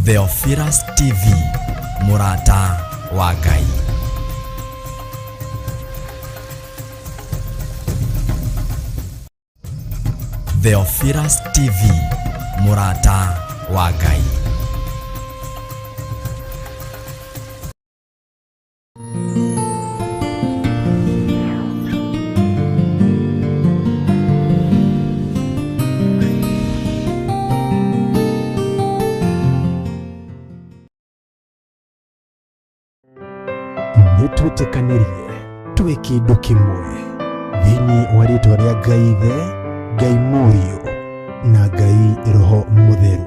Theophilus TV, mũrata wa Ngai. Theophilus TV, mũrata wa Ngai. Nĩ twĩtĩkanĩrie twĩ kĩndũ kĩmwe thĩinĩ wa rĩtwa rĩa Ngai Ithe, Ngai Mũriũ na Ngai Roho Mũtheru.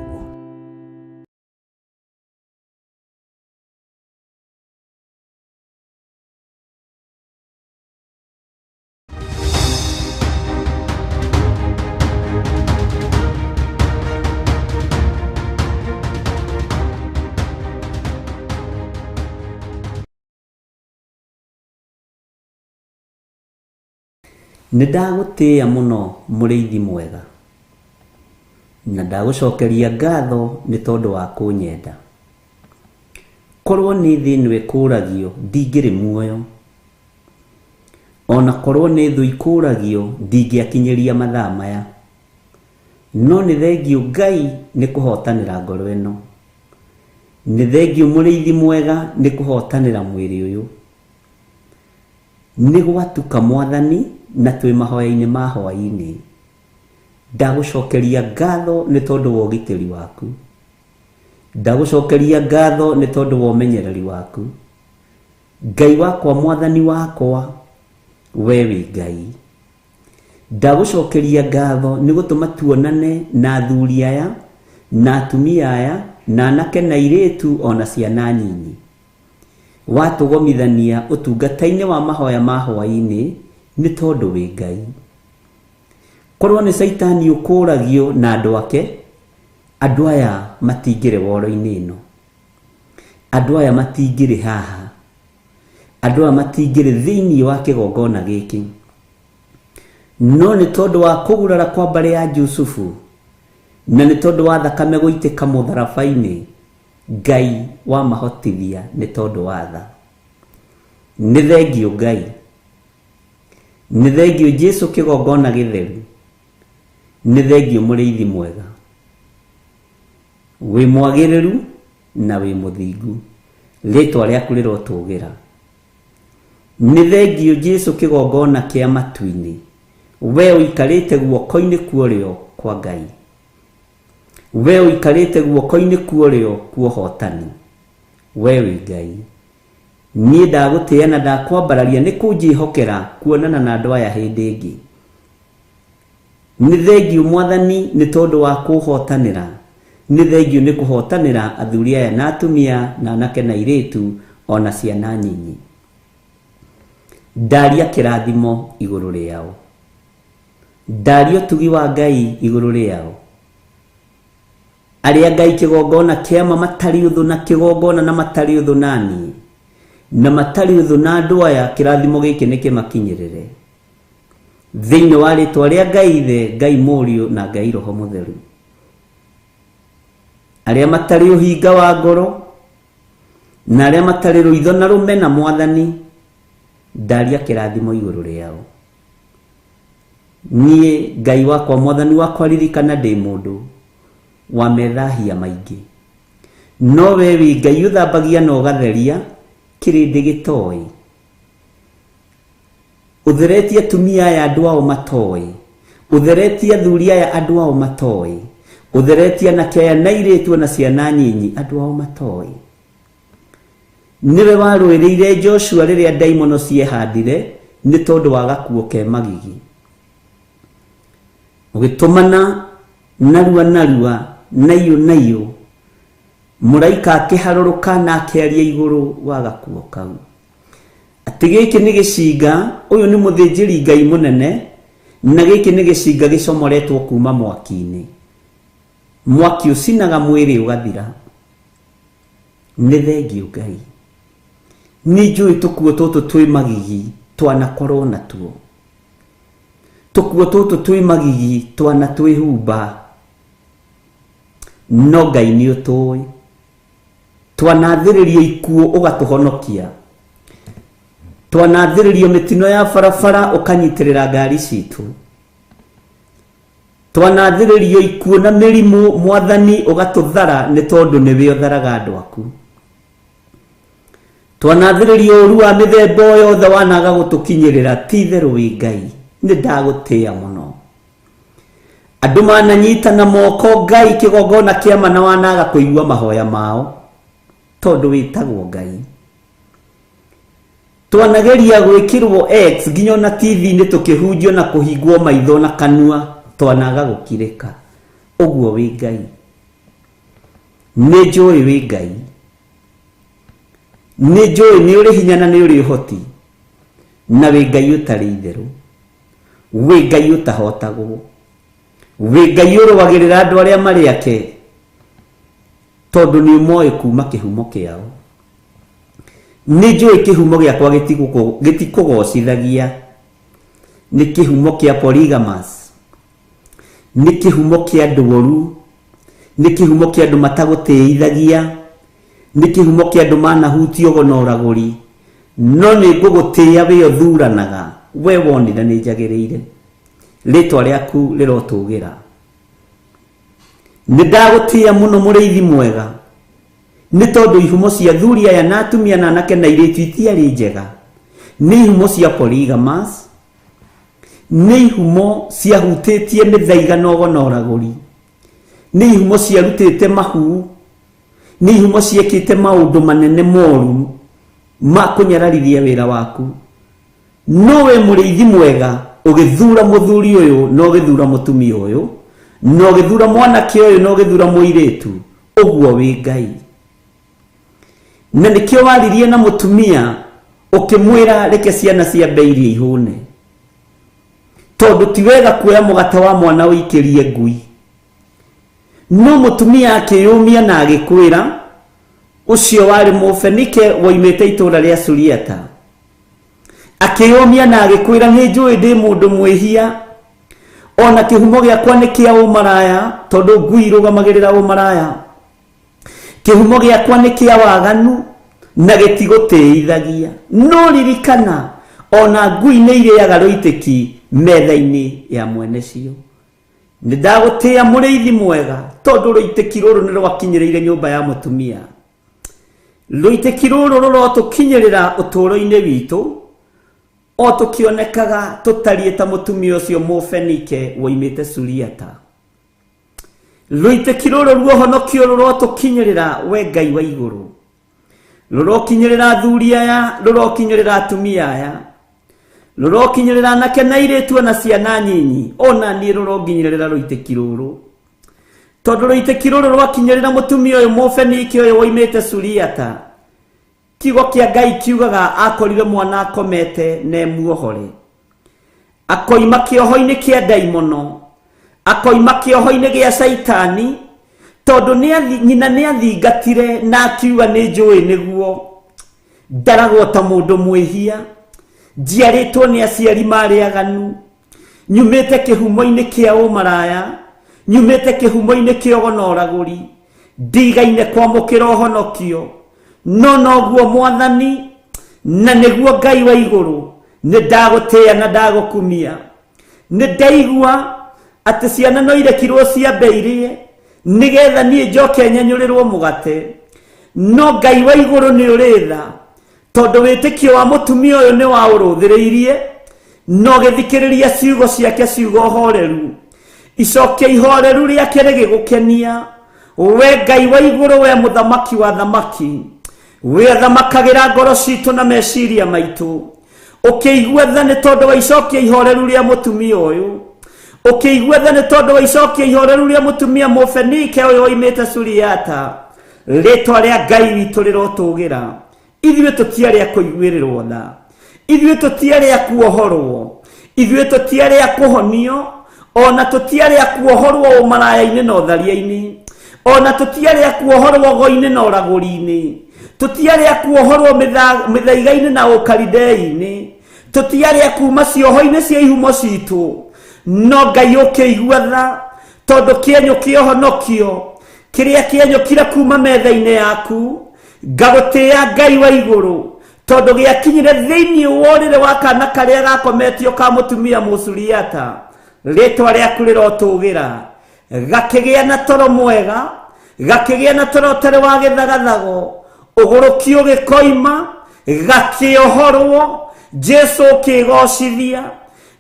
Nĩ ndagũtĩĩa mũno mũrĩithi mwega, na ndagũcokeria ngatho nĩ tondũ wa kũnyenda. Korwo nĩ thĩ ĩno ĩkũragio ndingĩrĩ muoyo, ona korwo nĩ thũ ikũragio ndingĩakinyĩria mathaa maya. No nĩ thengiũ Ngai nĩ kũhotanĩra ngoro ĩno. Nĩ thengiũ mũrĩithi mwega nĩ kũhotanĩra mwĩrĩ ũyũ. Nĩ gwatuka Mwathani na twĩ mahoya-inĩ ma hwaĩ-inĩ. Ndagũcokeria ngatho nĩ tondũ wa ũgitĩri waku. Ndagũcokeria ngatho nĩ tondũ wa ũmenyereri waku. Ngai wakwa Mwathani wakwa, we wĩ Ngai. Ndagũcokeria ngatho nĩ gũtũma tuonane na athuri aya, na atumia aya, na anake na airĩtu o na ciana nyinyi. Watũgomithania ũtungata-inĩ wa mahoya ma hwaĩ-inĩ nĩ tondũ wĩ Ngai. Korwo nĩ Caitani ũkũragio na andũ ake, andũ aya matingĩrĩ woro-inĩ ĩno. Andũ aya matingĩrĩ haha. Andũ aya matingĩrĩ thĩinĩ wa kĩgongona gĩkĩ. No nĩ tondũ wa kũgurara kwa mbarĩ ya Jusufu, na nĩ tondũ wa thakame gũitĩka mũtharaba-inĩ, Ngai wamahotithia nĩ tondũ wa tha. Nĩ thengiũ Ngai. Nĩ thengiũ Jesu kĩgongona gĩtheru. Nĩ thengiũ mũrĩithi mwega. Wĩ mwagĩrĩru na wĩ mũthingu. Rĩtwa rĩaku rĩrotũgĩra. Nĩ thengiũ Jesu kĩgongona kĩa matu-inĩ. We ũikarĩte guoko-inĩ kuorĩo kwa Ngai. We ũikarĩte guoko-inĩ kuorĩo kwa ũhotani. We wĩ Ngai. Niĩ ndagũtĩĩa na ndakwambararia nĩ kũnjĩhokera kuonana na andũ aya hĩndĩ ĩngĩ. Nĩ thengiũ Mwathani nĩ tondũ wa kũhotanĩra. Nĩ thengiũ nĩ kũhotanĩra athuri aya na atumia na anake na airĩtu o na ciana nyinyi. Ndaria kĩrathimo igũrũ rĩao. Ndaria ũtugi wa Ngai igũrũ rĩao. Arĩa Ngai kĩgongona kĩama matarĩ ũthũ na kĩgongona na matarĩ ũthũ na niĩ, na matarĩ ũthũ na andũ aya, kĩrathimo gĩkĩ nĩ kĩmakinyĩrĩre. Thĩinĩ wa rĩtwa rĩa Ngai Ithe, Ngai Mũriũ na Ngai Roho Mũtheru. Arĩa matarĩ ũhinga wa ngoro, na arĩa matarĩ rũitho na rũmena Mwathani, ndaria kĩrathimo igũrũ rĩao. Niĩ Ngai wakwa Mwathani wakwa ririkana ndĩ mũndũ wa methahia maingĩ. No we wĩ Ngai ũthambagia na ũgatheria kĩrĩndĩ gĩtoĩ. Ũtheretie atumia aya andũ ao matoĩ. Ũtheretie athuri aya andũ ao matoĩ. Ũtheretie anake aya na airĩtu ona ciana nyinyi andũ ao matoĩ. Nĩwe warũĩrĩire Joshua rĩrĩa ndaimono ciehandire nĩ tondũ wa gakuo ke magigi. Ũgĩtũmana narua narua naiyũ naiyũ, mũraika akĩharũrũka na akĩaria igũrũ wa gakuo kau. Atĩ gĩkĩ nĩ gĩcinga, ũyũ nĩ mũthĩnjĩri Ngai mũnene, na gĩkĩ nĩ gĩcinga gĩcomoretwo kuma mwaki-inĩ. Mwaki ũcinaga mwĩrĩ ũgathira. Nĩ thengiũ Ngai. Nĩ njũĩ tũkuo tũtũ twĩ magigi twanakorwo natuo. Tũkuo tũtũ twĩ magigi twanatwĩhumba. No Ngai nĩ ũtũĩ. Twanathĩrĩrio ikuũ ũgatũhonokia. Twanathĩrĩrio mĩtino ya barabara ũkanyitĩrĩra ngari citũ. Twanathĩrĩrio ikuũ na mĩrimũ Mwathani ũgatũthara nĩ tondũ nĩwe ũtharaga andũ aku. Twanathĩrĩrio ũru wa mĩthemba o yothe wanaga gũtũkinyĩrĩra, ti itherũ wĩ Ngai, nĩ ndagũtĩĩa mũno. Andũ mananyitana moko Ngai kĩgongona kĩa ma na wanaga kũigua mahoya mao, tondũ wĩtagwo Ngai. Twanageria gwĩkĩrwo X nginya ona TV-inĩ tũkĩhunjio na kũhingwo maitho na kanua, twanaga gũkirĩka. Ũguo wĩ Ngai. Nĩ njũĩ wĩ Ngai. Nĩ njũĩ nĩ ũrĩ hinya na nĩ ũrĩ ũhoti, na wĩ Ngai ũtarĩ itherũ. Wĩ Ngai ũtahotagwo. Wĩ Ngai ũrũagĩrĩra andũ arĩa marĩ ake, tondũ nĩ ũmoĩ kuma kĩhumo kĩao. Nĩ njũĩ kĩhumo gĩakwa gĩtikũgocithagia. Nĩ kĩhumo kĩa polygamous. Nĩ kĩhumo kĩa andũ oru. Nĩ kĩhumo kĩa andũ matagũtĩithagia. Nĩ kĩhumo kĩa andũ manahutio ũgo na ũragũri. No nĩ ngũgũtĩĩa wee ũthuranaga, wee wonire nĩ njagĩrĩire. Rĩtwa rĩaku rĩrotũgĩra. Nĩ ndagũtĩĩa mũno mũrĩithi mwega, nĩ tondũ ihumo cia athuri aya na atumia na anake na airĩtu itiarĩ njega. Nĩ ihumo cia polygamous, nĩ ihumo ciahutĩtie mĩthaiga na ũgo na ũragũri, nĩ ihumo ciarutĩte mahu, nĩ ihumo ciekĩte maũndũ manene moru ma kũnyararithia wĩra waku. No we mũrĩithi mwega ũgĩthura mũthuri ũyũ na ũgĩthura mũtumia ũyũ na ũgĩthura mwanake ũyũ na ũgĩthura mũirĩtu, ũguo wĩ Ngai. Na nĩkĩo waririe na mũtumia ũkĩmwĩra reke ciana ciambe irie ihũne, tondũ ti wega kuoya mũgate wa mwana ũikĩrie ngui. No mũtumia akĩyũmia na agĩkwĩra, ũcio warĩ Mũfenike woimĩte itũũra rĩa Suriata. Akĩyũmia na agĩkwĩra, nĩ njũĩ ndĩ mũndũ mwĩhia, ona kĩhumo gĩakwa nĩ kĩa ũmaraya, tondũ ngui irũgamagĩrĩra ũmaraya. Kĩhumo gĩakwa nĩ kĩa waganu na gĩtigũtĩithagia. No ririkana, ona ngui nĩ irĩaga rũitĩki metha-inĩ ya mwene cio. Nĩ ndagũtĩĩa mũrĩithi mwega, tondũ rũitĩki rũrũ nĩ rwakinyĩrĩire nyũmba ya mũtumia. Rũitĩki rũrũ rũrotũkinyĩrĩra ũtũũro-inĩ witũ, o tũkĩonekaga tũtariĩ ta mũtumia ũcio Mũfenike woimĩte Suriata. Rũitĩki rũrũ ruohonokio rũrotũkinyĩrĩra, we Ngai wa igũrũ. Rũrokinyĩrĩra athuri aya, rũrokinyĩrĩra atumia aya, rũrokinyĩrĩra anake na airĩtu ona ciana nyinyi, ona niĩ rũronginyĩrĩra rũitĩki rũrũ. Tondũ rũitĩki rũrũ rwakinyĩrĩra mũtumia ũyũ Mũfenike ũyũ woimĩte Suriata, kiugo kĩa Ngai kiugaga akorire mwana akomete na emuohore. Akoima kĩoho-inĩ kĩa ndaimono, akoima kĩoho-inĩ gĩa Caitani, tondũ nyina nĩ athingatire na akiuga nĩ njũĩ nĩguo ndaragwo ta mũndũ mwĩhia, njiarĩtwo nĩ aciari marĩ aganu, nyumĩte kĩhumo-inĩ kĩa ũmaraya, nyumĩte kĩhumo-inĩ kĩa ũgo na ũragũri, ndigaine kwamũkĩra ũhonokio. No noguo Mwathani, na nĩguo Ngai wa igũrũ, nĩ ndagũtĩĩa na ndagũkumia. Nĩ ndaigua atĩ ciana no irekirwo ciambe irĩe, nĩgetha niĩ njoke nyenyũrĩrwo mũgate. No Ngai wa igũrũ nĩ ũrĩ tha, tondũ wĩtĩkio wa mũtumia ũyũ nĩ waũrũthĩrĩirie, na ũgĩthikĩrĩria ciugo ciake ciugo horeru. Icokia ihoreru rĩake rĩgĩgũkenia. We Ngai wa igũrũ, we mũthamaki wa thamaki, we athamakagĩra ngoro citũ na meciria maitũ, ũkĩigua tha nĩ tondũ wa icokia ihoreru rĩa mũtumia ũyũ, ũkĩigua tha nĩ tondũ wa icokia ihoreru rĩa mũtumia Mũfenike ũyũ oimĩte Suriata. Rĩtwa rĩa Ngai witũ rĩrotũgĩra. Ithuĩ tũtiarĩ a kũiguĩrĩrwo tha, ithuĩ tũtiarĩ a kuohorwo, ithuĩ tũtiarĩ a kũhonio, ona tũtiarĩ a kuohorwo ũmaraya-inĩ na ũtharia-inĩ, ona tũtiarĩ a kuohorwo ũgo-inĩ na ũragũri-inĩ, tũtiarĩ a kuohorwo mĩthaiga-inĩ na ũkaridei-inĩ, tũtiarĩ a kuma cioho-inĩ cia ihumo citũ. No Ngai ũkĩigua tha, tondũ kĩenyũ kĩa ũhonokio kĩrĩa kĩenyũkire kuma metha-inĩ yaku, Ngagũtĩĩa Ngai wa igũrũ, tondũ gĩakinyire thĩinĩ wa ũrĩrĩ wa kana karĩa gakometio ka mũtumia Mũsuriata, rĩtwa rĩaku rĩrotũgĩra. Gakĩgĩa na toro mwega, gakĩgĩa na toro ũtarĩ wa gĩthagathago, ũgũrũki ũgĩkoima, gakĩohorwo. Jesu ũkĩgocithia,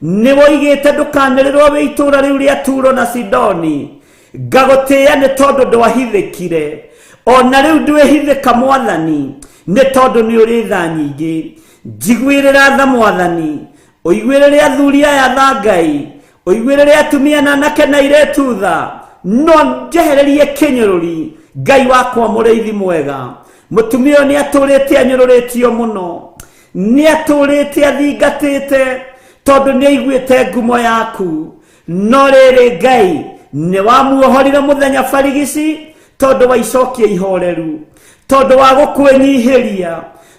nĩ woigĩte ndũkanĩrĩrwo wĩ itũũra rĩu rĩa Turo na Sidoni. Ngagũtĩĩa nĩ tondũ ndwahithĩkire, ona rĩu ndwĩhithĩka Mwathani, nĩ tondũ nĩ ũrĩ tha nyingĩ. Njiguĩrĩra tha Mwathani, ũiguĩrĩre athuri aya tha Ngai, ũiguĩrĩre atumia na anake na airĩtu tha, no njehererie kĩnyũrũri. Ngai wakwa mũrĩithi mwega, mũtumia ũyũ nĩ atũrĩte anyũrũrĩtio mũno, nĩ atũrĩte athingatĩte, tondũ nĩ aiguĩte ngumo yaku. No rĩrĩ Ngai, nĩ wamuohorire mũthenya barigici, tondũ wa icokia ihoreru, tondũ wa gũkwĩnyihĩria,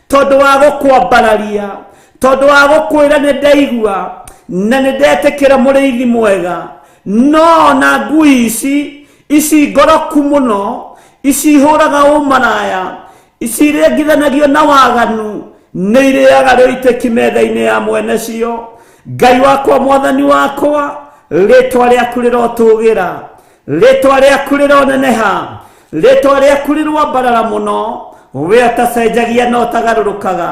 tondũ wa gũkwambararia, tondũ wa gũkwĩra nĩ ndaigua na nĩ ndetĩkĩra mũrĩithi mwega. No ona ngui ici, ici ngoroku mũno, ici ihũraga ũmaraya, ici irengithanagio na waganu, nĩ irĩaga rũitĩki metha-inĩ ya mwene cio. Ngai wakwa, Mwathani wakwa, rĩtwa rĩaku rĩrotũgĩra, rĩtwa rĩaku rĩroneneha, rĩtwa rĩaku rĩrwambarara mũno. We ũtacenjagia na ũtagarũrũkaga,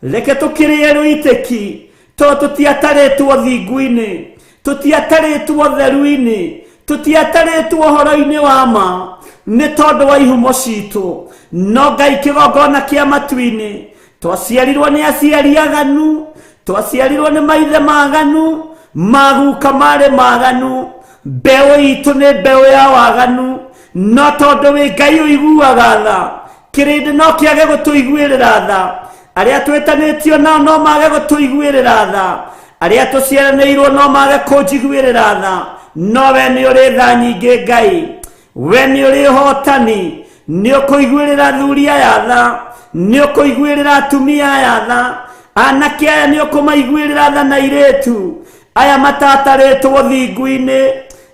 reke tũkĩrĩe rũitĩki, tondũ tũtiatarĩtwo thingu-inĩ, tũtiatarĩtwo theru-inĩ, tũtiatarĩtwo ũhoro-inĩ wa ma, nĩ tondũ wa ihumo citũ. No Ngai kĩgongona kĩa matu-inĩ, twaciarirwo nĩ aciari aganu, twaciarirwo nĩ maithe maganu, maguka marĩ maganu, mbeũ itũ nĩ mbeũ ya waganu. No tondũ wĩ Ngai ũiguaga tha, kĩrĩndĩ no kĩage gũtũiguĩrĩra tha, arĩa twĩtanĩtio nao no mage gũtũiguĩrĩra tha, arĩa tũciaranĩirwo no mage kũnjiguĩrĩra tha, no we nĩ ũrĩ tha nyingĩ. Ngai, we nĩ ũrĩ ũhotani, nĩ ũkũiguĩrĩra athuri aya tha, nĩ ũkũiguĩrĩra atumia aya tha, anake aya nĩ ũkũmaiguĩrĩra tha na airĩtu aya matatarĩtwo thingu-inĩ,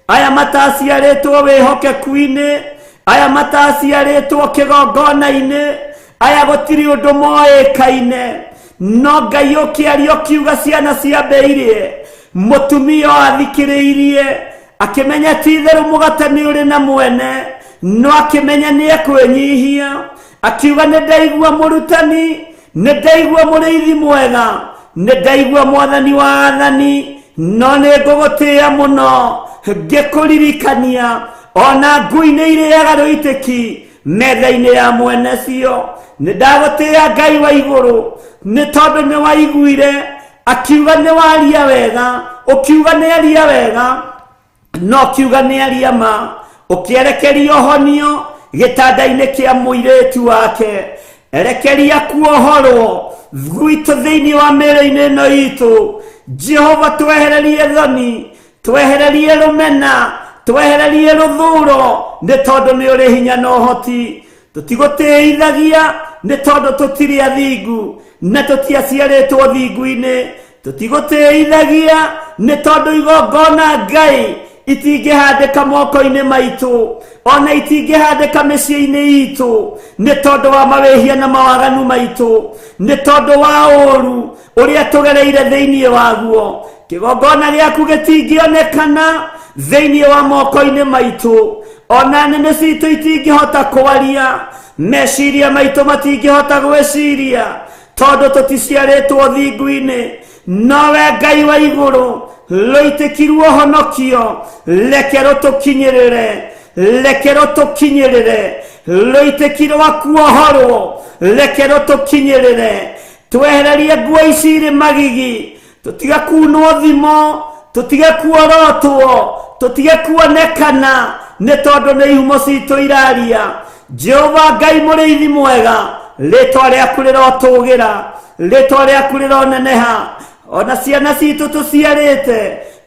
aya mataciarĩtwo wĩhokeku-inĩ, aya mataciarĩtwo kĩgongona-inĩ, aya gũtirĩ ũndũ moĩkaine. No Ngai ũkĩaria ũkiuga ciana ciambĩirie, mũtumia ũyũ athikĩrĩirie akĩmenya ti itherũ mũgate nĩ ũrĩ na mwene, no akĩmenya nĩ ekwĩnyihia, akiuga nĩ ndaigua mũrutani, nĩ ndaigua mũrĩithi mwega, nĩ ndaigua Mwathani wa athani, no nĩ ngũgũtĩĩa mũno ngĩkũririkania ona ngui nĩ irĩaga rũitĩki metha-inĩ ya mwene cio. Nĩ ndagũtĩĩa Ngai wa igũrũ, nĩ tondũ nĩ waiguire akiuga nĩ waria wega, ũkiuga nĩ aria wega, no kiuga nĩ aria ma, ũkĩerekeria ũhonio gĩtanda-inĩ kĩa mũirĩtu wake. Erekeria kuohorwo gwitũ thĩinĩ wa mĩĩrĩ-inĩ ĩno itũ. Jehova, twehererie thoni, twehererie rũmena, twehererie rũthuro, nĩ tondũ nĩ ũrĩ hinya na ũhoti. Tũtigũtĩithagia nĩ tondũ tũtirĩ athingu na tũtiaciarĩtwo thingu-inĩ. Tũtigũtĩithagia nĩ tondũ igongona Ngai itingĩhandĩka moko-inĩ maitũ, ona itingĩhandĩka mĩciĩ-inĩ itũ, nĩ tondũ wa mawĩhia na mawaganu maitũ, nĩ tondũ wa ũũru ũrĩa tũgereire thĩinĩ waguo. Kĩgongona gĩaku gĩtingĩonekana thĩinĩ wa moko-inĩ maitũ, ona nĩmĩ citũ itingĩhota kwaria, meciria maitũ matingĩhota gwĩciria, tondũ tũticiarĩtwo thingu-inĩ. No we Ngai wa igũrũ, rũitĩkirwo ũhonokio, reke rũtũkinyĩrĩre, reke rũtũkinyĩrĩre, rũitĩki rwa kuohorwo, reke rũtũkinyĩrĩre. Twehererie nguo ici irĩ magigi, tũtige kunwo thimo, tũtige kuorotwo, tũtige kuonekana, nĩ tondũ nĩ ihumo citũ iraria. Jehova Ngai mũrĩithi mwega, rĩtwa rĩaku rĩrotũgĩra, rĩtwa rĩaku rĩroneneha. Ona ciana citũ tũciarĩte,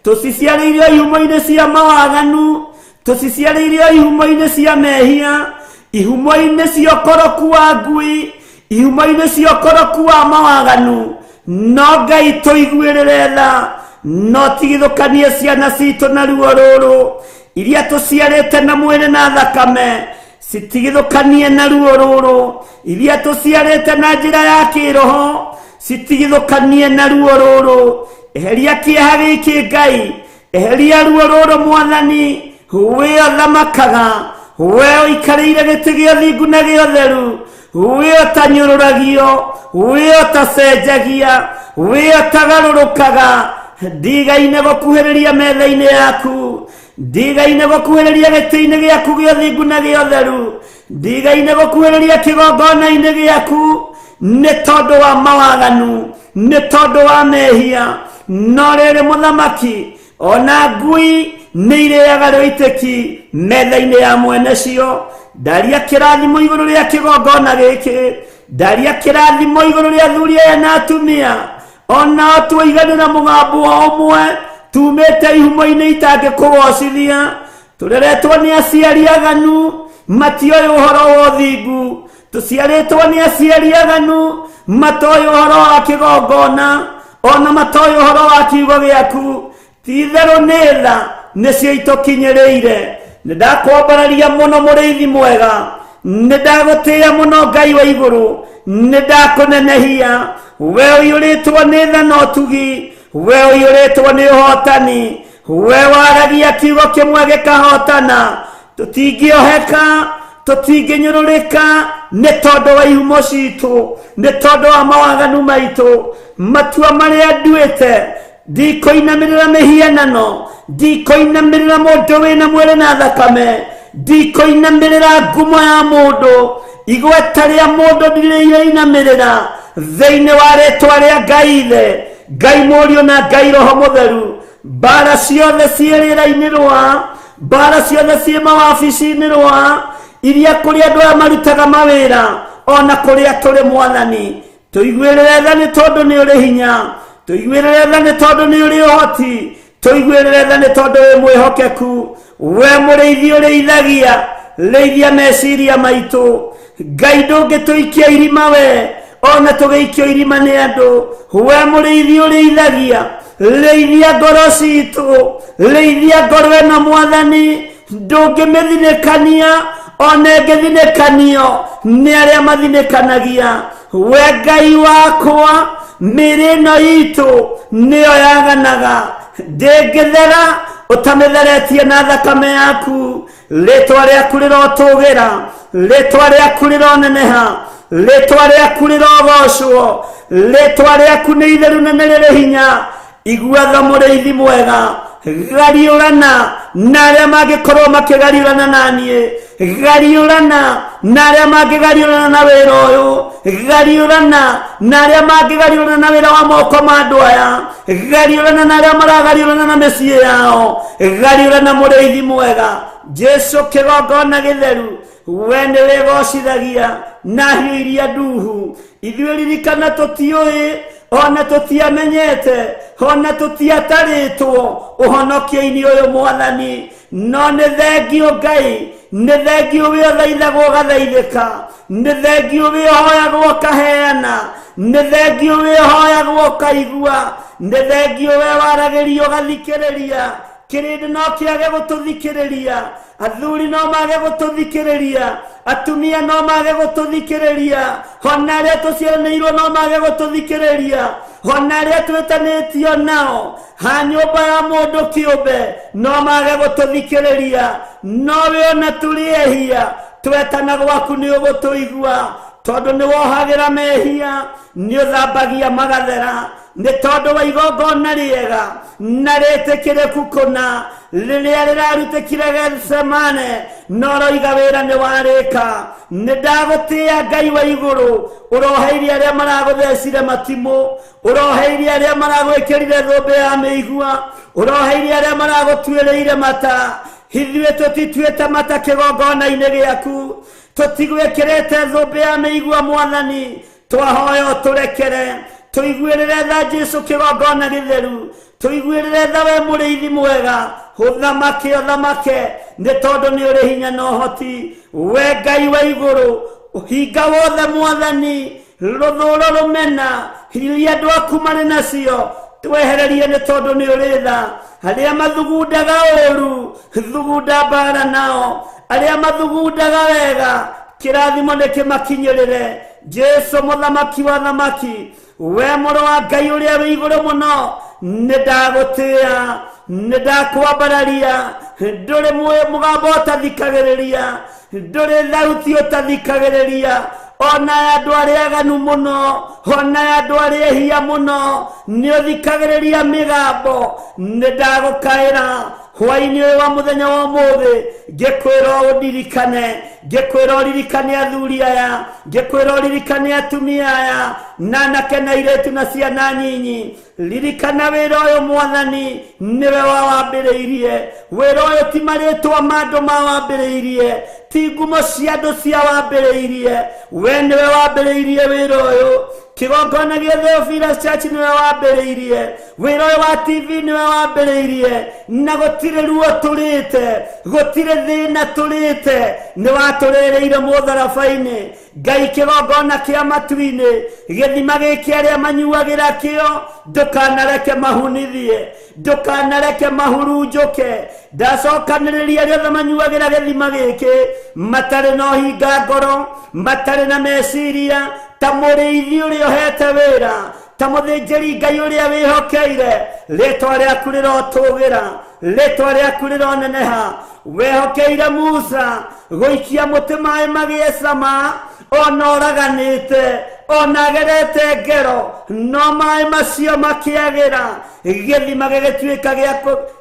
tũciciarĩire ihumo-inĩ cia mawaganu, tũciciarĩire ihumo-inĩ cia mehia, ihumo-inĩ cia ũkoroku wa ngui, ihumo-inĩ cia ũkoroku wa mawaganu. No Ngai tũiguĩrĩre tha, no tigithũkanie ciana citũ na ruo rũrũ, iria tũciarĩte na mwĩrĩ na thakame, citigithũkanie na ruo rũrũ. Iria tũciarĩte na njĩra ya kĩroho citigithũkanie na ruo rũrũ. Eheria kĩeha gĩkĩ Ngai, eheria ruo rũrũ Mwathani. We ũthamakaga, we ũikarĩire gĩtĩ gĩa ũthingu na gĩa ũtheru, we ũtanyũrũragio, we ũtacenjagia, we ũtagarũrũkaga. Ndigaine gũkuhĩrĩria metha-inĩ yaku, ndigaine gũkuhĩrĩria gĩtĩ-inĩ gĩaku gĩa ũthingu na gĩa ũtheru, ndigaine gũkuhĩrĩria kĩgongona-inĩ gĩaku nĩ tondũ wa mawaganu, nĩ tondũ wa mehia. No rĩrĩ mũthamaki, ona ngui nĩ irĩaga rũitĩki metha-inĩ ya mwene cio. Ndaria kĩrathimo igũrũ rĩa kĩgongona gĩkĩ, ndaria kĩrathimo igũrũ rĩa athuri aya na atumia, onao twaiganĩra mũgambo o ũmwe, tumĩte ihumo-inĩ itangĩkũgocithia. Tũreretwo nĩ aciari aganu, matioĩ ũhoro wa ũthingu. Tũciarĩtwo nĩ aciari aganu, matoĩ ũhoro wa kĩgongona, ona matoĩ ũhoro wa kiugo gĩaku. Ti-itherũ nĩ tha nĩcio itũkinyĩrĩire. Nĩ ndakwambararia mũno mũrĩithi mwega, nĩ ndagũtĩĩa mũno Ngai wa igũrũ, nĩ ndakũnenehia. We ũiyũrĩtwo nĩ tha na ũtugi, we ũiyũrĩtwo nĩ ũhotani, we waragia kiugo kĩmwe gĩkahotana. Tũtingĩoheka, tũtingĩnyũrũrĩka nĩ tondũ wa ihumo citũ, nĩ tondũ wa mawaganu maitũ. Matua marĩa nduĩte, ndikũinamĩrĩra mĩhianano, ndikũinamĩrĩra mũndũ wĩna mwĩrĩ na thakame, ndikũinamĩrĩra ngumo ya mũndũ, igweta rĩa mũndũ ndirĩinamĩrĩra. Thĩinĩ wa rĩtwa rĩa Ngai Ithe, Ngai Mũriũ na Ngai Roho Mũtheru, mbara ciothe ciĩ rĩera-inĩ rwa, mbara ciothe ciĩ mawabici-inĩ rwa, iria kũrĩ andũ aya marutaga mawĩra, ona kũrĩa tũrĩ Mwathani, tũiguĩrĩre tha nĩ tondũ nĩ ũrĩ hinya, tũiguĩrĩre tha nĩ tondũ nĩ ũrĩ ũhoti, tũiguĩrĩre tha nĩ tondũ wĩ mwĩhokeku. We mũrĩithi ũrĩithagia, rĩithia meciria maitũ. Ngai ndũngĩtũikia irima we, ona tũgĩikio irima nĩ andũ. We mũrĩithi ũrĩithagia, rĩithia ngoro citũ, rĩithia ngoro ĩno Mwathani. Ndũngĩmĩthinĩkania, ona ĩngĩthinĩkanio nĩ arĩa mathinĩkanagia. We Ngai wakwa, mĩĩrĩ ĩno itũ nĩyo yaganaga, ndĩngĩthera ũtamĩtheretie na thakame yaku. Rĩtwa rĩaku rĩrotũgĩra, rĩtwa rĩaku rĩroneneha, rĩtwa rĩaku rĩrogocwo, rĩtwa rĩaku nĩ itheru na nĩ rĩrĩ hinya. Igua tha mũrĩithi mwega, gariũrana na arĩa mangĩkorwo makĩgariũrana na niĩ, gariũrana na arĩa mangĩgariũrana na wĩra ũyũ, gariũrana na arĩa mangĩgariũrana na wĩra wa moko ma andũ aya, gariũrana na arĩa maragariũrana na mĩciĩ yao, gariũrana mũrĩithi mwega. Jesu kĩgongona gĩtheru, we nĩ wĩgocithagia na hiũ iria nduhu. Ithuĩ ririkana tũtiũĩ, ona tũtiamenyete, ona tũtiatarĩtwo ũhonokio-inĩ ũyũ Mwathani. No nĩ thengio Ngai, nĩ thengio wĩ ũthaithagwo ũgathaithĩka, nĩ thengio wĩ ũhoyagwo ũkaheana, nĩ thengio wĩ ũhoyagwo ũkaigua, nĩ thengio we waragĩrio ũgathikĩrĩria. Kĩrĩndĩ no kĩage gũtũthikĩrĩria, athuri no mage gũtũthikĩrĩria, atumia no mage gũtũthikĩrĩria, ona arĩa tũciaranĩirwo no mage gũtũthikĩrĩria, ona arĩa twĩtanĩtio nao ha nyũmba ya mũndũ kĩũmbe no mage gũtũthikĩrĩria. No we ona tũrĩ ehia, twetana gwaku nĩ ũgũtũigua, tondũ nĩ wohagĩra mehia, nĩ ũthambagia magathera, nĩ tondũ wa igongona rĩega na rĩtĩkĩrĩku kũna rĩrĩa rĩrarutĩkire Gethsemane, no roiga wĩra nĩ warĩka. Nĩ ndagũtĩĩa Ngai wa igũrũ, ũroheirie arĩa maragũthecire matimũ, ũroheirie arĩa maragwĩkĩrire thũmbĩ ya mĩigua, ũroheirie arĩa maragũtuĩrĩire mata. Ithuĩ tũtituĩte mata kĩgongona-inĩ gĩaku, tũtigwĩkĩrĩte thũmbĩ ya mĩigua Mwathani. Twahoya ũtũrekere, tũiguĩrĩre tha Jesu kĩgongona gĩtheru, tũiguĩrĩre tha we mũrĩithi mwega, ũthamake ũthamake nĩ tondũ nĩ ũrĩ hinya na ũhoti. We Ngai wa igũrũ, ũhinga wothe Mwathani, rũthũũro rũmena iria andũ aku marĩ nacio twehererie nĩ tondũ nĩ ũrĩ tha. Arĩa mathugundaga ũũru, thugunda mbara nao, arĩa mathugundaga wega, Kĩrathimo nĩ kĩmakinyĩrĩre. Jesu mũthamaki wa thamaki, we mũrũ wa Ngai ũrĩa wĩ igũrũ mũno, nĩ ndagũtĩĩa, nĩ ndakwambararia. Ndũrĩ mũgambo ũtathikagĩrĩria, ndũrĩ thauti ũtathikagĩrĩria. Ona andũ arĩa aganu mũno, ona andũ arĩa ehia mũno, nĩ ũthikagĩrĩria mĩgambo. Nĩ ndagũkaĩra hwaĩ-inĩ ũyũ wa mũthenya wa ũmũthĩ, ngĩkwĩra ũndirikane, ngĩkwĩra ũririkane athuri aya, ngĩkwĩra ũririkane atumia aya, na anake na airĩtu na ciana nyinyi. Ririkana wĩra ũyũ Mwathani, nĩwe wawambĩrĩirie. Wĩra ũyũ ti marĩtwa ma andũ mawambĩrĩirie, ti ngumo cia andũ ciawambĩrĩirie. We nĩwe wambĩrĩirie wĩra ũyũ. Kĩgongona gĩa Theophilus Church nĩwe wambĩrĩirie. Wĩra ũyũ wa TV nĩwe wambĩrĩirie. Na gũtirĩ ruo tũrĩte, gũtirĩ thĩna tũrĩte, nĩ watũrĩrĩire mũtharaba-inĩ. Ngai kĩgongona kĩa matu-inĩ, gĩthima gĩkĩ arĩa manyuagĩra kĩo, ndũkanareke mahunithie, ndũkanareke mahurunjũke. Ndacokanĩrĩria arĩa othe manyuagĩra gĩthima gĩkĩ, matarĩ na ũhinga ngoro, matarĩ na meciria, ta mũrĩithi ũrĩa ũhete wĩra, ta mũthĩnjĩri Ngai ũrĩa wĩhokeire. Rĩtwa rĩaku rĩrotũgĩra, rĩtwa rĩaku rĩroneneha. Wehokeire Musa gũikia mũtĩ maĩ magĩe cama, ona ũraganĩte, ona agerete ngero, no maĩ macio makĩagĩra. Gĩthima gĩgĩtuĩka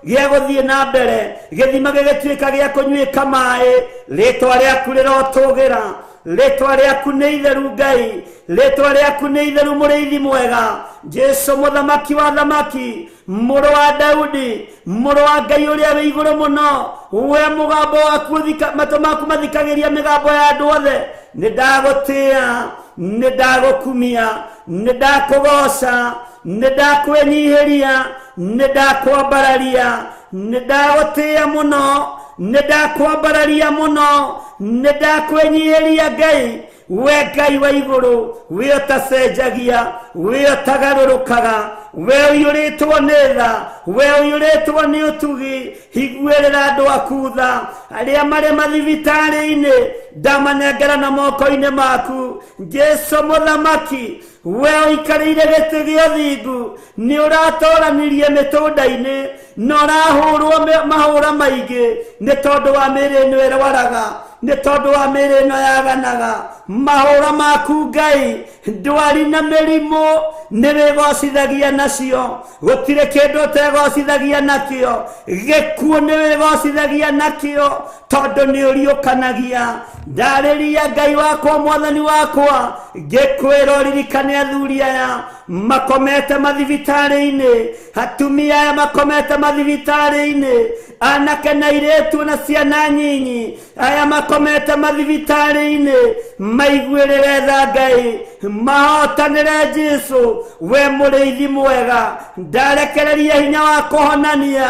gĩa gũthiĩ na mbere, gĩthima gĩgĩtuĩka gĩa kũnyuĩka maĩ. Rĩtwa rĩaku rĩrotũgĩra, rĩtwa rĩaku nĩ itheru Ngai, rĩtwa rĩaku nĩ itheru mũrĩithi mwega. Jesu mũthamaki wa thamaki, mũrũ wa Daudi, mũrũ wa Ngai ũrĩa wĩ igũrũ mũno, we mũgambo waku matũ maku mathikagĩria mĩgambo ya andũ othe. Nĩ ndagũtĩĩa, nĩ ndagũkumia, nĩ ndakũgoca, nĩ ndakwĩnyihĩria, nĩ ndakwambararia, nĩ ndagũtĩĩa mũno, nĩ ndakwambararia mũno, nĩ ndakwĩnyihĩria Ngai. We Ngai wa igũrũ, we ũtacenjagia, we ũtagarũrũkaga, we ũiyũrĩtwo nĩ tha, we ũiyũrĩtwo nĩ ũtugi, higuĩrĩra andũ aku tha. Arĩa marĩ mathibitarĩ-inĩ, ndamanengera na moko-inĩ maku. Jesu mũthamaki, we ũikarĩire gĩtĩ gĩa ũthingu, nĩ ũratoranirie mĩtũnda-inĩ, na ũrahũrwo mahũra maingĩ nĩ tondũ wa mĩĩrĩ ĩno ĩrwaraga, nĩ tondũ wa mĩĩrĩ ĩno yaganaga. Mahũra maku Ngai, ndwari na mĩrimũ nĩ wĩgocithagia nacio, gũtirĩ kĩndũ ũtegocithagia nakĩo. Gĩkuũ nĩ wĩgocithagia nakĩo, tondũ nĩ ũriũkanagia. Ndarĩria Ngai wakwa, Mwathani wakwa, ngĩkwĩra ũririkane athuri aya makomete mathibitarĩ-inĩ, atumia aya makomete mathibitarĩ-inĩ, anake na airĩtu na ciana nyinyi aya makomete mathibitarĩ-inĩ, maiguĩrĩre tha Ngai, mahotanĩre Jesu, we mũrĩithi mwega. Ndarekereria hinya wa kũhonania,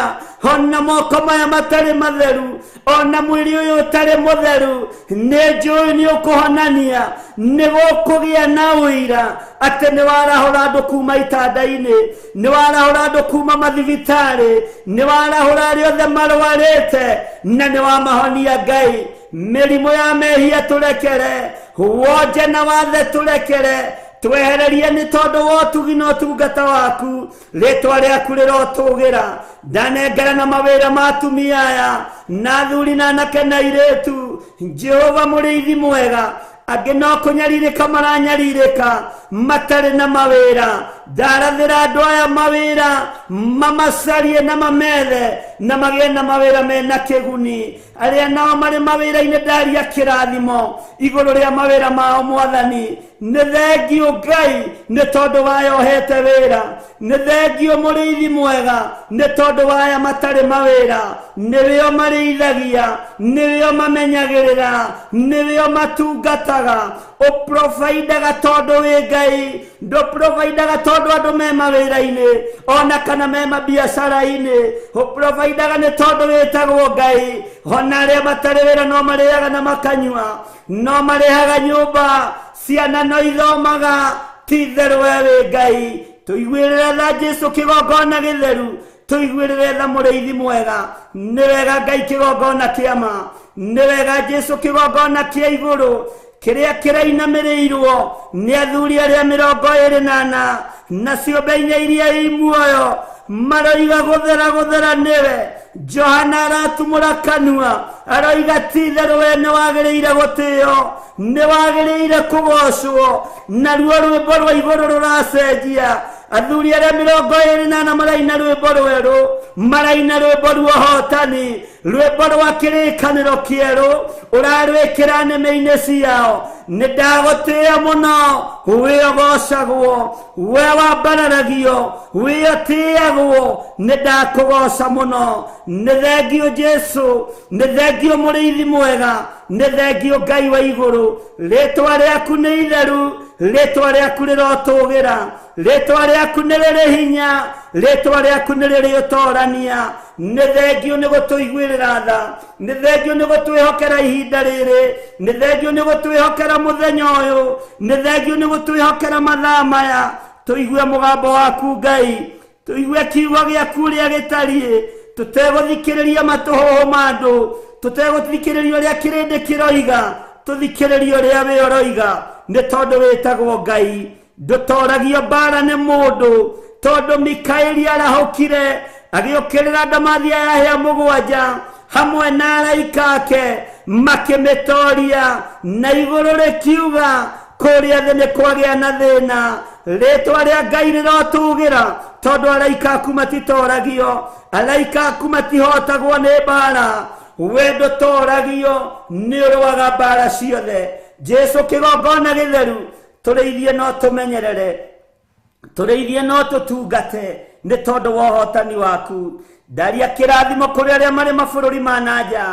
ona moko maya matarĩ matheru, ona mwĩrĩ ũyũ ũtarĩ mũtheru, nĩ njũĩ nĩ ũkũhonania. Nĩ gũkũgĩa na ũira atĩ nĩ warahũra andũ kuma itanda-inĩ, nĩ warahũra andũ kuma mathibitarĩ, nĩ warahũra arĩa othe marwarĩte, na nĩ wamahonia Ngai. Mĩrimũ ya mehia tũrekere, wonje na wathe tũrekere, twehererie nĩ tondũ wa ũtugi na ũtungata waku. Rĩtwa rĩaku rĩrotũgĩra. Ndanengera na mawĩra ma atumia aya, na athuri na anake na airĩtu. Jehova mũrĩithi mwega, angĩ no kũnyarirĩka maranyarirĩka, matarĩ na mawĩra. Ndarathĩra andũ aya mawĩra, mamacarie na mamethe, na magĩe na mawĩra mena kĩguni. Arĩa nao marĩ mawĩra-inĩ, ndaria kĩrathimo igũrũ rĩa mawĩra mao Mwathani. Nĩ thengiũ Ngai nĩ tondũ waya ũhete wĩra, nĩ thengiũ mũrĩithi mwega nĩ tondũ waya matarĩ mawĩra. Nĩwĩo marĩithagia, nĩwĩo mamenyagĩrĩra, nĩwĩo matungataga. Ũprovaindaga tondũ wĩ Ngai, ndũprovaindaga tondũ andũ me mawĩra-inĩ ona kana me mabiacara-inĩ. Ũprovaindaga nĩ tondũ wĩtagwo Ngai. Ona arĩa matarĩ wĩra no marĩaga na makanyua, no marĩhaga nyũmba, ciana no ithomaga. Ti itherũ we wĩ Ngai. Tũiguĩrĩre tha Jesu kĩgongona gĩtheru, tũiguĩrĩre tha mũrĩithi mwega. Nĩ wega Ngai kĩgongona kĩa ma, Nĩ wega Jesu kĩgongona kĩa igũrũ kĩrĩa kĩrainamĩrĩirwo nĩ athuri arĩa 24 na ciũmbe inya iria i muoyo maroiga gũthera gũthera nĩwe. Johana aratumũra kanua aroiga ti itherũ we nĩ wagĩrĩire gũtĩo, nĩ wagĩrĩire kũgocwo. Naruo rwĩmbo rwa igũrũ rũracenjia. Athuri arĩa 24 maraina rwĩmbo rwerũ, maraina rwĩmbo rwa ũhotani, rwĩmbo rwa kĩrĩkanĩro kĩerũ ũrarwĩkĩra nĩmĩ-inĩ ciao. Nĩ ndagũtĩĩa mũno, wĩ ũgocagwo, we wambararagio, wĩ ũtĩagwo, nĩ ndakũgoca mũno. Nĩ thengio Jesu, nĩ thengio mũrĩithi mwega, nĩ thengio Ngai wa igũrũ. Rĩtwa rĩaku nĩ itheru, rĩtwa rĩaku rĩrotũgĩra, rĩtwa rĩaku nĩ rĩrĩ hinya, rĩtwa rĩaku nĩ rĩrĩ ũtorania. Nĩ thengio nĩ gũtũiguĩrĩra tha, nĩ thengio nĩ gũtwĩhokera ihinda rĩrĩ, nĩ thengio nĩ gũtwĩhokera mũthenya ũyũ, nĩ thengio nĩ gũtwĩhokera mathaa maya. Tũigue mũgambo waku Ngai, tũigue kiugo gĩaku ũrĩa gĩtariĩ, tũtegũthikĩrĩria matũhũhũ ma andũ, tũtegũthikĩrĩria ũrĩa kĩrĩndĩ kĩroiga, tũthikĩrĩrie ũrĩa wĩ ũroiga. Nĩ tondũ wĩtagwo Ngai, ndũtoragio mbara nĩ mũndũ. Tondũ Mikaeli arahũkire agĩũkĩrĩra ndamathia ya hĩa 7 hamwe na araika ake makĩmĩtoria, na igũrũ rĩkiuga kũrĩa thĩ nĩ kwagĩa na thĩna. Rĩtwa rĩa Ngai rĩrotũgĩra, tondũ araika aku matitoragio, araika aku matihotagwo nĩ mbara. We ndũtoragio, nĩ ũrũaga mbara ciothe. Jesu kĩgongona gĩtheru, tũrĩithie no tũmenyerere, tũrĩithie no tũtungate, nĩ tondũ wa ũhotani waku. Ndaria kĩrathimo kũrĩ arĩa marĩ mabũrũri ma na nja,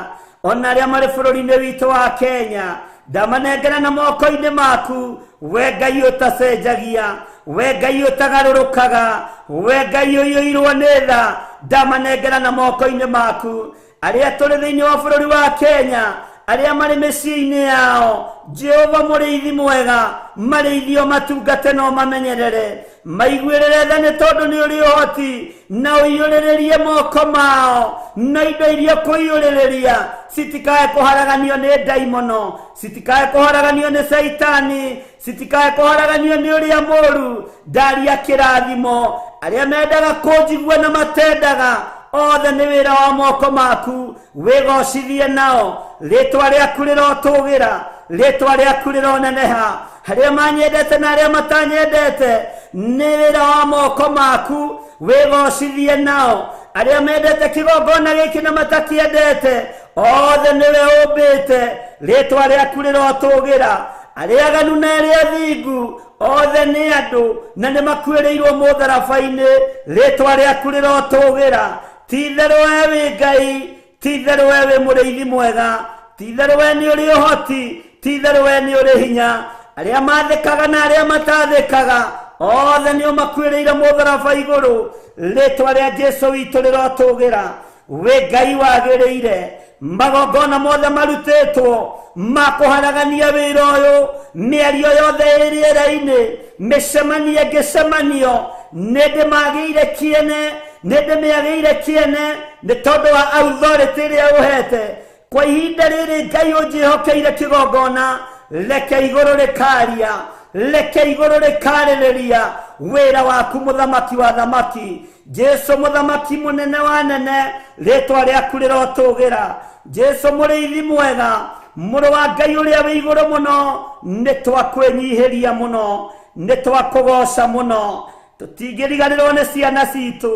ona arĩa marĩ bũrũri-inĩ witũ wa Kenya. Ndamanengera na moko-inĩ maku, we Ngai ũtacenjagia, we Ngai ũtagarũrũkaga, we Ngai ũiyũirwo nĩ tha. Ndamanengera na moko-inĩ maku. Arĩa tũrĩ thĩinĩ wa bũrũri wa Kenya, arĩa marĩ mĩciĩ-inĩ yao, Jehova mũrĩithi mwega, marĩithio matungate no mamenyerere, maiguĩrĩre tha nĩ tondũ nĩ ũrĩ ũhoti, na ũiyũrĩrĩrie moko mao na indo iria kũiyũrĩrĩria citikae kũharaganio nĩ ndaimono, citikae kũharaganio nĩ caitani, citikae kũharaganio nĩ ũrĩa mũũru. Ndaria kĩrathimo arĩa mendaga kũnjigua na matendaga othe nĩ wĩra wa moko maku, wĩgocithie nao. Rĩtwa rĩaku rĩrotũgĩra, rĩtwa rĩaku rĩroneneha. Arĩa manyendete na arĩa matanyendete nĩ wĩra wa moko maku, wĩgocithie nao. Arĩa mendete kĩgongona gĩkĩ na matakĩendete othe nĩwe ũmbĩte, rĩtwa rĩaku rĩrotũgĩra. Arĩa aganu na arĩa athingu othe nĩ andũ na nĩ makuĩrĩirwo mũtharaba-inĩ, rĩtwa rĩaku rĩrotũgĩra. Ti itherũ we wĩ Ngai, ti itherũ we wĩ mũrĩithi mwega, ti itherũ we nĩ ũrĩ ũhoti, ti itherũ we nĩ ũrĩ hinya. Arĩa mathĩkaga na arĩa matathĩkaga othe nĩ ũmakuĩrĩire mũtharaba igũrũ, rĩtwa rĩa Jesu witũ rĩrotũgĩra. Wĩ Ngai wagĩrĩire magongona mothe marutĩtwo ma kũharagania wĩra ũyũ, mĩario yothe ĩ rĩera-inĩ, mĩcemanio ĩngĩcemanio, nĩ ndĩmagĩire kĩene, nĩ ndĩmĩagĩire kĩene nĩ tondũ wa authority ĩrĩa ũhete. Kwa ihinda rĩrĩ Ngai ũnjĩhokeire kĩgongona, reke igũrũ rĩkaria, reke igũrũ rĩkarĩrĩria wĩra waku mũthamaki wa thamaki. Jesu mũthamaki mũnene wa nene, rĩtwa rĩaku rĩrotũgĩra. Jesu mũrĩithi mwega, mũrũ wa Ngai ũrĩa wĩ igũrũ mũno, nĩ twakwĩnyihĩria mũno, nĩ twakũgoca mũno. Tũtingĩriganĩrwo nĩ ciana citũ.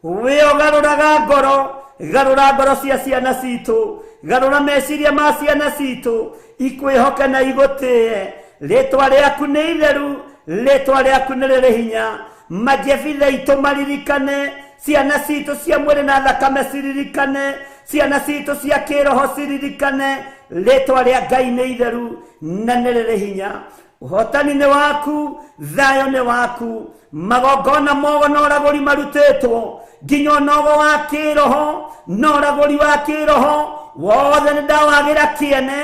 Wĩ ũgarũraga ngoro, garũra ngoro cia ciana citũ, garũra meciria ma ciana citũ, ikwĩhoke na igũtĩe. Rĩtwa rĩaku nĩ itheru, rĩtwa rĩaku nĩ rĩrĩ hinya. Majebitha itũ maririkane, ciana citũ cia mwĩrĩ na thakame ciririkane, ciana citũ cia kĩroho ciririkane, rĩtwa rĩa Ngai nĩ itheru na nĩ rĩrĩ hinya. Ũhotani nĩ waku, thayũ nĩ waku. Magongona mogo na ũragũri marutĩtwo nginya ũnogo wa kĩroho na ũragũri wa kĩroho wothe nĩ ndawagĩra kĩene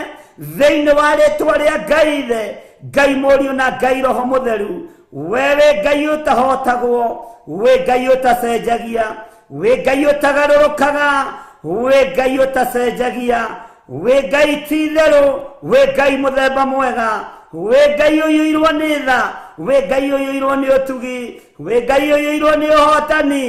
thĩinĩ wa rĩtwa rĩa Ngai Ithe, Ngai Mũriũ na Ngai Roho Mũtheru. We wĩ Ngai ũtahotagwo, wĩ Ngai ũtacenjagia, wĩ Ngai ũtagarũrũkaga, wĩ Ngai ũtacenjagia, Wĩ Ngai ti itherũ, wĩ Ngai mũthemba mwega, wĩ Ngai ũiyũirwo nĩ tha, wĩ Ngai ũiyũirwo nĩ ũtugi, wĩ Ngai ũiyũirwo nĩ ũhotani.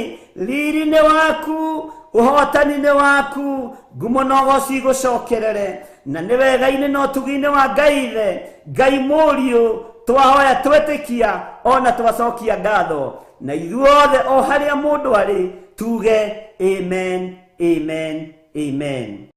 Riri nĩ waku, ũhotani nĩ waku, ngumo na ũgoci igũcokerere. Na nĩ wega-inĩ na ũtugi-inĩ wa Ngai Ithe, Ngai Mũriũ, twahoya twetĩkia ona twacokia ngatho. Na ithuothe o harĩa mũndũ arĩ tuge amen, amen, amen.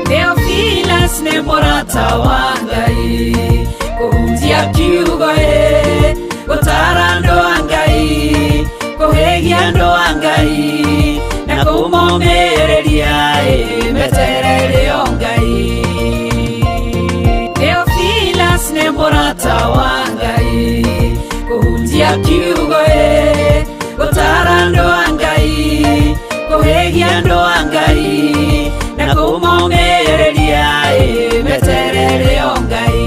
Theophilus nĩ mũrata wa Ngai, kũhunjia kiugo ĩ, gũtara andũ a Ngai, kũhĩgia andũ a Ngai, na kũmomĩrĩria ĩ, meterere o Ngai. Theophilus nĩ mũrata wa Ngai, kũhunjia kiugo ĩ, gũtara andũ a Ngai, kũhĩgia andũ a Ngai, na kũmomĩrĩria ĩ, meterere o Ngai.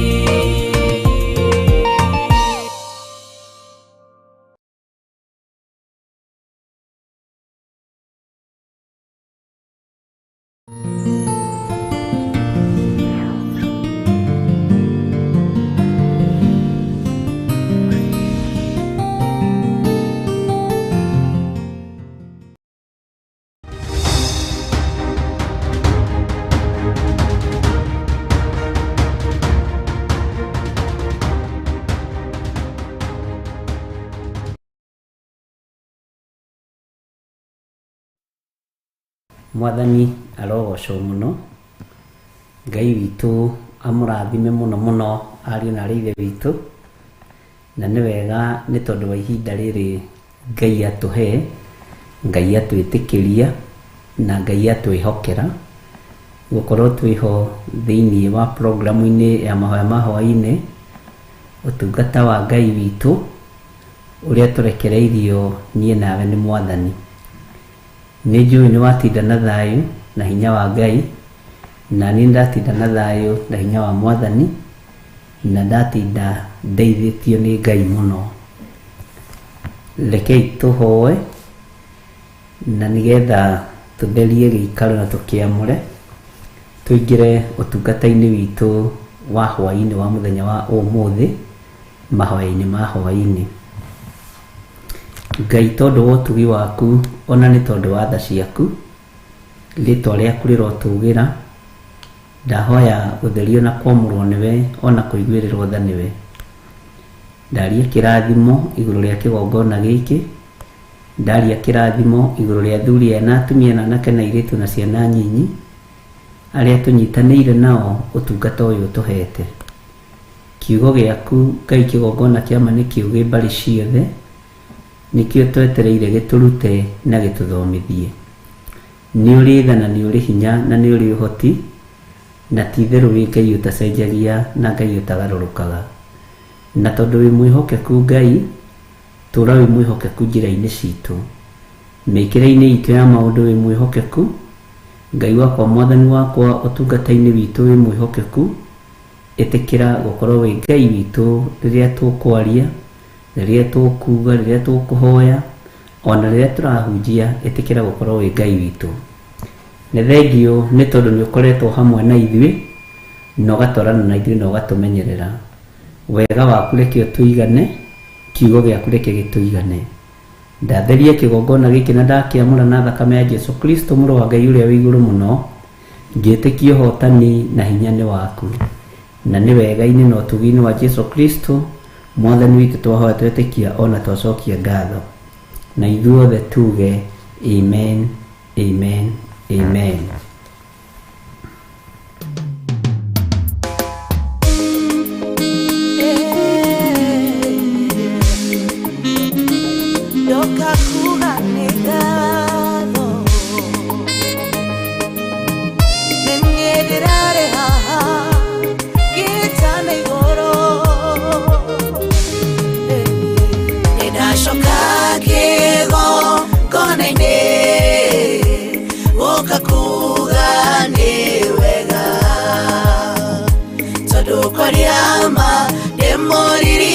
Mwathani arogocwo mũno. Ngai witũ amũrathime mũno mũno ariũ na arĩ ithe witũ. Na nĩ wega nĩ tondũ wa ihinda rĩrĩ Ngai atũhe, Ngai atwĩtĩkĩria na Ngai atwĩhokera gũkorwo twĩho thĩinĩ wa programu-inĩ ya mahoya ma hwaĩ-inĩ, ũtungata wa Ngai witũ ũrĩa tũrekereirio niĩ nawe nĩ Mwathani. Nĩ njũĩ nĩ watinda na thayũ na hinya wa Ngai, na niĩ ndatinda na thayũ na hinya wa Mwathani, na ndatinda ndeithĩtio nĩ Ngai mũno. Rekei tũhoe na nĩgetha tũtherie gĩikaro na tũkĩamũre, tũingĩre ũtungata-inĩ witũ wa hwaĩ-inĩ wa mũthenya wa ũmũthĩ, mahoya-inĩ ma hwaĩ-inĩ. Ngai tondũ wa ũtugi waku ona nĩ tondũ wa tha ciaku, rĩtwa rĩaku rĩrotũgĩra. Ndahoya gũtherio na kwamũrwo nĩwe ona kũiguĩrĩrwo tha nĩwe. Ndaria kĩrathimo igũrũ rĩa kĩgongona gĩkĩ, ndaria kĩrathimo igũrũ rĩa athuri aya na atumia na anake na airĩtu na ciana nyinyi, arĩa tũnyitanĩire nao ũtungata ũyũ ũtũhete. Kiugo gĩaku Ngai kĩgongona kĩa ma nĩ kĩũgĩ mbarĩ ciothe, nĩkĩo twetereire gĩtũrute na gĩtũthomithie. Nĩ ũrĩ tha na nĩ ũrĩ hinya na nĩ ũrĩ ũhoti, na ti itherũ wĩ Ngai ũtacenjagia na Ngai ũtagarũrũkaga. Na tondũ wĩ mwĩhokeku Ngai, tũra wĩ mwĩhokeku njĩra-inĩ citũ. Mĩkĩre-inĩ itũ ya maũndũ wĩ mwĩhokeku, Ngai wakwa Mwathani wakwa ũtungata-inĩ witũ wĩ mwĩhokeku, ĩtĩkĩra gũkorwo wĩ Ngai witũ rĩrĩa tũkwaria, rĩrĩa tũkuga, rĩrĩa tũkũhoya, ona rĩrĩa tũrahunjia, ĩtĩkĩra gũkorwo wĩ Ngai witũ. Nĩ thengiũ nĩ tondũ nĩ ũkoretwo hamwe na ithuĩ, na ũgatwarana na ithuĩ na ũgatũmenyerera. Wega waku reke ũtũigane, kiugo gĩaku reke gĩtũigane. Ndatheria kĩgongona gĩkĩ na ndakĩamũra na thakame ya Jesu Kristo mũrũ wa Ngai ũrĩa wĩ igũrũ mũno, ngĩtĩkia ũhotani na hinya nĩ waku. Na nĩ wega-inĩ na ũtugi-inĩ wa Jesu Kristo Mwathani witũ twahoya twetĩkia ona twacokia ngatho. Na ithuothe tuge amen, amen, amen. Ndoka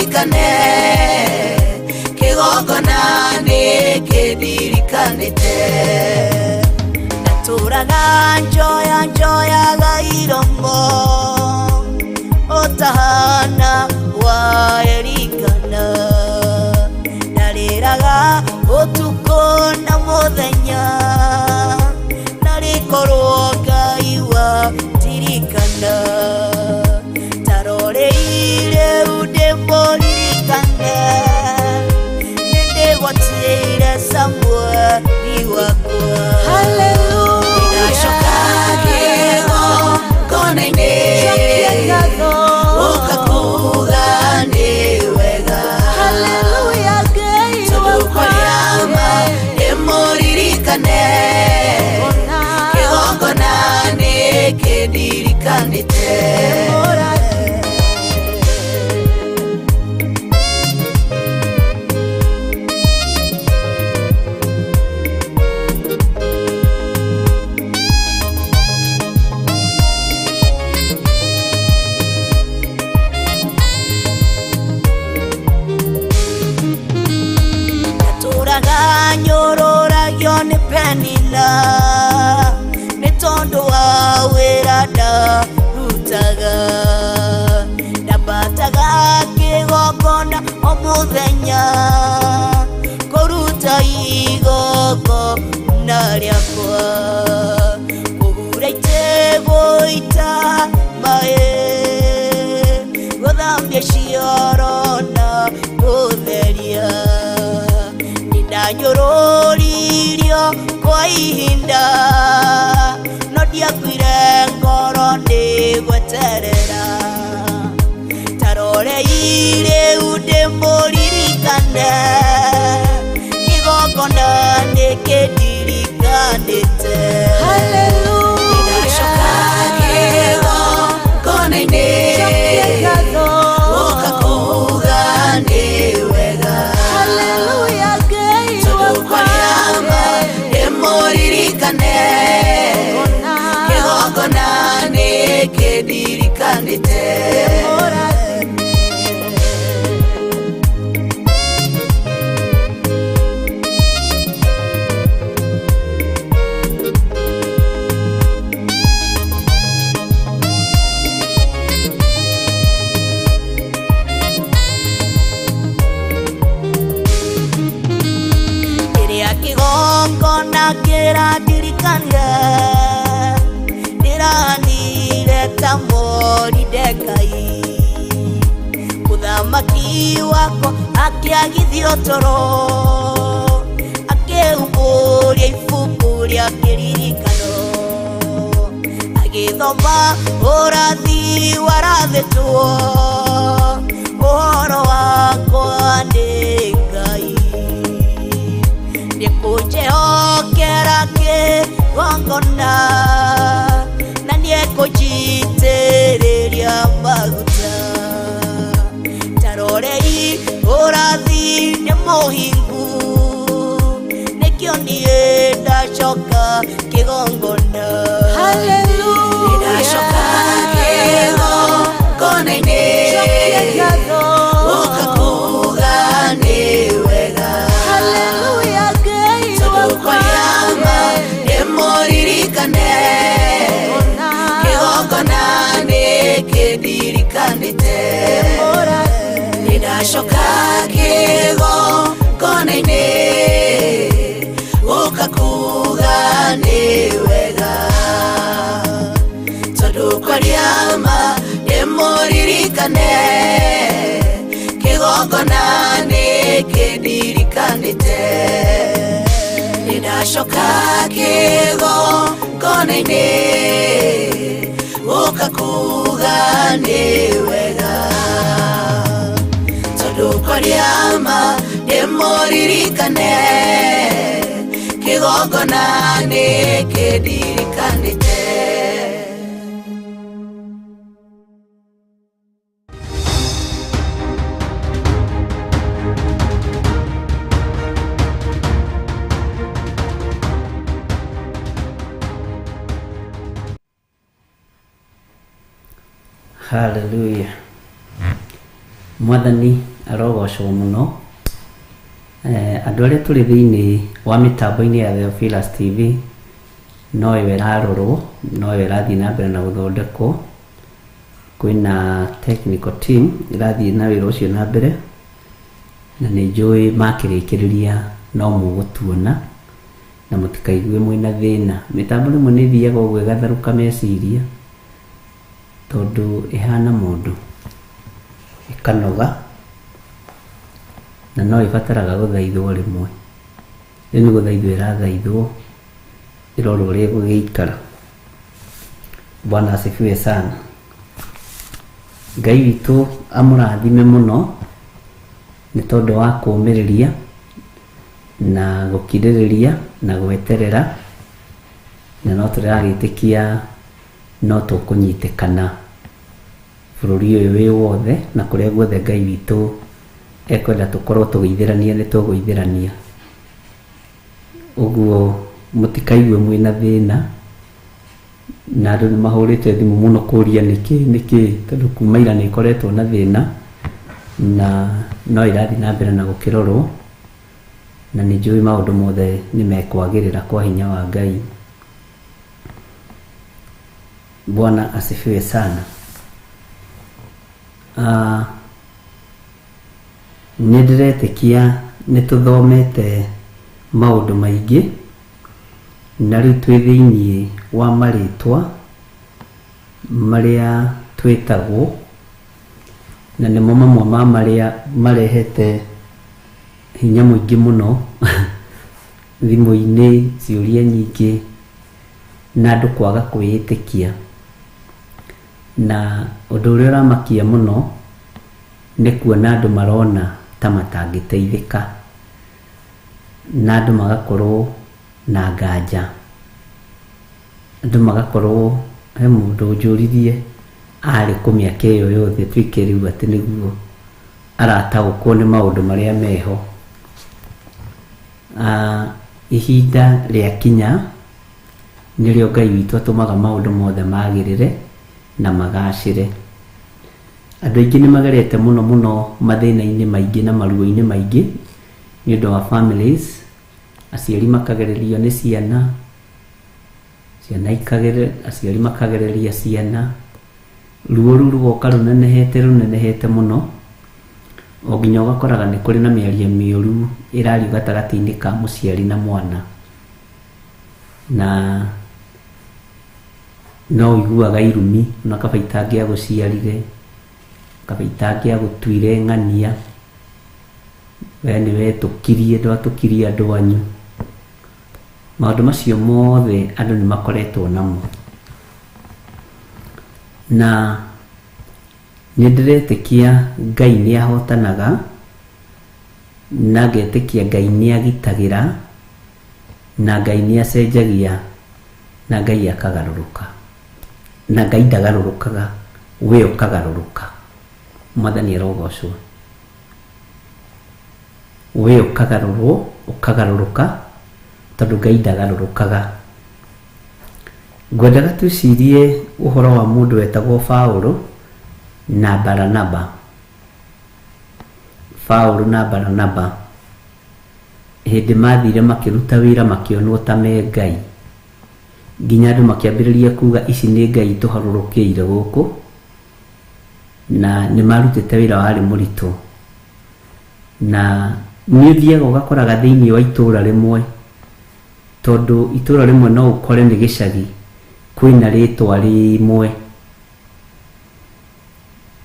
Ndĩmũririkane kĩgongona nĩkĩndirikanĩte. Natũraga njoya njoyaga iromo ũtahana wa Elikana, ndarĩraga ũtukũ na mũthenya, narĩkorwo Ngai wandirikana. Taroreire ndĩmũririkane, nĩndĩgwatĩire Samueli wakwa. Ndĩracoka kĩgongona-inĩ gũka kuuga nĩ wega, tondũ kwaria ma ndĩmũririkane kĩgongona nĩkĩndirikanĩte. Natũraga nyũrũragio nĩ Penina nĩ tondũ wa wĩra ndarutaga, ndambataga kĩgongona o mũthenya kũruta igongona rĩakwa, kũhura itĩ gũita maĩ, gũthambia cioro na gũtheria. Nĩndanyũrũririo kwa ihinda no ndiakuire ngoro nĩ gweterera. Taroreire ndĩmũririkane kĩgongona nĩkĩndirikanĩte. Ndĩracoka kĩgongona-inĩ gũka kuuga nĩ wega, tondũ kwaria ma ndĩmũririkane kĩgongona nĩkĩndirikanĩte. Kĩrĩa kĩgongona kĩrandirikanire, ndĩranire ta Moridekai, mũthamaki wakwa akĩagithio toro, akĩhumbũria ibuku rĩa kĩririkano, agĩthoma ũrathi warathĩtwo ũhoro wakwa nĩ Ngai. Nĩkũnjĩhokera kĩgongona na nĩekũnjitĩrĩria maguta. Tarorei ũrathi nĩ mũhingu, nĩkĩo niĩ ndacoka kĩgongona. Ndĩracoka kĩgongona-inĩ gũka kuuga nĩ wega, tondũ kwaria ma ndĩmũririkane kĩgongona nĩkĩndirikanĩte. Ndĩracoka kĩgongona-inĩ gũka kuuga nĩ wega, tondũ kwaria ma ndĩmũririkane kĩgongona nĩkĩndirikanĩte. Ndĩracoka kĩgongona-inĩ gũka kuuga nĩ wega, tondũ kwaria ma ndĩmũririkane kĩgongona nĩkĩndirikanĩte. Haleluya. Mwathani Arogocwo mũno. Andũ arĩa tũrĩ thĩinĩ wa mĩtambo-inĩ ya Theophilus TV, no ĩyo ĩrarorwo, no ĩyo ĩrathiĩ na mbere na gũthondekwo. Kwĩna technical team ĩrathiĩ na wĩra ũcio na mbere, na nĩ njũĩ makĩrĩkĩrĩria no mũgũtuona na mũtikaigue mwĩna thĩna. Mĩtambo rĩmwe nĩ ĩthiaga ũguo ĩgatharũka meciria, tondũ ĩhana mũndũ, ĩkanoga, na no ĩbataraga gũthaithwo rĩmwe. Rĩu nĩ gũthaithwo ĩrathaithwo, ĩrorwo ũrĩa ĩgũgĩikara. Bwana asifiwe sana. Ngai witũ amũrathime mũno nĩ tondũ wa kũũmĩrĩria na gũkirĩrĩria na gweterera, na no tũragĩtĩkia no tũkũnyitĩkana bũrũri ũyũ wĩ wothe, na kũrĩa guothe Ngai witũ ekwenda tũkorwo tũgĩithĩrania nĩ tũgũithĩrania. Ũguo mũtikaigue mwĩna thĩna, na andũ nĩ mahũrĩte thimũ mũno kũria nĩkĩ nĩkĩ, tondũ kuma ira nĩ ĩkoretwo na thĩna, na no ĩrathiĩ na mbere na gũkĩrorwo, na nĩ njũĩ maũndũ mothe nĩ mekwagĩrĩra kwa hinya wa Ngai. Bwana asifiwe sana. Nĩ ndĩretĩkia nĩ tũthomete maũndũ maingĩ, na rĩu twĩ thĩiniĩ wa marĩtwa marĩa twĩtagwo, na nĩmo mamwe ma marĩa marehete hinya mũingĩ mũno thimũ-inĩ, ciũria nyingĩ, na andũ kwaga kwĩĩtĩkia. Na ũndũ ũrĩa ũramakia mũno nĩ kuona andũ marona ta matangĩteithĩka, na andũ magakorwo na nganja, andũ magakorwo, he mũndũ ũnjũririe arĩ kũ mĩaka ĩyo yothe tuĩke rĩu atĩ nĩguo arataũkwo nĩ maũndũ marĩa meho. Ihinda rĩakinya nĩrĩo Ngai witũ atũmaga maũndũ mothe magĩrĩre na magacĩre. Andũ aingĩ nĩ magerete mũno mũno mathĩna-inĩ maingĩ na maruo-inĩ maingĩ nĩ ũndũ wa families, aciari makagererio nĩ ciana, ciana ikagere, aciari makagereria ciana, ruo rũu rũgoka rũnenehete rũnenehete mũno, o nginya ũgakoraga nĩ kũrĩ na mĩario mĩũru ĩrario gatagatĩ-inĩ ka mũciari na mwana. Na no ũiguaga irumi, ona kaba itangĩagũciarire, kaba itangĩagũtuire ng'ania, we nĩ wetũkirie, ndwatũkirie andũ anyu. Maũndũ macio mothe andũ nĩ makoretwo namo. Na nĩ ndĩretĩkia Ngai nĩ ahotanaga, na ngetĩkia Ngai nĩ agitagĩra, na Ngai nĩ acenjagia, na Ngai akagarũrũka. Na Ngai ndagarũrũkaga, we ũkagarũrũka. Mwathani arogocwo. We ũkagarũrwo, ũkagarũrũka, tondũ Ngai ndagarũrũkaga. Ngwendaga twĩcirie ũhoro wa mũndũ wetagwo Paũlũ na Baranaba. Paũlũ na Baranaba hĩndĩ mathire makĩruta wĩra makĩonwo ta me Ngai, nginya andũ makĩambĩrĩria kuga ici nĩ Ngai tũharũrũkĩire gũkũ, na nĩ marutĩte wĩra warĩ mũritũ. Na nĩ ũthiaga ũgakoraga thĩinĩ wa itũra rĩmwe, tondũ itũra rĩmwe no ũkore nĩ gĩcagi, kwĩna rĩtwa rĩmwe.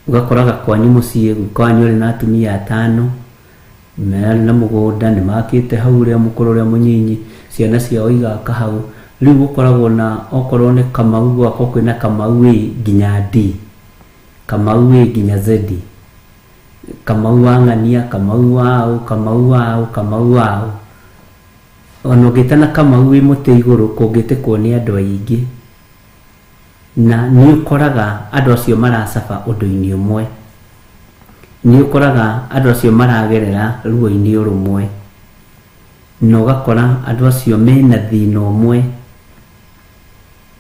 Ũgakoraga kwanyu mũciĩ, guka wanyu arĩ na atumia atano, marĩ na mũgũnda, nĩ makĩte hau, ũrĩa mũkũrũ ũrĩa mũnyinyi, ciana ciao igaka hau. Rĩu gũkoragwo na okorwo nĩ Kamau, gũgakorwo kwĩna Kamau A nginya D, Kamau A nginya Z, Kamau wa ng'ania, Kamau wa ũ, Kamau wa ũ, Kamau wa ũ. Ona ũngĩtana Kamau wĩ mũtĩ igũrũ, kũngĩtĩkwo nĩ andũ aingĩ. Na nĩ ũkoraga andũ acio maracaba ũndũ-inĩ ũmwe, nĩ ũkoraga andũ acio maragerera ruo-inĩ o rũmwe, na ũgakora andũ acio mena thĩna ũmwe.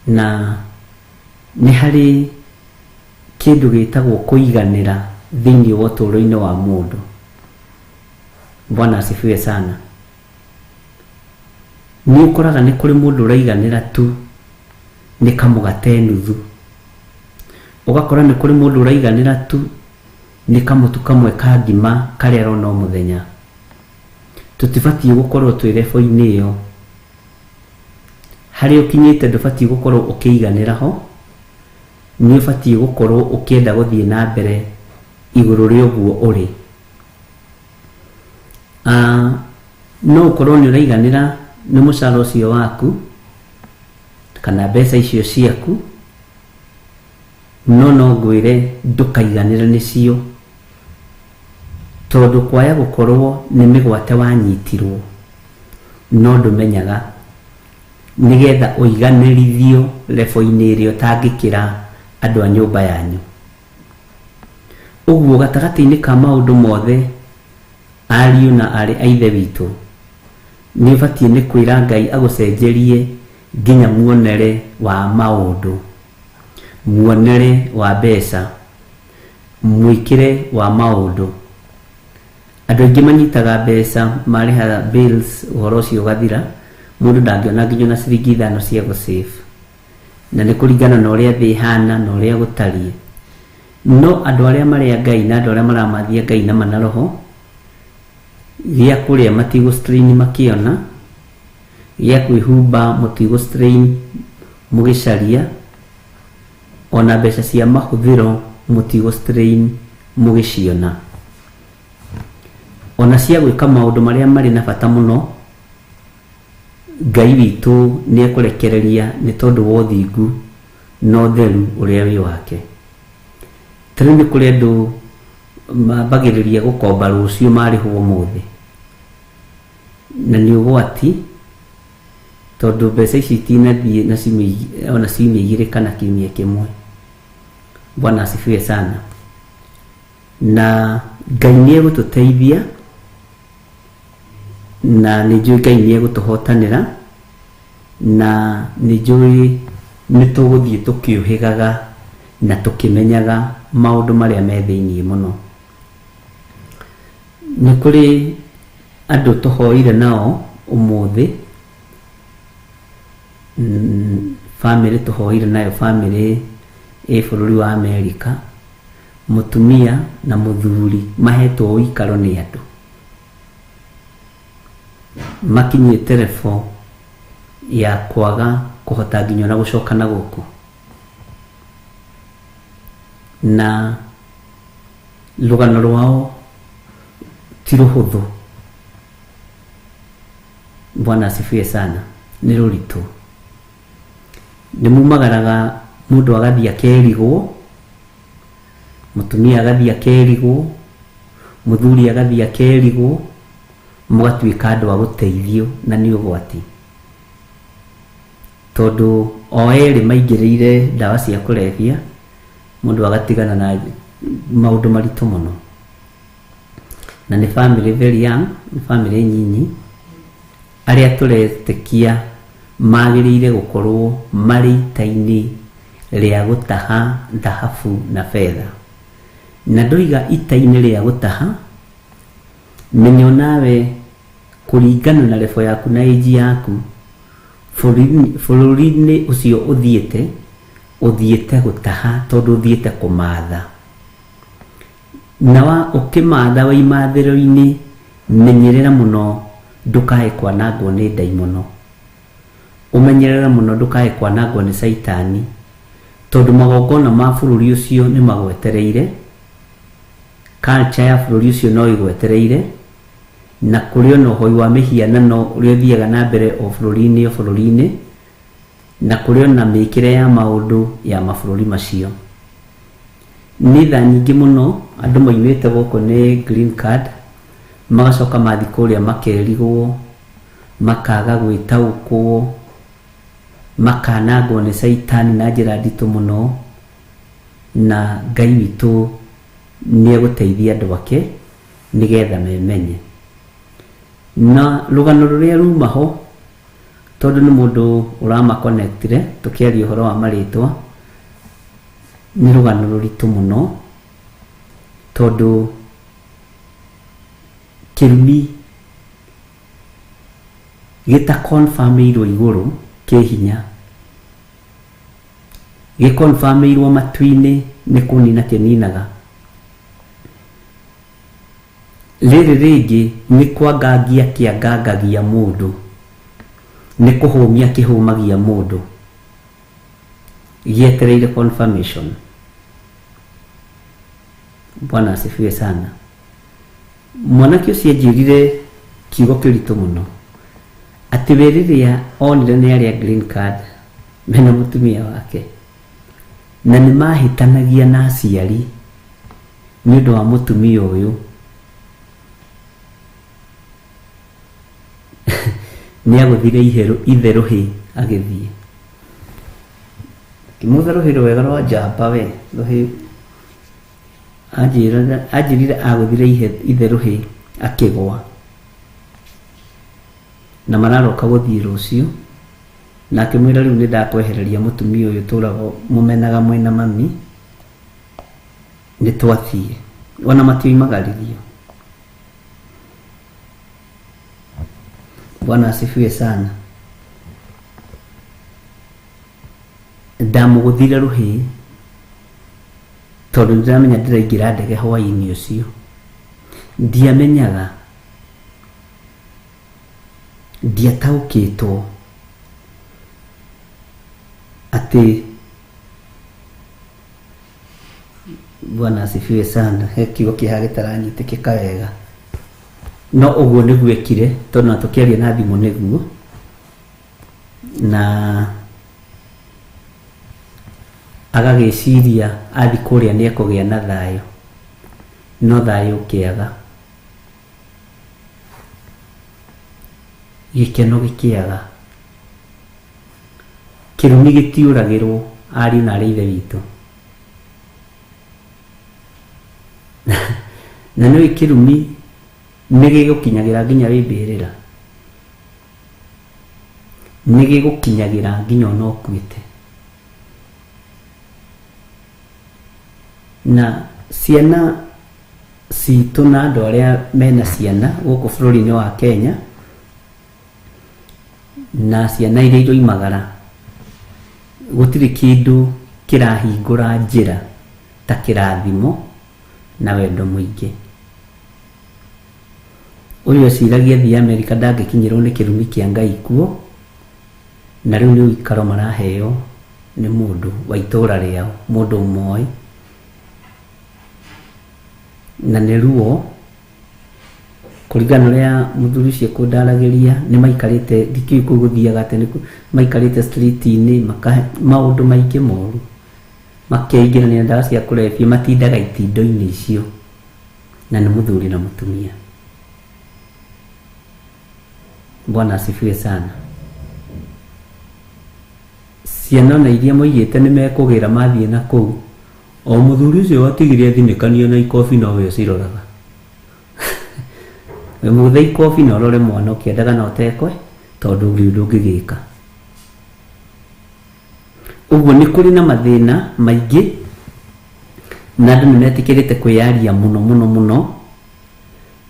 Na nĩ harĩ kĩndũ gĩtagwo kũiganĩra thĩinĩ wa ũtũũro-inĩ wa mũndũ. Bwana asifiwe sana. Nĩ ũkoraga nĩ kũrĩ mũndũ ũraiganĩra tu nĩ kamũgate nuthu, ũgakora nĩ kũrĩ mũndũ ũraiganĩra tu nĩ kamũtu kamwe ka ngima karĩa arona o mũthenya. Tũtibatiĩ gũkorwo twĩ level-inĩ ĩyo. Harĩa ũkinyĩte ndũbatiĩ gũkorwo ũkĩiganĩra ho, nĩ ũbatiĩ gũkorwo ũkĩenda gũthiĩ na mbere igũrũ rĩa ũguo ũrĩ. No ũkorwo nĩ ũraiganĩra nĩ mũcara ũcio waku kana mbeca icio ciaku, no no ngwĩre ndũkaiganĩre nĩcio, tondũ kwaya gũkorwo nĩ mĩgwate wanyitirwo no ndũmenyaga, nĩgetha ũiganĩrithio level-inĩ ĩrĩa ũtangĩkĩra andũ a nyũmba yanyu. Ũguo gatagatĩ-inĩ ka maũndũ mothe, ariũ na aarĩ a Ithe witũ, nĩ ũbatiĩ nĩ kwĩra Ngai agũcenjerie nginya muonere wa maũndũ, muonere wa mbeca, mwĩkĩre wa maũndũ. Andũ aingĩ manyitaga mbeca marĩha bills, ũhoro ũcio ũgathira, mũndũ ndangĩona nginya ona ciringi 5 cia gũ-save, na nĩ kũringana na ũrĩa thĩ ĩhana na ũrĩa gũtariĩ. No andũ arĩa marĩa Ngai na andũ arĩa maramathia Ngai na mana roho, gĩa kũrĩa matigũ strain makĩona, gĩa kwĩhumba mũtigũ strain mũgĩcaria, ona mbeca cia mahũthĩro mũtigũ strain mũgĩciona, ona cia gwĩka maũndũ marĩa marĩ na bata mũno, Ngai witũ nĩ ekũrekereria nĩ tondũ wa ũthingu na ũtheru ũrĩa wĩ wake. Ta rĩu nĩ kũrĩ andũ mambagĩrĩria gũkomba rũciũ marĩhwo ũmũthĩ, na nĩ ũgwati tondũ mbeca ici itinathiĩ na ciumia, ona ciumia 2 kana kiumia kĩmwe. Bwana asifiwe sana. Na Ngai nĩ egũtũteithia, na nĩ njũĩ Ngai nĩ egũtũhotanĩra, na nĩ njũĩ nĩ tũgũthiĩ tũkĩũhĩgaga na tũkĩmenyaga maũndũ marĩa me thĩiniĩ mũno. Nĩ kũrĩ andũ tũhoire nao ũmũthĩ, bamĩrĩ tũhoire nayo, bamĩrĩ ĩ bũrũri wa Amerika, mũtumia na mũthuri mahetwo ũikaro nĩ andũ makinyĩte level ya kwaga kũhota nginya ona gũcoka na gũkũ, na rũgano rwao ti rũhũthũ. Bwana asifiwe sana. Nĩ rũritũ. Nĩ mumagaraga mũndũ agathiĩ akerigwo, mũtumia agathiĩ akerigwo, mũthuri agathiĩ akerigwo, mũgatuĩka andũ a gũteithio, na nĩ ũgwati tondũ o erĩ maingĩrĩire ndawa cia kũrebia, mũndũ agatigana na maũndũ maritũ mũno. Na nĩ family very young, nĩ family nyinyi, arĩa tũretĩkia magĩrĩire gũkorwo marĩ ita-inĩ rĩa gũtaha thahabu na betha. Na ndoiga ita-inĩ rĩa gũtaha, menya onawe kũringana na level yaku na age yaku, bũrũri-inĩ ũcio ũthiĩte, ũthiĩte gũtaha tondũ ũthiĩte kũmatha. Na wa ũkĩmatha wĩ imathĩro-inĩ, menyerera mũno ndũkae kwanangwo nĩ ndaimono, ũmenyerere mũno ndũkae kwanangwo nĩ caitani, tondũ magongona ma bũrũri ũcio nĩ magwetereire, culture ya bũrũri ũcio no ĩgwetereire, na kũrĩ ona ũhoi wa mĩhianano ũrĩa ũthiaga na mbere o bũrũri-inĩ o bũrũri-inĩ, na kũrĩ ona mĩkĩre ya maũndũ ya mabũrũri macio. Nĩ thaa nyingĩ mũno andũ maumĩte gũkũ nĩ green card, magacoka mathiĩ kũrĩa makerigwo, makaga gwĩtaũkwo, makanangwo nĩ caitani na njĩra nditũ mũno, na Ngai witũ nĩ egũteithia andũ ake nĩgetha memenye. Na rũgano rũrĩa ruma ho, tondũ nĩ mũndũ ũrama-connect-ire tũkĩaria ũhoro wa marĩtwa, nĩ rũgano rũritũ mũno, tondũ kĩrumi Gĩta confirmĩirwo igũrũ kĩ hinya, gĩkonfirmĩirwo matu-inĩ nĩ kũnina kĩninaga. Rĩrĩ rĩngĩ nĩ kwangangia kĩangangagia mũndũ, nĩ kũhũmia kĩhũmagia mũndũ, gĩetereire confirmation. Bwana asifiwe sana. Mwanake ũcio anjĩrire kiugo kĩritũ mũno, atĩ we rĩrĩa onire nĩ arĩa green card mena mũtumia wake, na nĩ mahĩtanagia na aciari nĩ ũndũ wa mũtumia ũyũ, nĩ agũthire ithe rũhĩ agĩthiĩ. Kĩmũtha rũhĩ rwega rwa njamba we, rũhĩ anjĩrire agũthire ithe rũhĩ akĩgwa, na mararoka gũthiĩ rũciũ, na akĩmwĩra rĩu nĩ ndakwehereria mũtumia ũyũ tũrago mũmenaga mwĩna mami, nĩ twathiĩ. Ona matioimagaririo. Bwana asifiwe sana. Ndamũgũthire rũhĩ tondũ nĩndĩramenya ndĩraingĩra ndege hwaĩ-inĩ ũcio. Ndiamenyaga, ndiataũkĩtwo atĩ Bwana asifiwe sana. He kiugo kĩha gĩtaranyitĩkĩka wega, no ũguo nĩguo ekire, tondũ na tũkĩaria na thimũ nĩguo, na agagĩciria athi kũrĩa nĩ ekũgĩa na thayũ, no thayũ ũkĩaga, gĩkeno gĩkĩaga, kĩrumi gĩtiũragĩrwo ariũ na arĩ ithe witũ. Na nĩũĩ kĩrumi nĩ gĩgũkinyagĩra nginya wĩ mbĩrĩra, nĩ gĩgũkinyagĩra nginya ona ũkuĩte. Na ciana citũ na andũ arĩa mena ciana gũkũ bũrũri-inĩ wa Kenya, na ciana iria iroimagara, gũtirĩ kĩndũ kĩrahingũra njĩra ta kĩrathimo na wendo mũingĩ. Ũyũ eciragia athiĩ Amerika ndangĩkinyĩrwo nĩ kĩrumi kĩa Ngai kuo, na rĩu nĩ ũikaro maraheo nĩ mũndũ wa itũra rĩao, mũndũ ũmoĩ, na nĩ ruo kũringana na ũrĩa mũthuri ũcio ekũndaragĩria, nĩ maikarĩte, ndikĩũĩ kũu gũthiaga atĩa, nĩ maikarĩte street-inĩ, maũndũ maingĩ moru, makeingĩrania na ndawa cia kũrebia, matindaga itindo-inĩ icio, na nĩ mũthuri na mũtumia. Bwana asifiwe sana. Ciana ona iria moigĩte nĩ mekũgĩra mathiĩ na kũu, o mũthuri ũcio watigire athinĩkania na ikobi nowe ũciroraga. Wĩmũgũthe ikobi na ũrore mwana ũkĩendaga na ũtekwe, tondũ ndũrĩ ũndũ ũngĩgĩka. Ũguo nĩ kũrĩ na mathĩna maingĩ, na andũ nĩ metĩkĩrĩte kwĩyaria mũno mũno mũno,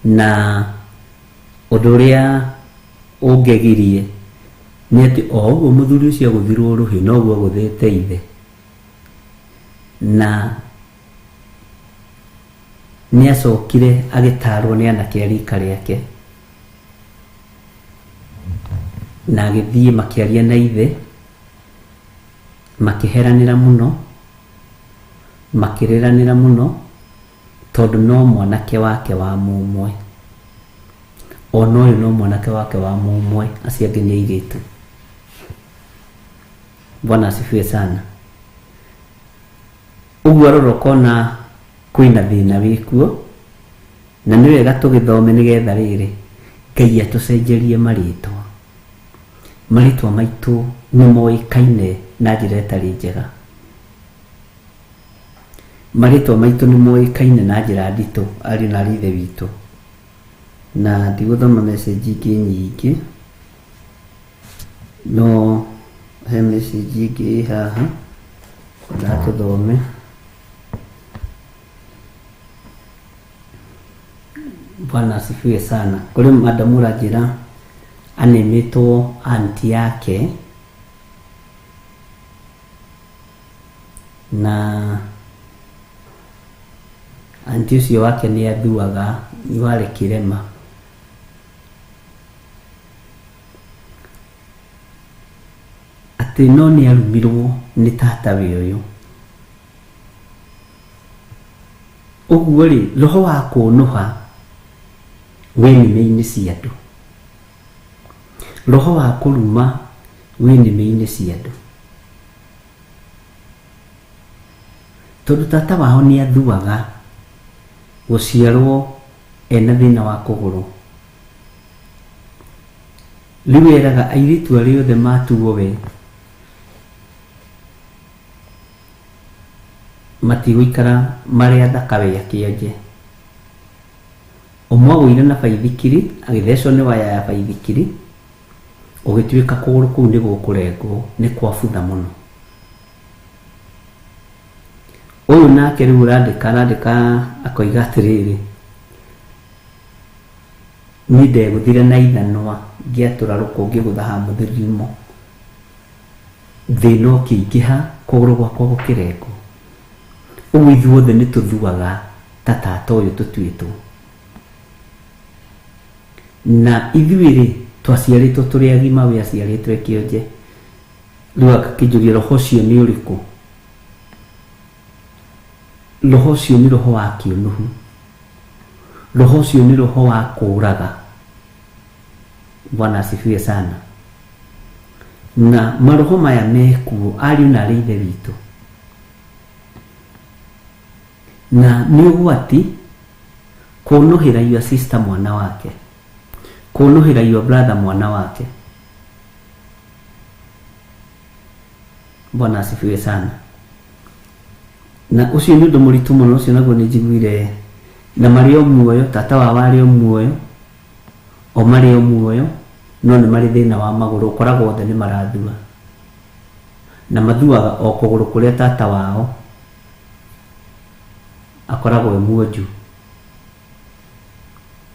na ũndũ ũrĩa ũngegirie nĩ atĩ o ũguo mũthuri ũcio agũthirwo rũhĩ noguo agũthĩte ithe, na nĩ acokire agĩtarwo nĩ anake a rika rĩake, na agĩthiĩ makĩaria na ithe, makĩheranĩra mũno, makĩrĩranĩra mũno, tondũ no mwanake wake wa mũmwe, ona ũyũ no mwanake wake wa mũmwe, acio angĩ nĩ airĩtu. Bwana asifiwe sana. Ũguo arora ũkona kwĩna thĩna wĩkuo, na nĩ wega tũgĩthome nĩgetha rĩrĩ Ngai atũcenjerie marĩtwa. Marĩtwa maitũ nĩ moĩkaine na njĩra ĩtarĩ njega, marĩtwa maitũ nĩ moĩkaine na njĩra nditũ, ariũ na arĩ ithe witũ. Na ndigũthoma message ingĩ nyingĩ, no he message ingĩ ĩ haha ndatũthome. Bwana asifiwe sana. Kũrĩ madamu ũranjĩra Anemĩtwo anti yake na anti ũcio wake nĩ athuaga nĩ warĩ kĩrema. Atĩ no nĩ arumirwo nĩ tatawe ũyũ. Ũguo rĩ, roho wa kũnũha wĩ nĩmĩ-inĩ cia andũ. Roho wa kũruma wĩ nĩmĩ-inĩ cia andũ. Tondũ tata wao nĩ athuaga gũciarwo ena thĩna wa kũgũrũ. Rĩu eraga airĩtu arĩa othe matuo we matigũikara marĩ athaka we akĩonje. Ũmwe agũire na baithikiri, agĩthecwo nĩ waya ya baithikiri, gũgĩtuĩka kũgũrũ kũu nĩ gũkũrengwo, nĩ kwabutha mũno. Ũyũ nake rĩu ũrandĩka arandĩka akoiga atĩrĩrĩ, niĩ ndegũthire na ithanwa ngĩatũra rũkũ ngĩgũtha ha mũthirimo, thĩna ũkĩingĩha kũgũrũ gwakwa gũkĩrengwo. Ũguo ithuothe nĩ tũthuaga ta tata ũyũ tũtuĩtwo. Na ithuĩ rĩ, twaciarĩtwo tũrĩ agima, we aciarĩtwo e kĩonje. Rĩu agakĩnjũria roho ũcio nĩ ũrĩkũ? Roho ũcio nĩ roho wa kĩũnũhu. Roho ũcio nĩ roho wa kũũraga. Bwana asifiwe sana. Na maroho maya mekuo ariũ na arĩ ithe witũ. Na nĩ ũgwati kũnũhĩra your sister mwana wake, kũnũhĩra your brother mwana wake. Bwana asifiwe sana. Na ũcio nĩ ũndũ mũritũ mũno, ũcio naguo nĩ njiguire na marĩ o muoyo, tata wao arĩ o muoyo, o marĩ o muoyo, no nĩ marĩ thĩna wa magũrũ, ũkoragwo othe nĩ marathua. Na mathuaga o kũgũrũ kũrĩa tata wao akoragwo e muonju.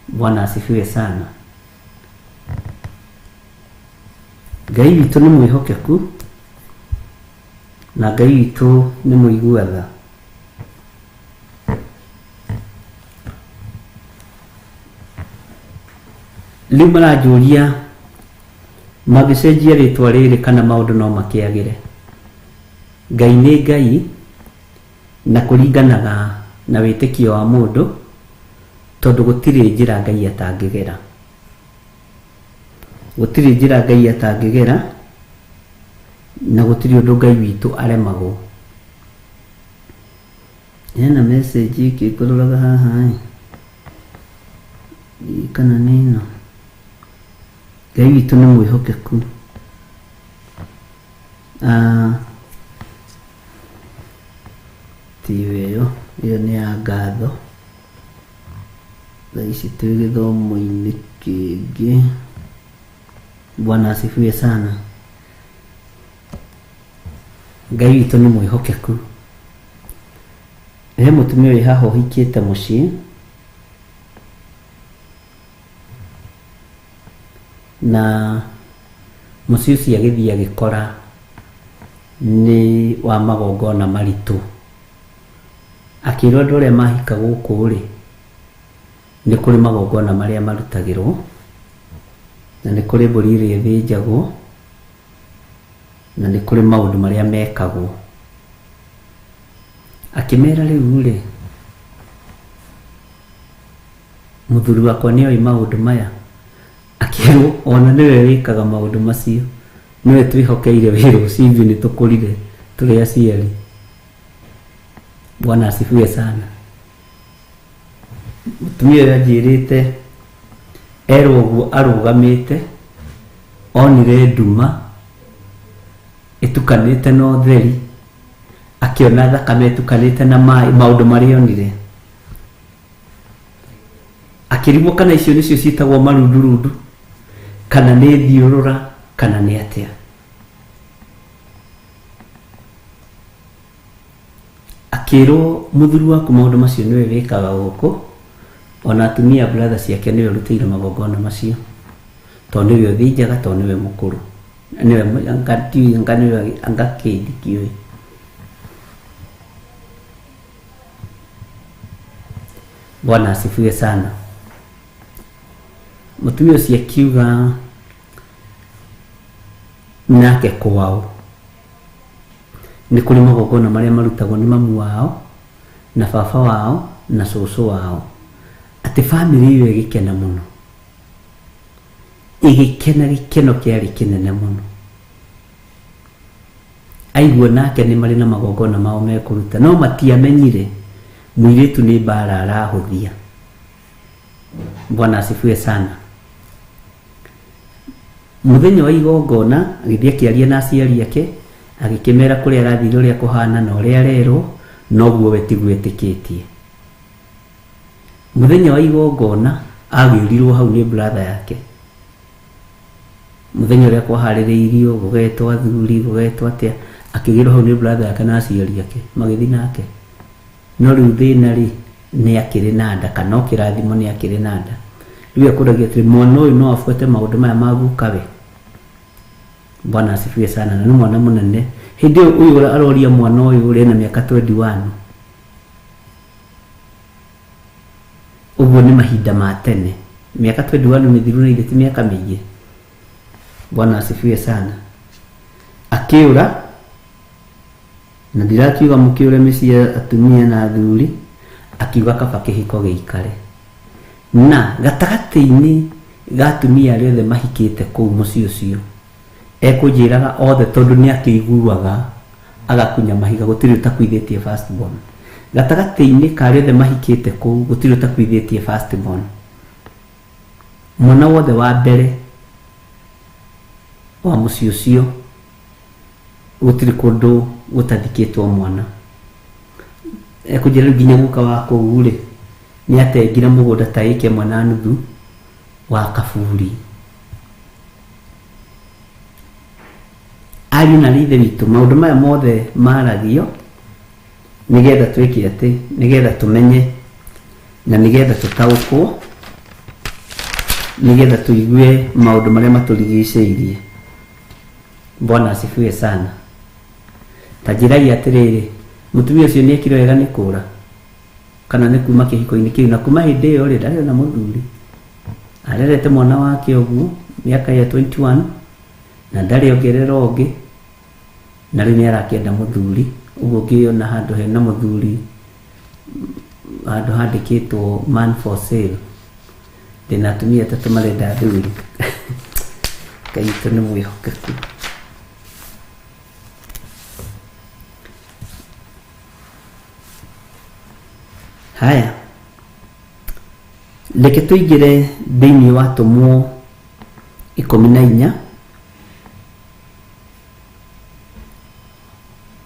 Bwana asifiwe sana. Ngai witũ nĩ mwĩhokeku na Ngai witũ nĩ mũigua tha. Rĩu maranjũria mangĩcenjia rĩtwa rĩrĩ kana maũndũ no makĩagĩre. Ngai nĩ Ngai na kũringanaga na wĩtĩkio wa mũndũ tondũ gũtirĩ njĩra Ngai atangĩgera. Gũtirĩ njĩra Ngai atangĩgera na gũtirĩ ũndũ Ngai witũ aremagwo. Hena message ĩngĩ ngũroraga haha ĩ, kana nĩ ĩno. Ngai witũ nĩ mwĩhokeku. Ah, tiyo ĩyo, ĩyo nĩ ya ngatho. Thaa ici twĩ gĩthomo-inĩ kĩngĩ. Bwana asifiwe sana. Ngai witũ nĩ mwĩhokeku. He mũtumia wĩ haha ũhikĩte mũciĩ na mũciĩ ũcio agĩthiĩ agĩkora nĩ wa magongona maritũ. Akĩrwo andũ arĩa mahika gũkũ rĩ, nĩ kũrĩ magongona marĩa marutagĩrwo, na nĩ kũrĩ mbũri ĩrĩa ĩthĩnjagwo, na nĩ kũrĩ maũndũ marĩa mekagwo. Akĩmera rĩu rĩ, mũthuri wakwa nĩ oĩ maũndũ maya? Akĩrwo ona nĩwe wĩkaga maũndũ macio, nĩwe twĩhokeire wĩra ũcio ithuĩ nĩ tũkũrire tũrĩ aciari. Bwana asifiwe sana. Mũtumia ũyũ anjĩrĩte erwo ũguo arũgamĩte onire nduma ĩtukanĩte na ũtheri akĩona thakame ĩtukanĩte na maĩ maũndũ marĩa onire akĩrigwo kana icio nĩcio ciĩtagwo marundurundu kana nĩ thiũrũra kana nĩ atĩa. Akĩrwo mũthuri waku maũndũ macio nĩwe wĩkaga gũkũ, ona atumia brother ciake nĩwe ũrutĩire magongona macio. Tondũ nĩwe ũthĩnjaga, tondũ nĩwe mũkũrũ, nĩwe anga ndiũĩ, anga nĩwe anga kĩ ndikĩũĩ. Bwana asifiwe sana. Mũtumia ũcio akiuga nake kwao nĩ kũrĩ magongona marĩa marutagwo nĩ mamu wao na baba wao na cũcũ wao, atĩ bamĩrĩ ĩyo ĩgĩkena mũno, ĩgĩkena gĩkeno kĩarĩ kĩnene mũno. Aigua nake nĩ marĩ na magongona mao mekũruta, no matiamenyire mũirĩtu nĩ mbara arahũthia. Bwana asifiwe sana. Mũthenya wa igongona agĩthiĩ akĩaria na aciari ake, agĩkĩmera kũrĩa arathire ũrĩa kũhana na ũrĩa arerwo, noguo we tiguo etĩkĩtie. Mũthenya wa igongona agĩrirwo hau nĩ brother yake. Mũthenya ũrĩa kwaharĩrĩirio gũgetwo athuri, gũgetwo atĩa, akĩgĩrwo hau nĩ brother yake na aciari ake magĩthiĩ nake. No rĩu thĩna rĩ, nĩ akĩrĩ na nda, kana o kĩrathimo nĩ akĩrĩ na nda. Rĩu ekũragia atĩrĩ, mwana ũyũ no abuate maũndũ maya ma gukawe? Bwana asifiwe sana. Na nĩ mwana mũnene. Hĩndĩ ĩyo ũyũ aroria mwana ũyũ ũrĩa ena mĩaka 21. Ũguo nĩ mahinda ma tene. Mĩaka 21 mĩthiru na ithe ti mĩaka mĩingĩ. Bwana asifiwe sana. Akĩũra, na ndirakiuga mũkĩũre mĩciĩ ya atumia na athuri, akiuga kaba kĩhiko gĩikare. Na gatagatĩ-inĩ ga atumia arĩa othe mahikĩte kũu mũciĩ ũcio, ekũnjĩraga othe tondũ nĩ akĩiguaga agakunya mahiga, gũtirĩ ũtakuithĩtie first born. Gatagatĩ-inĩ ka arĩa othe mahikĩte kũu, gũtirĩ ũtakuithĩtie first born. Mwana wothe wa mbere wa mũciĩ ũcio, gũtirĩ kũndũ gũtathikĩtwo mwana. Ekũnjĩra rĩu nginya guka wa kũu rĩ, nĩ atengire mũgũnda ta ĩka ĩmwe na nuthu wa kaburi. Ariũ na ithe witũ, maũndũ maya mothe maragio nĩgetha twĩke atĩ, nĩgetha tũmenye na nĩgetha tũtaũkwo, nĩgetha tũigue maũndũ marĩa matũrigicĩirie. Bwana asifiwe sana. Ta njĩrai atĩrĩrĩ, mũtumia ũcio nĩ ekire wega nĩ kũra kana nĩ kuma kĩhiko-inĩ kĩu? Na kuma hĩndĩ ĩyo rĩ, ndarĩ na mũthuri, arerete mwana wake ũguo mĩaka ya 21 na ndarĩ ongerera ũngĩ, na rĩu nĩ arakĩenda mũthuri. Ũguo ũngĩona handũ hena mũthuri, handũ handĩkĩtwo man for sale, ndĩna atumia atatũ marenda athuri. Ngai witũ nĩ mwĩhokeku. Haya, reke tũingĩre thĩinĩ wa Atũmwo 14,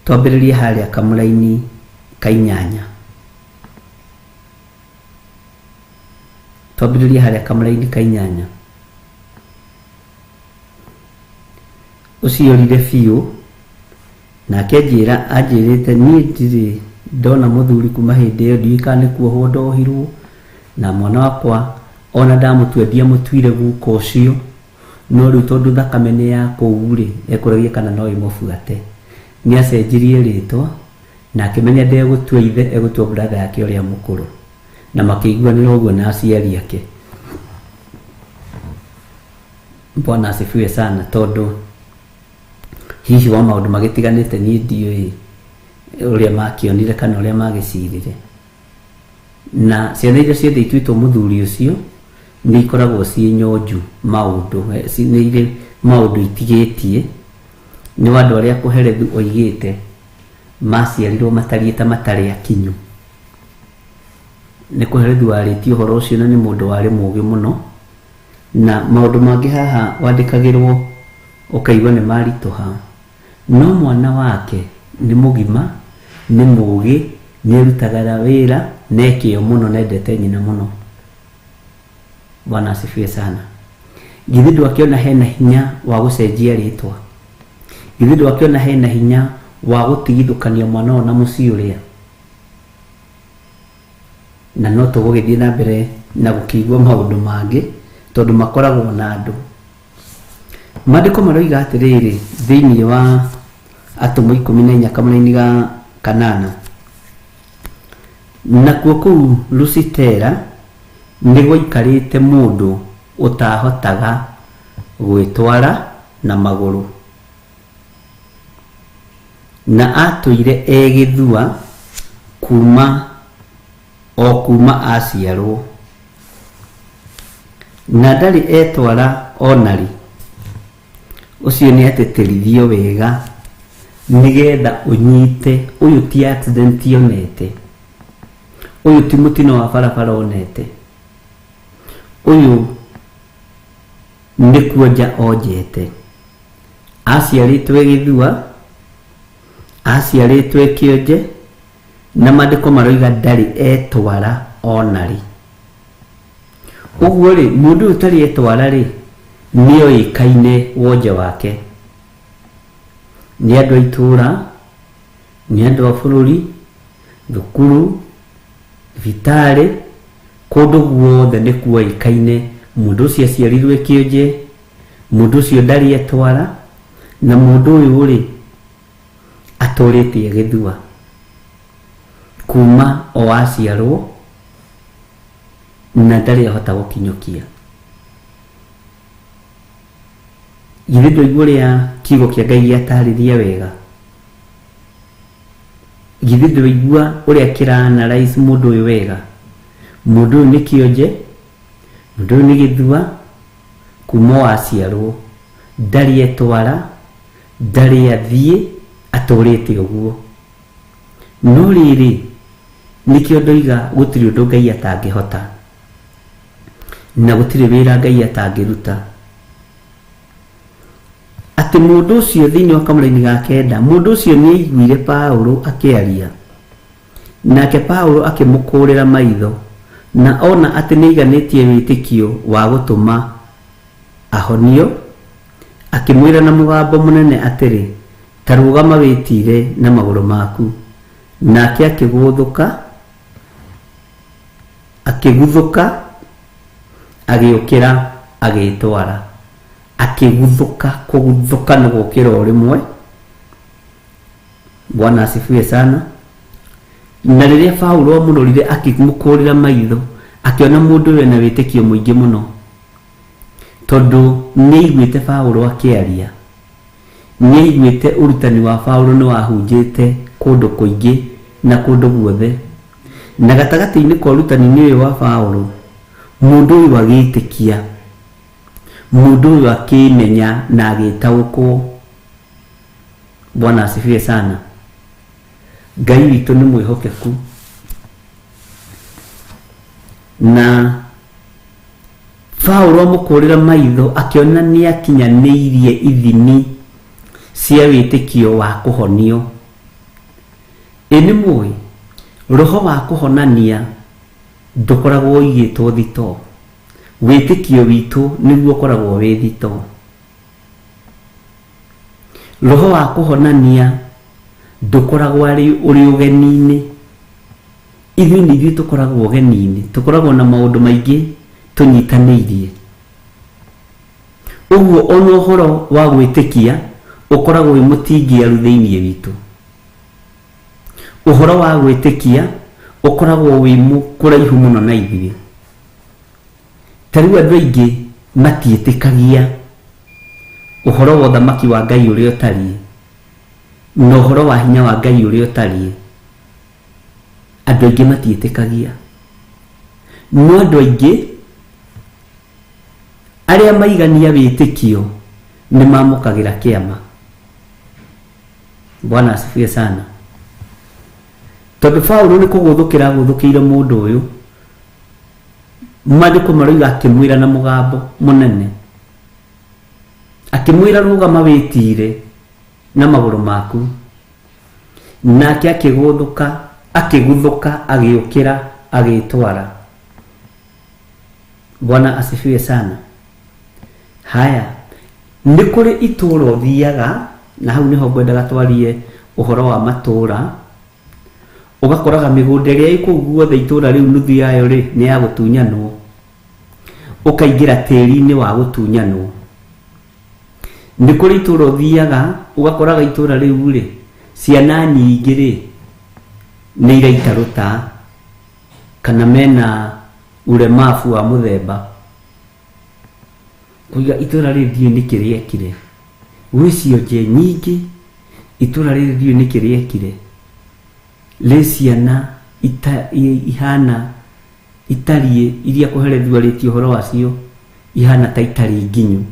twambĩrĩrie harĩa kamũraini ka inyanya. Twambĩrĩrie harĩa kamũraini ka inyanya. Ũcio orire biũ, nake anjĩra, anjĩrĩte niĩ ndirĩ ndona mũthuri kuma hĩndĩ ĩyo, ndiũĩ kana nĩ kuohwo ndohirwo, na mwana wakwa ona ndamũtua ndiamũtuire guka ũcio, no rĩu tondũ thakame nĩ ya kũu rĩ, ekũragia kana no ĩmũbuate. Nĩ acenjirie rĩtwa na akĩmenya ndegũtua ithe, egũtua brother yake ũrĩa mũkũrũ, na makĩiguanĩra ũguo na aciari ake. Bwana asifiwe sana. Tondũ hihi wa maũndũ magĩtiganĩte, niĩ ndiũĩ ũrĩa makĩonire kana ũrĩa magĩcirire. Na ciana iria ciothe ituĩtwo mũthuri ũcio nĩ ikoragwo ciĩ nyonju maũndũ, nĩ irĩ maũndũ itigĩtie. Nĩ wa andũ arĩa Kũherethu oigĩte maciarirwo matariĩ ta matarĩ akinyu. Nĩ Kũherethu warĩtie ũhoro ũcio, na nĩ mũndũ warĩ mũũgĩ mũno. Na maũndũ mangĩ haha wandĩkagĩrwo ũkaigua nĩ maritũha, no mwana wake nĩ mũgima, nĩ mũũgĩ, nĩ arutaga wĩra na ekĩo mũno, na endete nyina mũno. Bwana asifiwe sana. Githĩ ndwakĩona hena hinya wa gũcenjia rĩtwa? Githĩ ndwakĩona hena hinya wa gũtigithũkania mwana ũyũ na mũciĩ ũrĩa? Na no tũgũgĩthiĩ na mbere na gũkĩigua maũndũ mangĩ, tondũ makoragwo na andũ. Maandĩko maroiga atĩrĩrĩ thĩinĩ wa Atũmwo 14 kamũraini ga kanana, nakuo kũu Lusitera nĩ gwaikarĩte mũndũ ũtaahotaga gwĩtwara na magũrũ, na atũire e gĩthua kuuma o kuuma aciarwo, na ndarĩ etwara o na rĩ. Ũcio nĩ atĩtĩrithio wega nĩgetha ũnyite ũyũ ti accident onete, ũyũ ti mũtino wa barabara onete, ũyũ nĩ kuonja onjete. Aciarĩtwo e gĩthua, aciarĩtwo e kĩonje, na maandĩko maroiga ndarĩ etwara ona rĩ. Ũguo rĩ, mũndũ ũyũ ũtarĩ etwara rĩ, nĩoĩkaine wonje wake nĩ andũ a itũũra, nĩ andũ a bũrũri, thukuru, thibitarĩ, kũndũ guothe nĩ kuoĩkaine mũndũ ũcio aciarirwo e kĩonje, mũndũ ũcio ndarĩ etwara, na mũndũ ũyũ rĩ, atũrĩte e gĩthua kuma o aciarwo na ndarĩ ahota gũkinyũkia. Githĩ ndwaigua ũrĩa kiugo kĩa Ngai gĩatarĩria wega? Githĩ ndwaigua ũrĩa kĩra analyze mũndũ ũyũ wega? Mũndũ ũyũ nĩ kĩonje, mũndũ ũyũ nĩ gĩthua, kuma o aciarwo, ndarĩ etwara, ndarĩ athiĩ, atũrĩte ũguo. No rĩrĩ, nĩkĩo ndoiga gũtirĩ ũndũ Ngai atangĩhota, na gũtirĩ wĩra Ngai atangĩruta. Atĩ mũndũ ũcio thĩinĩ wa kamũraini ga kenda, mũndũ ũcio nĩ aiguire Paulo akĩaria, nake Paulo akĩmũkũũrĩra maitho, na ona atĩ nĩ aiganĩtie wĩtĩkio wa gũtũma ahonio, akĩmwĩra na mũgambo mũnene atĩrĩ, ta rũgama wĩtiire na magũrũ maku. Nake akĩgũthũka, akĩguthũka, agĩũkĩra, agĩĩtwara. Akĩguthũka, kũguthũka nĩ gũkĩra o rĩmwe. Bwana asifiwe sana. Na rĩrĩa Paulo amũrorire akĩmũkũrĩra maitho, akĩona mũndũ ũyũ ena wĩtĩkio mũingĩ mũno, tondũ nĩ aiguĩte Paulo akĩaria, nĩ aiguĩte ũrutani wa Paulo nĩ wahunjĩte kũndũ kũingĩ na kũndũ guothe. Na gatagatĩ-inĩ ka ũrutani-inĩ ũyũ wa Paulo, mũndũ ũyũ agĩtĩkia, mũndũ ũyũ akĩmenya na agĩtaũkwo. Bwana asifiwe sana. Ngai witũ nĩ mwĩhokeku, na Paulo amũkũrĩra maitho akĩona nĩ akinyanĩirie ithimi cia wĩtĩkio wa kũhonio. Ĩ nĩ mũĩ, roho wa kũhonania ndũkoragwo ũigĩtwo thitoo. Wĩtĩkio witũ nĩguo ũkoragwo wĩ thitoo. Roho wa kũhonania ndũkoragwo arĩ ũrĩ ũgeni-inĩ. Ithuĩ nĩ ithuĩ tũkoragwo ũgeni-inĩ, tũkoragwo na maũndũ maingĩ tũnyitanĩirie. Ũguo ona ũhoro wa gwĩtĩkia ũkoragwo wĩ mũtingiaru thĩinĩ witũ. Ũhoro wa gwĩtĩkia ũkoragwo wĩ kũraihu mũno na ithuĩ. Ta rĩu andũ aingĩ matiĩtĩkagia ũhoro wa ũthamaki wa Ngai ũrĩa ũtariĩ, na ũhoro wa hinya wa Ngai ũrĩa ũtariĩ. Andũ aingĩ matiĩtĩkagia. No andũ aingĩ arĩa maigania wĩtĩkio nĩ mamũkagĩra kĩama. Bwana asifiwe sana. Tondũ Paulo nĩ kũgũthũkĩra agũthũkĩire mũndũ ũyũ, maandĩko maroiga akĩmwĩra na mũgambo mũnene, akĩmwĩra rũgama wĩtiire na magũrũ maku. Nake akĩgũthũka, akĩguthũka, agĩũkĩra, agĩĩtwara. Bwana asifiwe sana. Haya, nĩ kũrĩ itũũra ũthiaga, na hau nĩho ngwendaga twarie ũhoro wa matũũra, ũgakoraga mĩgũnda ĩrĩa ĩ kũu guothe itũũra rĩu nuthu yayo rĩ, nĩ ya gũtunyanwo. Ũkaingĩra tĩri-inĩ wa gũtunyanwo. Nĩ kũrĩ itũũra ũthiaga ũgakoraga itũũra rĩu rĩ, ciana nyingĩ rĩ, nĩ iraita rũta kana mena ulemavu wa mũthemba. Kũiga itũũra rĩrĩ ndiũĩ nĩkĩ rĩekire. Gwĩ cionje nyingĩ, itũũra rĩrĩ ndiũĩ nĩkĩ rĩekire. Rĩ ciana ita, ihana itariĩ iria kũherethio arĩtie ũhoro wacio ihana ta itarĩ nginyu.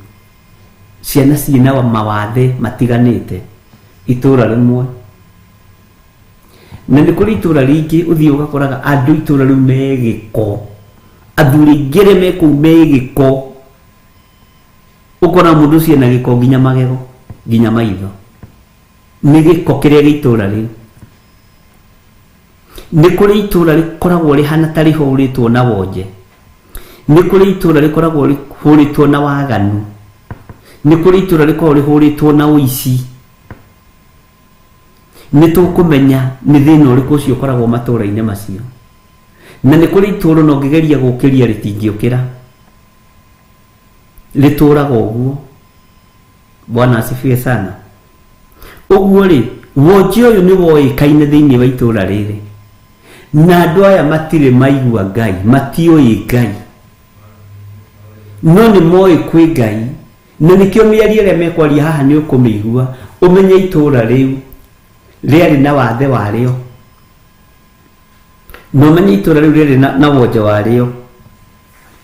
Ciana ciĩna mawathe matiganĩte itũũra rĩmwe. Na nĩ kũrĩ itũũra rĩngĩ ũthiĩ ũgakoraga andũ itũũra rĩu me gĩko, athuri aingĩ arĩa me kũu me gĩko, ũkona mũndũ ũcio ena gĩko nginya magego, nginya maitho, nĩ gĩko kĩrĩa gĩ itũũra rĩu. Nĩ kũrĩ itũũra rĩkoragwo rĩhana ta rĩhũrĩtwo na wonje, nĩ kũrĩ itũũra rĩkoragwo rĩhũrĩtwo na waganu, nĩ kũrĩ itũũra rĩkoragwo rĩhũrĩtwo na ũici. Nĩ tũkũmenya nĩ thĩna ũrĩkũ ũcio ũkoragwo matũũra-inĩ macio. Na nĩ kũrĩ itũũra ona ũngĩgeria gũkĩria rĩtingĩũkĩra, rĩtũũraga ũguo. Bwana asifiwe sana. Ũguo rĩ, wonje ũyũ nĩ woĩkaine thĩinĩ wa itũũra rĩrĩ, na andũ aya matirĩ maigua Ngai, matiũĩ Ngai, no nĩ moĩ kwĩ Ngai, na nĩkĩo mĩario ĩrĩa mekwaria haha nĩ ũkũmĩigua, ũmenye itũũra rĩu rĩarĩ na wathe warĩo, na ũmenye itũũra rĩu rĩarĩ na, na wonje warĩo.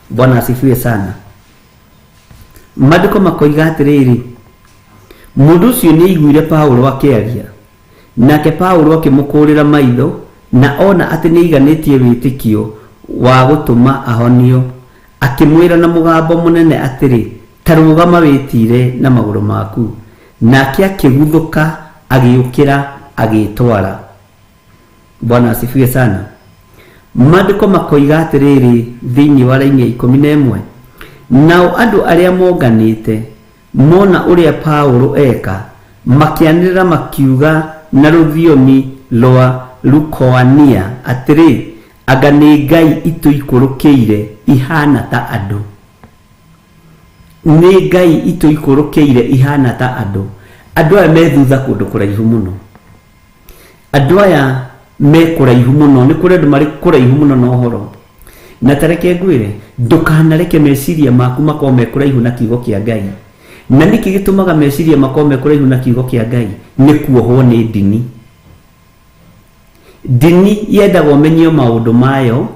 Bwana asifiwe sana. Maandĩko makoiga atĩrĩrĩ, mũndũ ũcio nĩ aiguire Paulo akĩaria, nake Paulo akĩmũkũũrĩra maitho, na ona atĩ nĩ aiganĩtie wĩtĩkio wa gũtũma ahonio, akĩmwĩra na mũgambo mũnene atĩrĩ, Ta rũgama wĩtiire na magũrũ maku. Nake akĩguthũka, agĩũkĩra, agĩĩtwara. Bwana asifiwe sana. Maandĩko makoiga atĩrĩrĩ thĩinĩ wa raini ya 11, nao andũ arĩa monganĩte mona ũrĩa Paulo eka, makĩanĩrĩra makiuga na rũthiomi rwa Lukoania atĩrĩ, Anga nĩ ngai itũikũrũkĩire ihana ta andũ. Nĩ ngai itũikũrũkĩire ihana ta andũ. Andũ aya me thutha kũndũ kũraihu mũno. Andũ aya me kũraihu mũno, nĩ kũrĩ andũ marĩ kũraihu mũno na ũhoro. Na ta reke ngwĩre, ndũkanareke meciria maku makorwo me kũraihu na kiugo kĩa Ngai. Na nĩkĩ gĩtũmaga meciria makorwo me kũraihu na kiugo kĩa Ngai? Nĩ kuohwo nĩ ndini. Ndini yendaga ũmenye maũndũ mayo,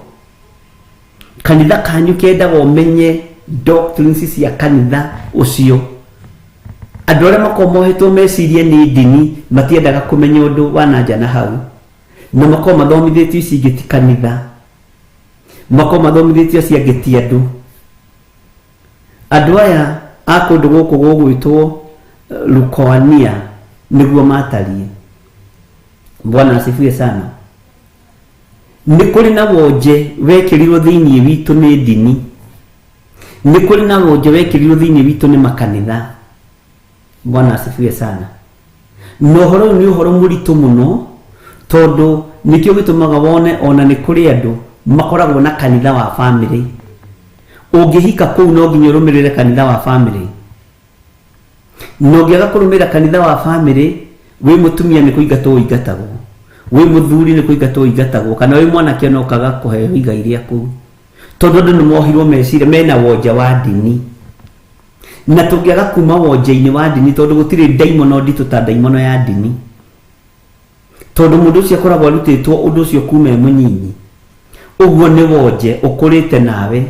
kanitha kanyu kendaga ũmenye doctrines cia kanitha ũcio. Andũ arĩa makoragwo mohetwo meciria nĩ ndini matiendaga kũmenya ũndũ wa na nja na hau, na makoragwo mathomithĩtio ici ingĩ ti kanitha, makoragwo mathomithĩtio acio angĩ ti andũ. Andũ aya a kũndũ gũkũ gũgwĩtwo Lukoania nĩguo matariĩ. Bwana asifiwe sana. Nĩ kũrĩ na wonje wekĩrirwo thĩinĩ witũ nĩ ndini, nĩ kũrĩ na wonje wekĩrirwo thĩinĩ witũ nĩ makanitha. Bwana asifiwe sana. Na ũhoro ũyũ nĩ ũhoro mũritũ mũno, tondũ nĩkĩo gĩtũmaga wone ona nĩ kũrĩ andũ makoragwo na kanitha wa famĩlĩ. Ũngĩhika kũu no nginya ũrũmĩrĩre kanitha wa famĩlĩ. Na ũngĩaga kũrũmĩrĩra kanitha wa famĩlĩ, wĩ mũtumia nĩ kũingatwo ũingatagwo, wĩ mũthuri nĩ kũingatwo ũingatagwo, kana wĩ mwanake ona ũkaga kũheo igai rĩa kũu. Tondũ andũ nĩ mohirwo meciria mena wonje wa ndini. Na tũngĩaga kuma wonje-inĩ wa ndini, tondũ gũtirĩ ndaimono nditũ ta ndaimono ya ndini. Tondũ mũndũ ũcio akoragwo arutĩtwo ũndũ ũcio kuma e mũnyinyi. Ũguo nĩ wonje ũkũrĩte nawe,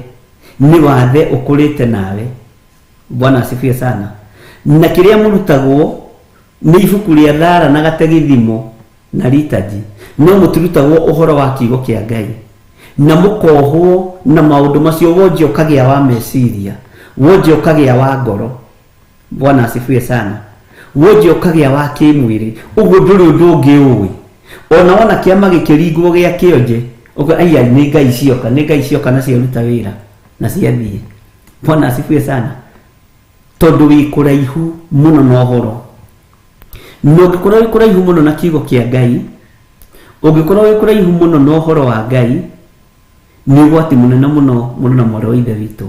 nĩ wathe ũkũrĩte nawe. Bwana asifiwe sana. Na kĩrĩa mũrutagwo nĩ ibuku rĩa Thara na Gategithimo na Liturgy, no mũtirutagwo ũhoro wa kiugo kĩa Ngai. Na mũkohwo na maũndũ macio, wonje ũkagĩa wa meciria, wonje ũkagĩa wa ngoro. Bwana asifiwe sana. Wonje ũkagĩa wa kĩmwĩrĩ, ũguo ndũrĩ ũndũ ũngĩ ũĩ. Ona wona kĩama gĩkĩringwo gĩa kĩonje, ũka aiya nĩ Ngai cioka, nĩ Ngai cioka na ciaruta wĩra na ciathiĩ. Bwana asifiwe sana. Tondũ wĩ kũraihu mũno na ũhoro. Na ũngĩkorwo wĩ kũraihu mũno na kiugo kĩa Ngai, ũngĩkorwo wĩ kũraihu mũno na ũhoro wa Ngai, nĩ ũgwati mũnene mũno mũno na mwarĩ wa Ithe witũ.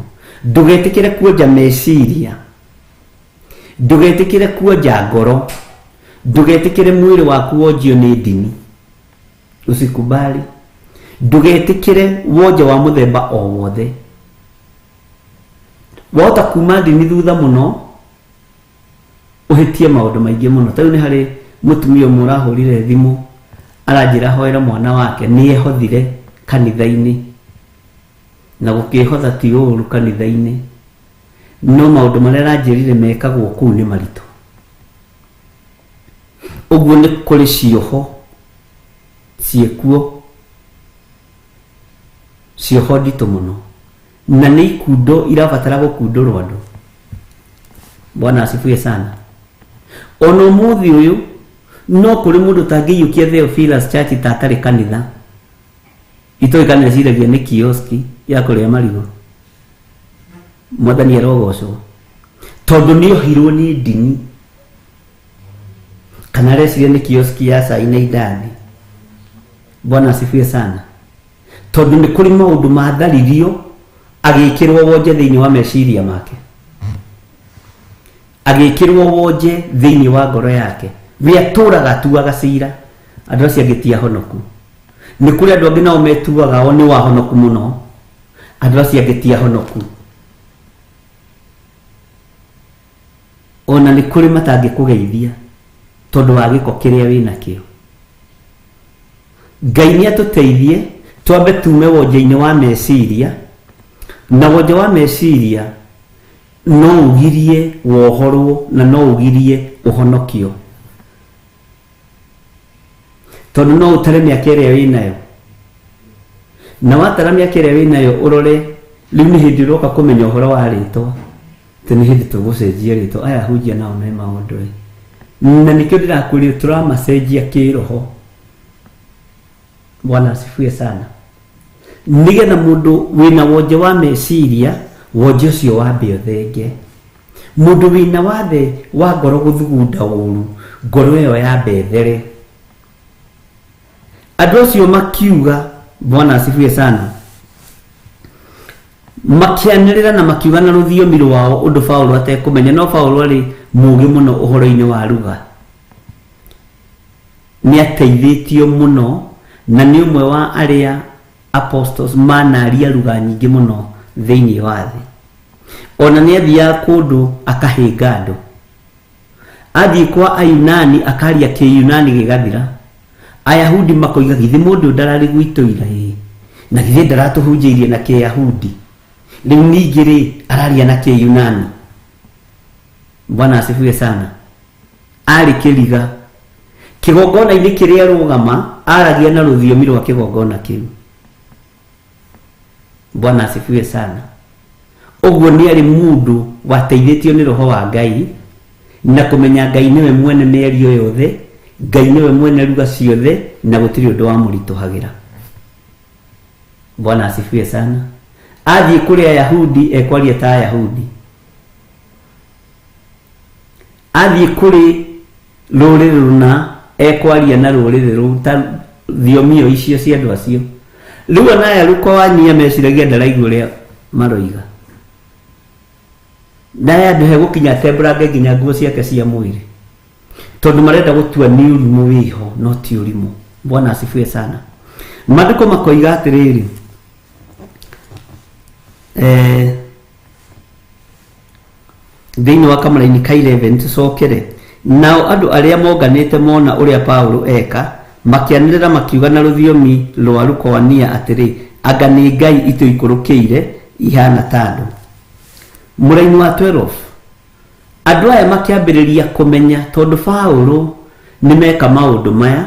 Ndũgetĩkĩre kuonja meciria. Ndũgetĩkĩre kuonja ngoro, ndũgetĩkĩre mwĩrĩ waku wonjio nĩ ndini, usikubali. Ndũgetĩkĩre wonje wa mũthemba o wothe. Wahota kuma ndini thutha mũno ũhĩtie maũndũ maingĩ mũno. Ta rĩu nĩ harĩ mũtumia ũmwe ũrahũrire thimũ aranjĩra hoera mwana wake nĩ ehothire kanitha-inĩ, na gũkĩhotha ti ũru kanitha-inĩ, no maũndũ marĩa aranjĩrire mekagwo kũu nĩ maritũ. Ũguo nĩ kũrĩ cioho ciĩkuo, cioho nditũ mũno, na nĩ ikundo irabatara gũkundũrwo andũ. Bwana asifiwe sana. Ona ũmũthĩ ũyũ no kũrĩ mũndũ ũtangĩiyũkia Theophilus Church ta atarĩ kanitha. Itoĩ kana eciragia nĩ kioski ya kũrĩa marigũ. Mwathani arogocwo, tondũ nĩ ohirwo nĩ ndini, kana areciria nĩ kioski ya cai na indathi. Bwana asifiwe sana. Tondũ nĩ kũrĩ maũndũ matharirio agĩkĩrwo wonje thĩinĩ wa meciria make, agĩkĩrwo wonje thĩinĩ wa ngoro yake. We atũraga atuaga cira andũ acio angĩ ti ahonoku. Nĩ kũrĩ andũ angĩ nao metuaga o nĩ wahonoku mũno, andũ acio angĩ ti ahonoku. Ona nĩ kũrĩ matangĩkũgeithia tondũ wa gĩko kĩrĩa wĩnakĩo. Ngai nĩ atũteithie twambe tume wonje-inĩ wa meciria, na wonje wa meciria no ũgirie wohorwo na no ũgirie ũhonokio, tondũ no ũtare mĩaka ĩrĩa wĩnayo, na watara mĩaka ĩrĩa wĩnayo ũrore rĩu nĩ hĩndĩ ũroka kũmenya ũhoro wa rĩtwa, atĩ nĩ hĩndĩ tũgũcenjia rĩtwa. Aya ahunjia nao me maũndũ ĩ, na nĩkĩo ndĩrakwĩrire tũramacenjia kĩroho. Bwana asifiwe sana. Nĩgetha mũndũ wĩna wonje wa meciria, wonje ũcio wambe ũthenge. Mũndũ wĩna wathe wa ngoro gũthugunda ũru, ngoro ĩyo yambe ĩthere. Andũ acio makiuga, Bwana asifiwe sana, makĩanĩrĩra na makiuga na rũthiomi rwao ũndũ Paũlũ atekũmenya. No Paũlũ arĩ mũũgĩ mũno ũhoro-inĩ wa ruga, nĩ ateithĩtio mũno, na nĩ ũmwe wa arĩa apostles manaria ruga nyingĩ mũno thĩinĩ wa thĩ. Ona nĩ athiaga kũndũ akahĩnga andũ, athiĩ kwa Ayunani akaria Kĩyunani gĩgathira. Ayahudi makoiga githĩ mũndũ ndararĩ gwitũ ira ĩ, na githĩ ndaratũhunjĩirie na Kĩyahudi, rĩu ningĩ rĩ araria na Kĩyunani. Bwana asifiwe sana. Arĩ kĩriga kĩgongona-inĩ kĩrĩa rũgama, aragia na rũthiomi rwa kĩgongona kĩu. Bwana asifiwe sana. Ũguo nĩ arĩ mũndũ wateithĩtio nĩ roho wa Ngai na kũmenya Ngai nĩwe mwene mĩario yothe, Ngai nĩwe mwene ruga ciothe, na gũtirĩ ũndũ wamũritũhagĩra. Bwana asifiwe sana. Athiĩ kũrĩ Ayahudi ekwaria ta Ayahudi, athiĩ kũrĩ rũrĩrĩ rũna ekwaria na rũrĩrĩ rũu ta thiomi o icio cia andũ acio. Rĩu ona aya Lukoania meciragia ndaraigua ũrĩa maroiga, na aya andũ hegũkinya atembũrange nginya nguo ciake cia mwĩrĩ, tondũ marenda gũtua nĩ ũrimũ wĩho, no ti ũrimũ. Bwana asifiwe sana. Maandĩko makoiga atĩrĩrĩ, thĩinĩ wa kamũraini ka 11 tũcokere. Nao andũ arĩa monganĩte mona ũrĩa Paũlũ eka, makĩanĩrĩra makiuga na rũthiomi rwa Lukoania atĩrĩ, anga nĩ Ngai itũikũrũkĩire ihana ta andũ. Mũraini wa 12, andũ aya makĩambĩrĩria kũmenya tondũ Paũlũ nĩ meka maũndũ maya,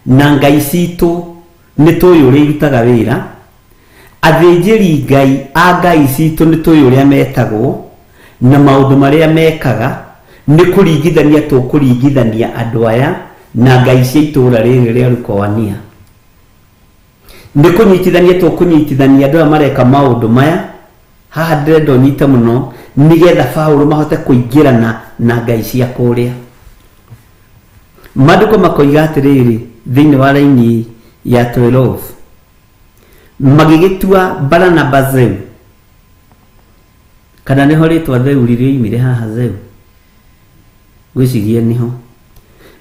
na Ngai citũ nĩ tũĩ ũrĩa irutaga wĩra, athĩnjĩri Ngai a Ngai citũ nĩ tũĩ ũrĩa metagwo, na maũndũ marĩa mekaga, nĩ kũringithania tũkũringithania andũ aya na Ngai cia itũũra rĩrĩ rĩa Lukoania. Nĩ kũnyitithania tũkũnyitithania andũ aya mareka maũndũ maya. Haha ndĩrenda ũnyite mũno nĩgetha Paũlũ mahote kũingĩrana na Ngai cia kũrĩa. Maandĩko makoiga atĩrĩrĩ thĩinĩ wa raini ya 12, magĩgĩtua Baranaba Zeu, kana nĩho rĩtwa Zeu rĩoimire haha Zeu. Ngwĩciria nĩho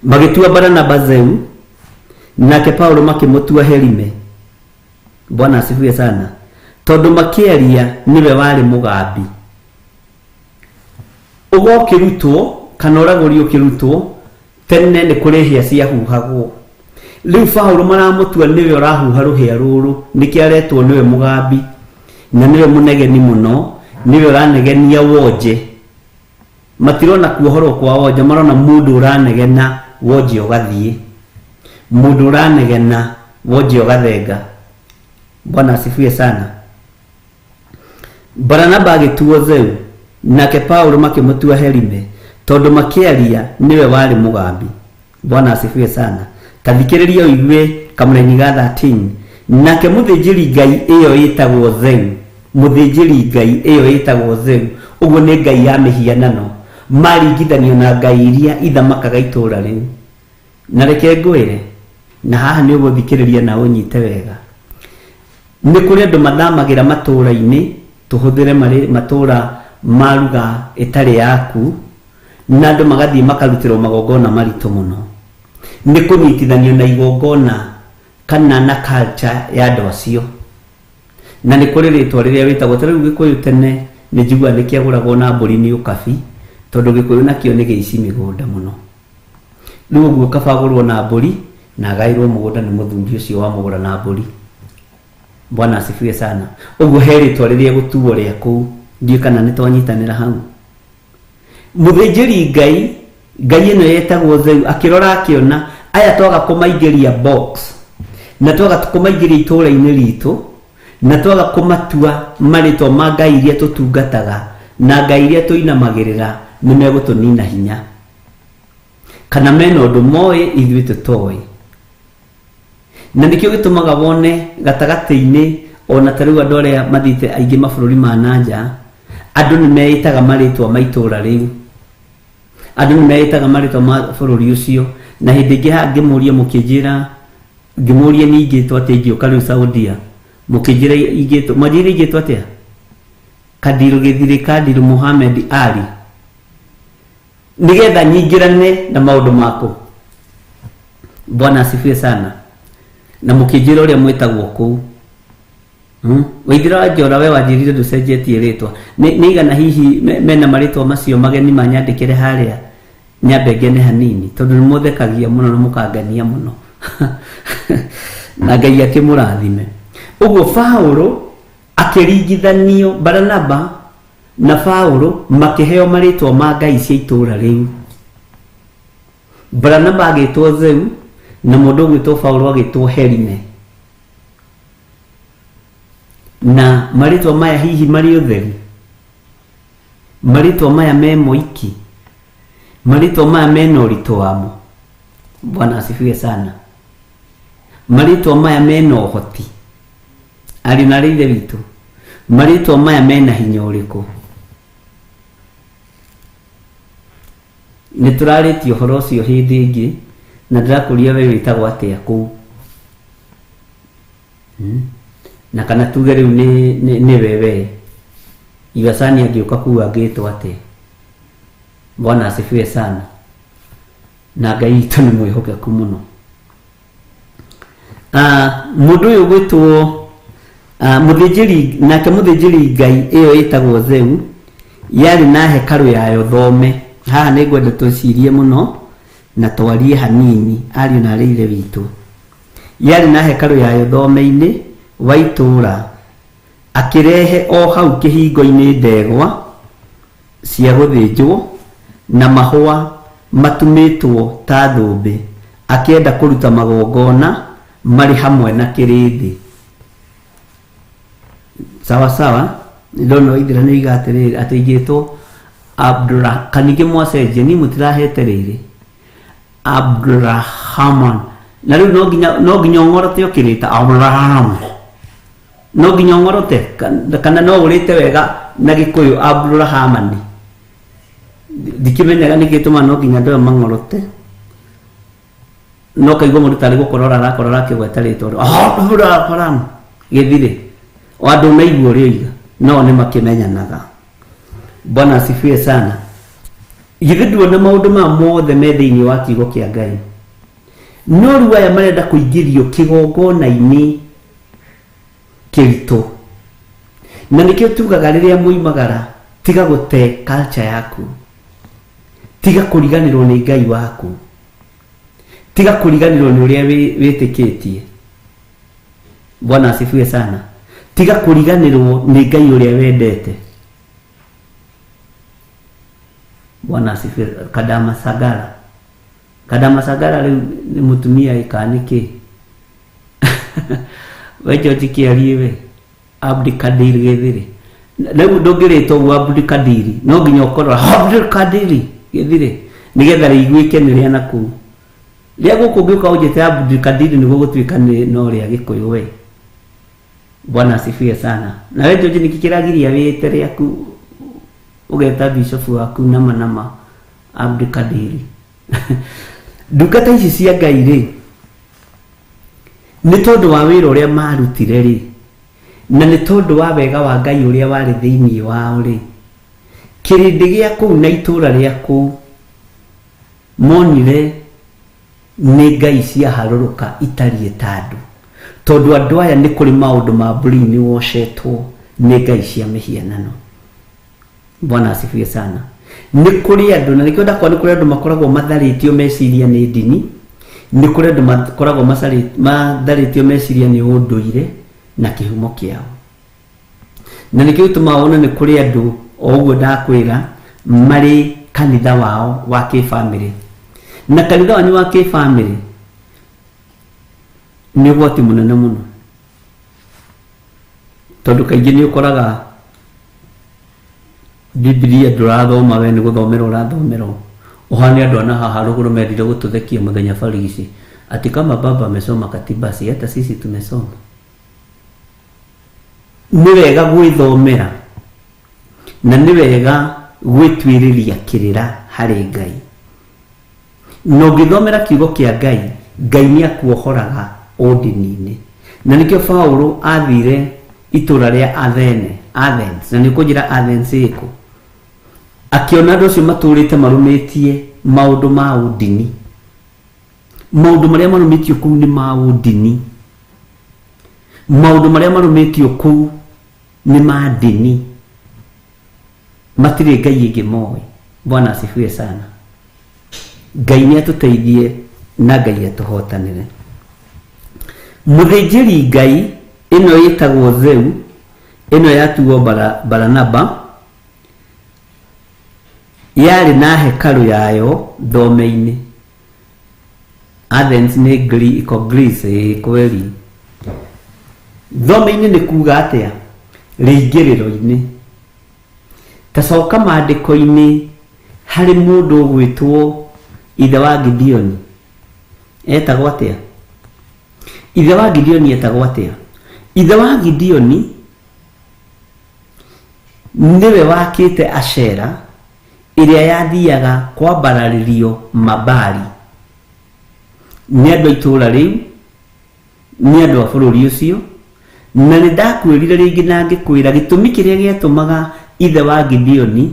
magĩtua Baranaba Zeu, nake Paulo makĩmũtua Herime. Bwana asifiwe sana. Tondũ makĩaria nĩwe warĩ mũgambi. Ũgo ũkĩrutwo kana ũragũri ũkĩrutwo tene nĩ kũrĩ hĩa ciahuhagwo. Rĩu Paulo maramũtua nĩwe ũrahuha rũhĩa rũrũ, nĩkĩo aretwo nĩwe mũgambi na nĩwe mũnegeni mũno, nĩwe ũranegenia wonje. Matirona kuohorwo kwa wonje, marona mũndũ ũranegena wonje ũgathiĩ, mũndũ ũranegena wonje ũgathenga. Bwana asifiwe sana. Baranaba agĩtuo Zeu, nake Paulo makĩmũtua Herime, tondũ makĩaria nĩwe warĩ mũgambi. Bwana asifiwe sana. Ta thikĩrĩria ũigue kamũraini ga 13. Nake mũthĩnjĩri Ngai ĩyo ĩtagwo Zeu, mũthĩnjĩri Ngai ĩyo ĩtagwo Zeu, ũguo nĩ ngai ya mĩhianano, maringithanio na ngai iria ithamakaga itũũra rĩu. Na reke ngwĩre, na haha nĩ ũgũthikĩrĩria na ũnyite wega, nĩ kũrĩ andũ mathamagĩra matũũra-inĩ, tũhũthĩre marĩ matũũra ma ruga ĩtarĩ yaku, na andũ magathiĩ makarutĩrwo magongona maritũ mũno. Nĩ kũnyitithanio na igongona kana na culture ya andũ acio. Na nĩ kũrĩ rĩtwa rĩrĩa wĩtagwo, ta rĩu Gĩkũyũ tene nĩ njiguaga nĩ kĩagũragwo na mbũri nĩ ũkabi, tondũ Gĩkũyũ nakĩo nĩ gĩici mĩgũnda mũno. Rĩu ũguo kaba agũrwo na mbũri na agaĩrwo mũgũnda nĩ mũthuri ũcio wamũgũra na mbũri. Bwana asifiwe sana. Ũguo he rĩtwa rĩrĩa gũtuo rĩa kũu, ndiũĩ kana nĩ twanyitanĩra hau. Mũthĩnjĩri Ngai, Ngai ĩno yetagwo Zeu, akĩrora akĩona aya twaga kũmaingĩria box, na twaga kũmaingĩria itũũra-inĩ ritũ, na twaga kũmatua marĩtwa ma ngai iria tũtungataga na ngai iria tũinamagĩrĩra, nĩ megũtũnina hinya, kana mena ũndũ moĩ ithuĩ tũtoĩ. Na nĩkĩo gĩtũmaga wone gatagatĩ-inĩ, ona ta rĩu andũ arĩa mathiĩte aingĩ mabũrũri ma nanja, andũ nĩ meĩtaga marĩtwa ma itũũra rĩu, andũ nĩ meĩtaga marĩtwa ma bũrũri ũcio. Na hĩndĩ ĩngĩ haha ngĩmũria, mũkĩnjĩra, ngĩmũria nĩ ingĩtwo atĩa ingĩũka rĩu Saudia, mũkĩnjĩra ingĩtwo, mwanjĩrire ingĩtwo atĩa? Kadiru Gĩthirĩ, Kadiru Mohamed Ali, nĩgetha nyingĩrane na maũndũ maku. Bwana asifiwe sana. Na mũkĩnjĩra ũrĩa mwĩtagwo kũu. Waithira wa Njora, we wanjĩrire ndũcenjetie rĩtwa. Nĩ igana hihi mena marĩtwa macio mageni manyandĩkĩre harĩa nyambe ngene hanini, tondũ nĩ mũthekagia mũno na mũkangenia mũno. Na Ngai akĩmũrathime. Ũguo Paulo akĩringithanio, Baranaba na Paulo makĩheo marĩtwa ma ngai cia itũũra rĩu. Baranaba agĩtwo Zeu na mũndũ ũgwĩtwo Paulo agĩtwo Herime. Na marĩtwa maya hihi marĩ ũtheri, marĩtwa maya me moiki, marĩtwa maya mena ũritũ wamo. Bwana asifiwe sana. Marĩtwa maya mena ũhoti, ariũ na arĩ ithe witũ, marĩtwa maya mena hinya ũrĩkũ? Nĩ tũrarĩtie ũhoro ũcio hĩndĩ ĩngĩ, na ndĩrakũria we wĩtagwo atĩa kũu. Na kana tuge rĩu nĩ wewe Iwasani angĩũka kũu angĩtwo atĩa? Bwana asifiwe sana. Na Ngai witũ nĩ mwĩhokeku mũno. Mũndũ ũyũ gwĩtwo mũthĩnjĩri, nake mũthĩnjĩri Ngai ĩyo ĩtagwo Zeu yarĩ na hekarũ yayo thome. Haha nĩ ngwenda twĩcirie mũno na twarie hanini, ariũ na arĩ ithe witũ. Yarĩ na hekarũ yayo thome-inĩ wa itũũra, akĩrehe o hau kĩhingo-inĩ ndegwa cia gũthĩnjwo na mahũa matumĩtwo ta thũmbĩ, akĩenda kũruta magongona marĩ hamwe na kĩrĩndĩ. Sawa sawa, ndona Waithera nĩ oiga atĩrĩrĩ, atĩ ingĩtwo Abdullah, kaningĩ mwacenjia, niĩ mũtirahete rĩrĩ Abdulrahman. Na rĩu no nginya ũng'orote ũkĩrĩta Abraham, no nginya ũng'orote kana no ũrĩte wega na Gĩkũyũ Abdulrahman. Ndikĩmenyaga nĩkĩ gĩtũmaga no nginya andũ aya mang'orote, no kaigua mũndũ tarĩ gũkorora arakorora akĩgweta rĩtwa Abraham gĩthirĩ, o andũ naigua ũrĩa oiga, no nĩ makĩmenyanaga. Bwana asifiwe sana. Githĩ nduona maũndũ maya mothe me thĩinĩ wa kiugo kĩa Ngai? No rĩu aya marenda kũingĩrio kĩgongona-inĩ kĩritũ. Na nĩkĩo tugaga rĩrĩa mwoimagara, tiga gũte culture yaku. Tiga kũriganĩrwo nĩ Ngai waku. Tiga kũriganĩrwo nĩ ũrĩa wĩtĩkĩtie. Bwana asifiwe sana. Tiga kũriganĩrwo nĩ Ngai ũrĩa wendete. Bwana asifiwe. Kadama Sagara. Kadama Sagara rĩu nĩ mũtumia ĩ kana nĩ kĩ? We George kĩarie we. Abdi Kadir Gĩthĩrĩ. Rĩu ndũngĩrĩtwo ũguo Abdi Kadiri, no nginya ũkorwo Abdi Kadiri Gĩthĩrĩ nĩgetha rĩiguĩke nĩ rĩa nakũu. Rĩa gũkũ ũngĩũka ũnjĩte Abdi Kadiri nĩguo gũtuĩka nĩ no rĩa Gĩkũyũ we. Bwana asifiwe sana. Na we George nĩkĩ kĩragiria wĩte rĩaku ũgeta bishop waku nama nama Abdi Kadiri? Ndungata ici cia Ngai rĩ, nĩ tondũ wa wĩra ũrĩa marutire rĩ, na nĩ tondũ wa wega wa Ngai ũrĩa warĩ thĩinĩ wao rĩ, kĩrĩndĩ gĩa kũu na itũũra rĩa kũu monire nĩ ngai ciaharũrũka itariĩ ta andũ, tondũ andũ aya nĩ kũrĩ maũndũ ma brain wocetwo nĩ ngai cia mĩhianano. Bwana asifiwe sana. Nĩ kũrĩ andũ, na nĩkĩo ndakwa nĩ kũrĩ andũ makoragwo matharĩtio meciria nĩ ndini, nĩ kũrĩ andũ makoragwo matharĩtio meciria nĩ ũndũire na kĩhumo kĩao. Na nĩkĩo gĩtũmaga wone nĩ kũrĩ andũ o ũguo ndakwĩra marĩ kanitha wao wa kĩbamĩrĩ. Na kanitha wanyu wa kĩbamĩrĩ nĩ ũgwati mũnene mũno, tondũ kaingĩ nĩ ũkoraga Biblia ndũrathoma we nĩ gũthomera ũrathomerwo. Ũhane andũ ana haha rũgũrũ mendire gũtũthekia mũthenya barigici ati kama baba amesoma katiba si hata sisi tumesoma. Nĩ wega gwĩthomera na nĩ wega gwĩtuĩrĩria kĩrĩra harĩ Ngai. Na ũngĩthomera kiugo kĩa Ngai, Ngai nĩ akuohoraga ũndini-inĩ. Na nĩkĩo Paulo athire itũra rĩa Athene, Athens, na nĩ ũkũnjĩra Athens ĩkũ? Akĩona andũ acio matũrĩte marũmĩtie maũndũ ma ũndini. Maũndũ marĩa marũmĩtio kũu nĩ ma ũndini. Maũndũ marĩa marũmĩtio kũu nĩ ma ndini. Matirĩ Ngai ĩngĩ moĩ. Bwana asifiwe sana. Ngai nĩ atũteithie na Ngai atũhotanĩre. Mũthĩnjĩri Ngai ĩno ĩtagwo Zeu, ĩno yatuo Baranaba, yarĩ na hekarũ yayo thome-inĩ. Athens nĩ iko Greece, ĩ kweli. Thome-inĩ nĩ kuga atĩa? Rĩingĩrĩro-inĩ. Ta coka maandĩko-inĩ harĩ mũndũ ũgwĩtwo ithe wa Gideoni. Etagwo atĩa? Ithe wa Gideoni etagwo atĩa? Ithe wa Gideoni nĩwe wakĩte Ashera ĩrĩa yathiaga kwambararĩrio Mabali nĩ andũ a itũũra rĩu, nĩ andũ a bũrũri ũcio. Na nĩ ndakwĩrire rĩngĩ na ngĩkwĩra gĩtũmi kĩrĩa gĩatũmaga ithe wa Gideoni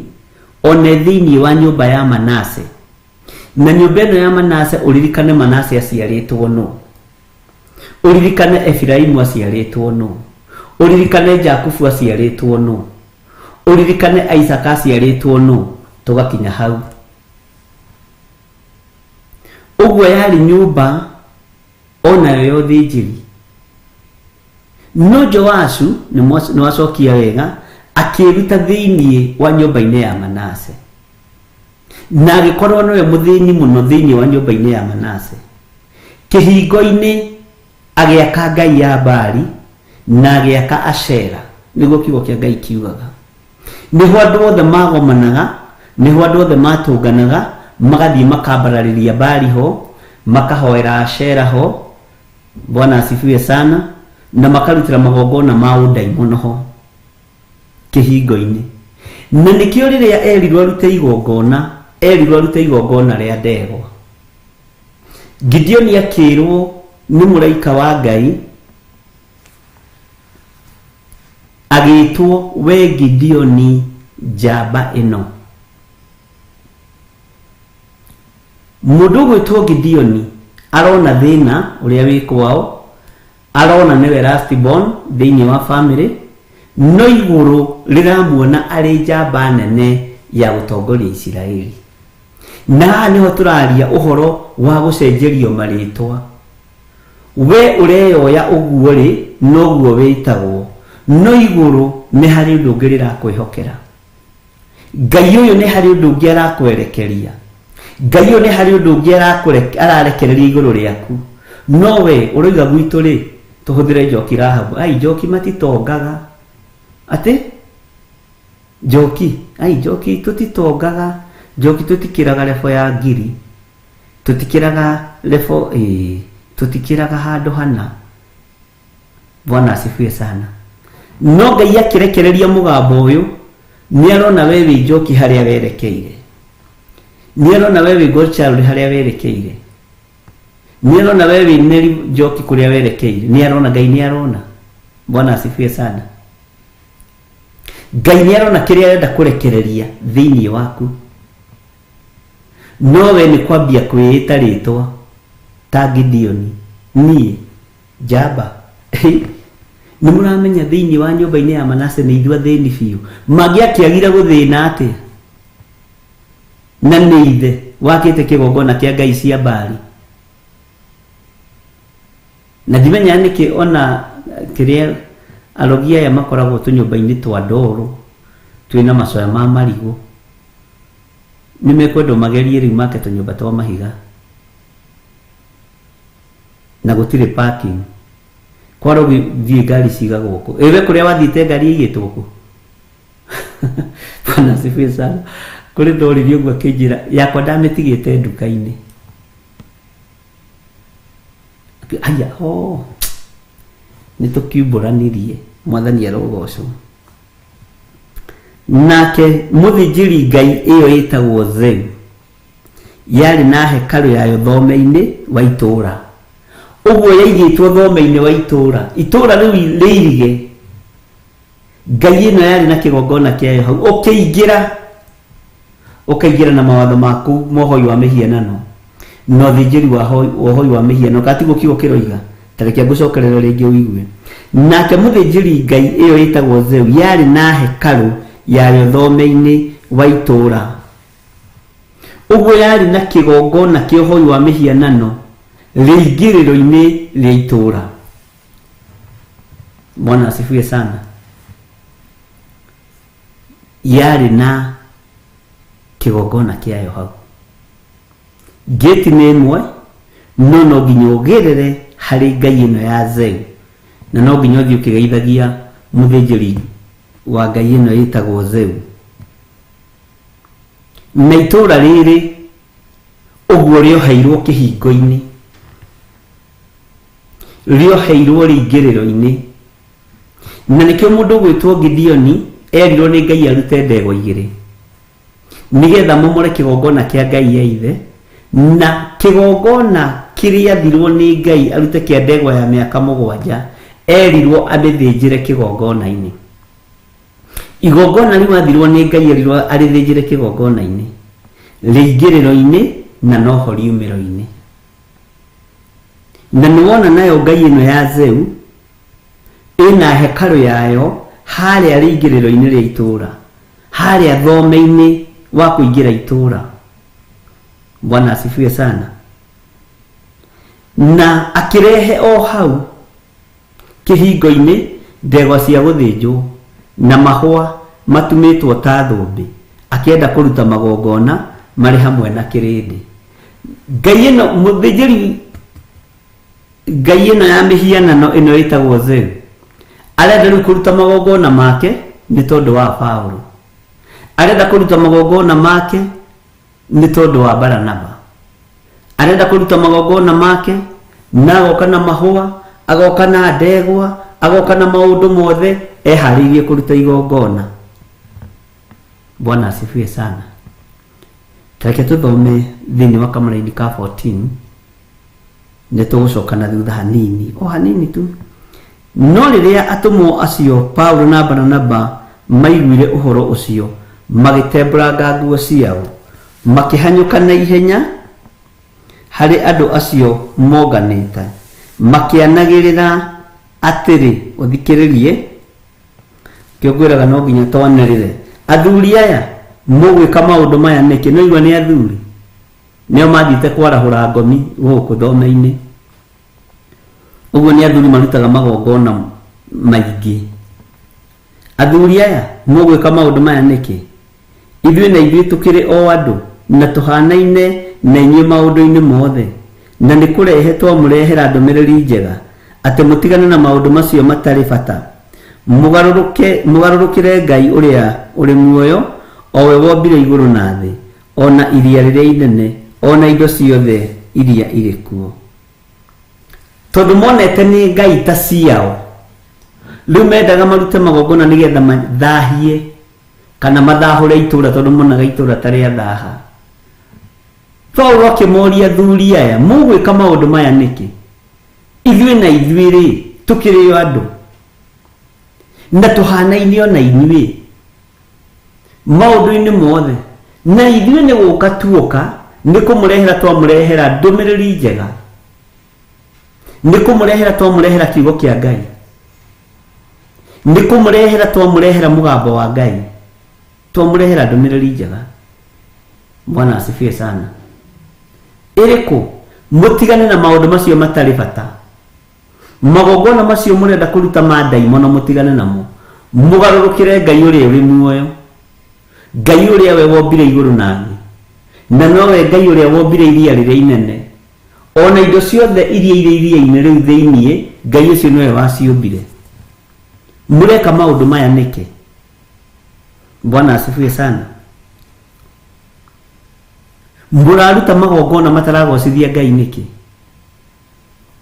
one thĩinĩ wa nyũmba ya Manase. Na nyũmba ĩno ya Manase, ũririkane Manase aciarĩtwo nũ, ũririkane Efiraimu aciarĩtwo nũ, ũririkane Jakubu aciarĩtwo nũ, ũririkane Isaka aciarĩtwo nũ, tũgakinya hau. Ũguo yarĩ nyũmba onayo ya ũthĩnjĩri. No Joashu nĩ wacokia wega, akĩruta thĩinĩ wa nyũmba-inĩ ya Manase. Na agĩkorwo nĩwe mũthĩni mũno thĩinĩ wa nyũmba-inĩ ya Manase. Kĩhingo-inĩ agĩaka ngai ya Baali na agĩaka Ashera, nĩguo kiugo kĩa Ngai kiugaga. Nĩho andũ othe magomanaga, nĩho andũ othe matũnganaga, magathiĩ makambararĩria Baali ho, makahoera Ashera ho, Bwana asifiwe sana, na makarutĩra magongona ma ũndaimono ho kĩhingo-inĩ. Na nĩkĩo rĩrĩa erirwo arute igongona, erirwo arute igongona rĩa ndegwa. Gideoni akĩrwo nĩ mũraika wa Ngai, agĩtwo we Gideoni njamba ĩno. Mũndũ ũgwĩtwo Gideoni arona thĩna ũrĩa wĩ kwao, arona nĩwe last born thĩinĩ wa family, no igũrũ rĩramuona arĩ njamba nene ya gũtongoria Isiraeli. Na haha nĩho tũraria ũhoro wa gũcenjerio marĩtwa. We ũreyoya ũguo rĩ, noguo wĩtagwo, no igũrũ nĩ harĩ ũndũ ũngĩ rĩrakwĩhokera. Ngai ũyũ nĩ harĩ ũndũ ũngĩ arakwerekeria. Ngai ũyũ nĩ harĩ ũndũ ũngĩ ararekereria igũrũ rĩaku. No we ũroiga gwitũ rĩ, tũhũthĩre njoki Rahabu. Ai, njoki matitongaga. Atĩ? Njoki? Ai, njoki tũtitongaga. Njoki tũtikĩraga lebo ya ngiri. Tũtikĩraga lebo, ĩĩ, tũtikĩraga handũ hana. Bwana asifiwe sana. No Ngai akĩrekereria mũgambo ũyũ, nĩ arona we wĩ njoki harĩa werekeire. Nĩ arona we wĩ God child harĩa werekeire. Nĩ arona we wĩ Mary njoki kũrĩa werekeire. Nĩ arona, Ngai nĩ arona. Bwana asifiwe sana. Ngai nĩ arona kĩrĩa arenda kũrekereria thĩinĩ waku. No we nĩ kwambia kwĩĩta rĩtwa ta Gideoni, niĩ njamba. Nĩ mũramenya thĩinĩ wa nyũmba-inĩ ya Manase nĩ ithuĩ athĩni biũ. Mangĩakĩagire gũthĩna atĩa? Na nĩ ithe wakĩte kĩgongona kĩa ngai cia Baali. Na ndimenyaga nĩkĩ ona kĩrĩa arogi aya makoragwo tũnyũmba-inĩ twa ndoro twĩna macoya ma marigũ, nĩ mekwendwo magerie rĩu make tũnyũmba twa mahiga na gũtirĩ parking. Kwa arogi ndiũĩ ngari cigagwo kũ. Ĩ we kũrĩa wathiĩte ngari ĩigĩtwo kũ? Bwana asifiwe sana. Kũrĩ ndoririe ũguo akĩnjĩra yakwa ndamĩtigĩte nduka-inĩ. Aya, oh, nĩ tũkiumbũranirie, mwathani arogocwo. Nake mũthĩnjĩri Ngai ĩyo ĩtagwo Zeu yarĩ na hekarũ yayo thome-inĩ wa itũũra. Ũguo yaigĩtwo thome-inĩ wa itũũra. Itũũra rĩu rĩirige, Ngai ĩno yarĩ na kĩgongona kĩayo hau. Ũkĩingĩra, ũkaingĩra na mawatho maku ma ũhoi wa mĩhianano na ũthĩnjĩri wa ũhoi wa mĩhianano. Kana tiguo kiugo kĩroiga? Ta reke ngũcokerere rĩngĩ ũigue. Nake mũthĩnjĩri Ngai ĩyo ĩtagwo Zeu yarĩ na hekarũ yayo thome-inĩ wa itũũra. Ũguo yarĩ na kĩgongona kĩa ũhoi wa mĩhianano rĩingĩrĩro-inĩ rĩa itũũra. Bwana asifiwe sana. Yarĩ na kĩgongona kĩayo hau. Gate nĩ ĩmwe, no no nginya ũgerere harĩ ngai ĩno ya Zeu, na no nginya ũthiĩ ũkĩgeithagia mũthĩnjĩri wa ngai ĩno ĩtagwo Zeu. Na itũũra rĩrĩ ũguo rĩoheirwo kĩhingo-inĩ, rĩoheirwo rĩingĩrĩro-inĩ. Na nĩkĩo mũndũ ũgwĩtwo Gideoni erirwo nĩ Ngai arute ndegwa igĩrĩ nĩgetha momore kĩgongona kĩa Ngai ya ithe, na kĩgongona kĩrĩa athirwo nĩ Ngai arute kĩa ndegwa ya mĩaka mũgwanja, erirwo amĩthĩnjĩre kĩgongona-inĩ. Igongona rĩu athirwo nĩ Ngai erirwo arĩthĩnjĩre kĩgongona-inĩ, rĩingĩrĩro-inĩ na noho riumĩro-inĩ. Na nĩwona nayo ngai ĩno ya Zeu ĩna hekarũ yayo harĩa rĩingĩrĩro-inĩ rĩa itũũra, harĩa thome-inĩ wa kũingĩra itũũra. Bwana asifiwe sana. Na akĩrehe o hau kĩhingo-inĩ ndegwa cia gũthĩnjwo na mahũa matumĩtwo ta thũmbĩ, akĩenda kũruta magongona marĩ hamwe na kĩrĩndĩ. Ngai ĩno mũthĩnjĩri ngai ĩno ya mĩhianano ĩno ĩtagwo Zeu arenda rĩu kũruta magongona make nĩ tondũ wa Paulo, arenda kũruta magongona make nĩ tondũ wa Baranaba, arenda kũruta magongona make na agoka na mahũa, agoka na ndegwa, agoka na maũndũ mothe, eharĩirie kũruta igongona. Bwana asifiwe sana. Tareke tũthome thĩinĩ wa kamũraini ka 14, nĩ tũgũcoka na thutha hanini, o hanini tu. No rĩrĩa atũmwo acio Paulo na Baranaba maiguire ũhoro ũcio, magĩtembũranga nguo ciao, makĩhanyũka na ihenya Harĩ andũ acio monganĩte makĩanagĩrĩra atĩrĩ, ũthikĩrĩrie kĩo ngwĩraga no nginya twanĩrĩre, athuri aya mũgwĩka maũndũ maya nĩkĩ? No igua nĩ athuri nĩo mathiĩte kwarahũra ngomi gũkũ thome-inĩ. Ũguo nĩ athuri marutaga magongona maingĩ. Athuri aya mũgwĩka maũndũ maya nĩkĩ? Ithuĩ na ithuĩ tũkĩrĩ o andũ, na tũhanaine na inyuĩ maũndũ-inĩ mothe, na nĩ kũrehe twamũrehera ndũmĩrĩri njega, atĩ mũtigane na maũndũ macio matarĩ bata, mũgarũrũke mũgarũrũkĩre Ngai ũrĩa ũrĩ muoyo, o we wombire igũrũ na thĩ, o na iria rĩrĩa inene, o na indo ciothe iria irĩ kuo. Tondũ monete nĩ ngai ta ciao, rĩu mendaga marute magongona nĩgetha mathahie kana mathahũre itũra, tondũ monaga itũra ta rĩa thaha. Paulo akĩmoria, athuri aya mũgwĩka maũndũ maya nĩkĩ? Ithuĩ na ithuĩ rĩ, tũkĩrĩ o andũ na tũhanaine o na inyuĩ maũndũ-inĩ mothe, na ithuĩ nĩ gũka tuoka nĩ kũmũrehera twamũrehera ndũmĩrĩri njega, nĩ kũmũrehera twamũrehera kiugo kĩa Ngai, nĩ kũmũrehera twamũrehera mũgambo wa Ngai, twamũrehera ndũmĩrĩri njega. Bwana asifiwe sana. Ĩrĩkũ? Mũtigane na maũndũ macio matarĩ bata, magongona macio mũrenda kũruta ma ndaimono, mũtigane namo, mũgarũrũkĩre Ngai ũrĩa ũrĩ muoyo, Ngai ũrĩa we wombire igũrũ na thĩ, na nowe Ngai ũrĩa wombire iria rĩrĩa inene, ona indo ciothe iria irĩ iria-inĩ rĩu thĩiniĩ, Ngai ũcio nĩwe waciũmbire. Mũreka maũndũ maya nĩkĩ? Bwana asifiwe sana. Mũraruta magongona mataragocithia Ngai nĩkĩ?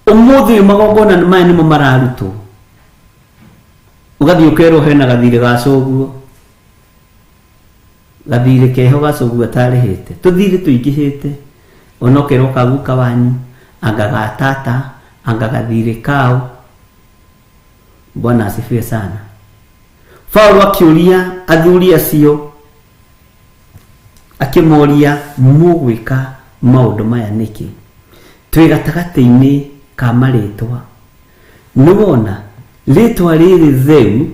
Ũmũthĩ ũyũ magongona maya nĩmo mararutwo, ũgathiĩ ũkerwo hena gathirĩ ga coguo, gathirĩ keho ga coguo atarĩhĩte, tũthirĩ tũingĩhĩte, ona ũkerwo ka guka wanyu, anga ga tata, anga gathirĩ kao. Bwana asifiwe sana. Paulo akĩũria athuri acio, akĩmoria, mũgwĩka maũndũ maya nĩkĩ? Twĩ gatagatĩ-inĩ ka marĩtwa. Nĩwona rĩtwa rĩrĩ Theu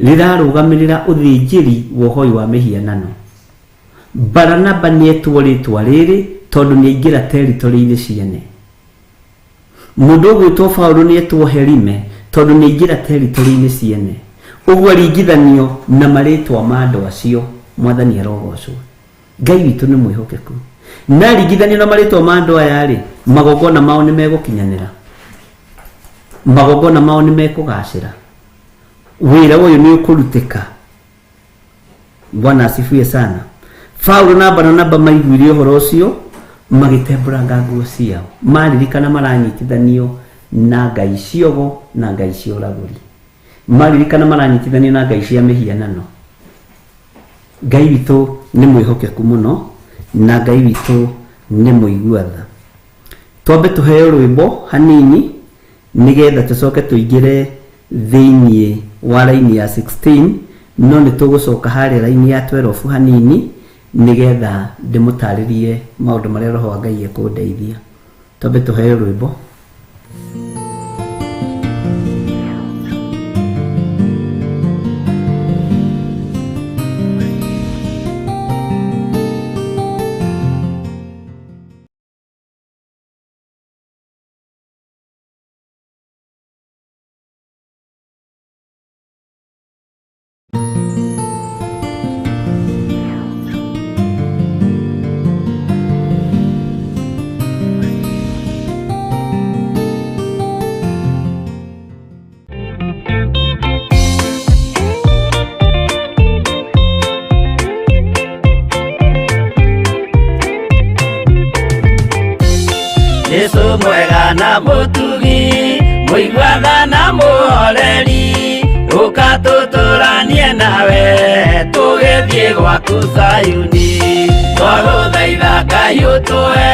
rĩrarũgamĩrĩra ũthĩnjĩri wa ũhoi wa mĩhianano. Baranaba nĩetwo rĩtwa rĩrĩ tondũ nĩaingĩra territory-inĩ ciene. Mũndũ ũgwĩtwo Paulo nĩetwo Herime tondũ nĩaingĩra territory-inĩ ciene. Ũguo aringithanio na marĩtwa ma andũ acio. Mwathani arogocwo. Ngai witũ nĩ mwĩhokeku. Na aringithanio na marĩtwa ma andũ aya rĩ, magongona mao nĩ megũkinyanĩra, magongona mao nĩ mekũgacĩra, wĩra ũyũ nĩ ũkũrutĩka. Bwana asifiwe sana. Paulo na Baranaba maiguire ũhoro ũcio magĩtembũranga nguo ciao, maririkana maranyitithanio na ngai ciogo na ngai cia ũragũri, maririkana maranyitithanio na ngai cia mĩhianano. Ngai witũ nĩ mwĩhokeku mũno, na Ngai witũ nĩ mũigua tha. Twambe tũheo rwĩmbo hanini nĩgetha tũcoke tũingĩre thĩiniĩ wa raini ya 16, no nĩ tũgũcoka harĩa raini ya 12 hanini nĩgetha ndĩmũtarĩrie maũndũ marĩa Roho wa Ngai ekũndeithia. Twambe tũheo rwĩmbo. Jesu mwega na mũtugi, mũiguatha na mũhoreri, ũka tũtũranie nawe tũgĩthiĩ gwaku Zayuni. Twagũthaitha Ngai ũtũhe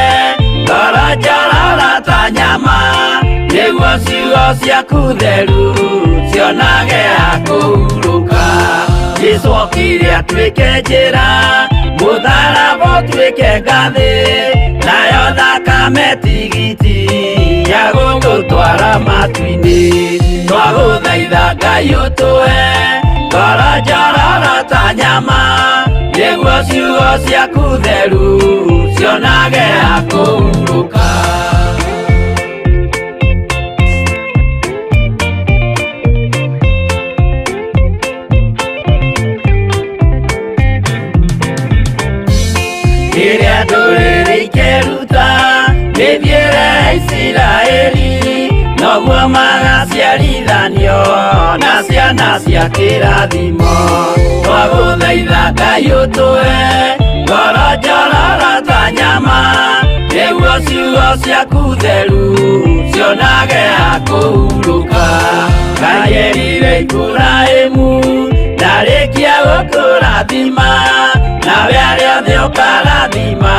ngoro njororo ta nyama, nĩguo ciugo ciaku theru cionage ha kũhurũka. Jesu okire atuĩke njĩra, Mũtharaba ũtuĩke ngathĩ, nayo thakame tigiti ya gũgũtwara matu-inĩ. Twagũthaitha Ngai ũtũhe ngoro njororo ta nyama, nĩguo ciugo ciaku theru cionage ha kũhurũka. Rĩrĩa ndũrĩrĩ ikeruta mĩthiĩre ya Isiraeli, noguo magaciarithanio na ciana cia kĩrathimo. Twagũthaitha Ngai ũtũhe ngoro njororo ta nyama, nĩguo ciugo ciaku theru cionage ha kũhurũka. Ngai erire Iburahĩmu ndarĩkia gũkũrathima, nawe arĩa othe ũkarathima,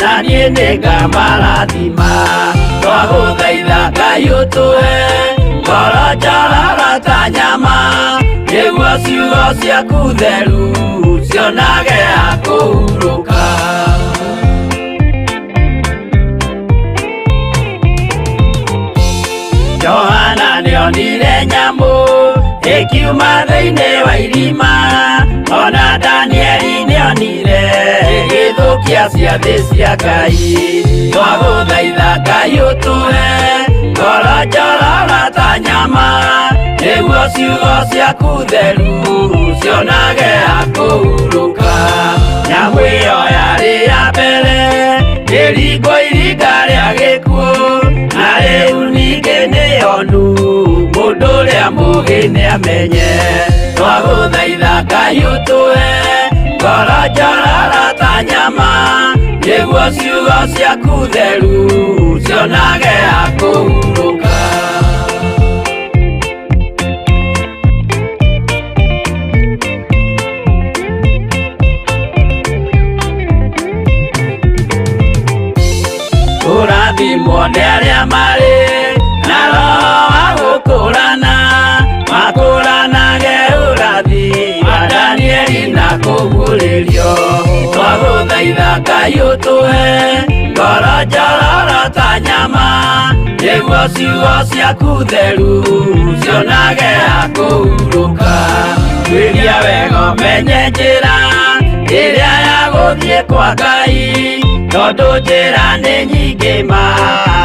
na niĩ nĩngamarathima. Twagũthaitha Ngai ũtũhe ngoro njororo ta nyama, nĩguo ciugo ciaku theru cionage ha kũhurũka. Johana nĩonire nyamũ ĩkiuma thĩinĩ wa irima, ona Danieli nĩonire ĩgĩthũkia ciathĩ cia Ngai. Twagũthaitha Ngai ũtũhe ngoro njororo ta nyama, nĩguo ciugo ciaku theru cionage ha kũhurũka. Nyamũ ĩyo yarĩ ya mbere ĩringwo iringa rĩa gĩkuũ, na rĩu ningĩ nĩyonu mũndũ ũrĩa mũũgĩ nĩamenye. Twagũthaitha Ngai ũtũhe ngoro njororo ta nyama, nĩguo ciugo ciaku theru cionage ha kũhurũka. Kũrathimwo nĩ arĩa marĩ na roho wa gũkũrana, makũranage ũrathi wa Danieli na kũguũrĩrio. Twagũthaitha Ngai ũtũhe ngoro njororo ta nyama, nĩguo ciugo ciaku theru cionage ha kũhurũka. Tuĩria wega ũmenye njĩra ĩrĩa ya gũthiĩ kwa Ngai, tondũ njĩra nĩ nyingĩ ma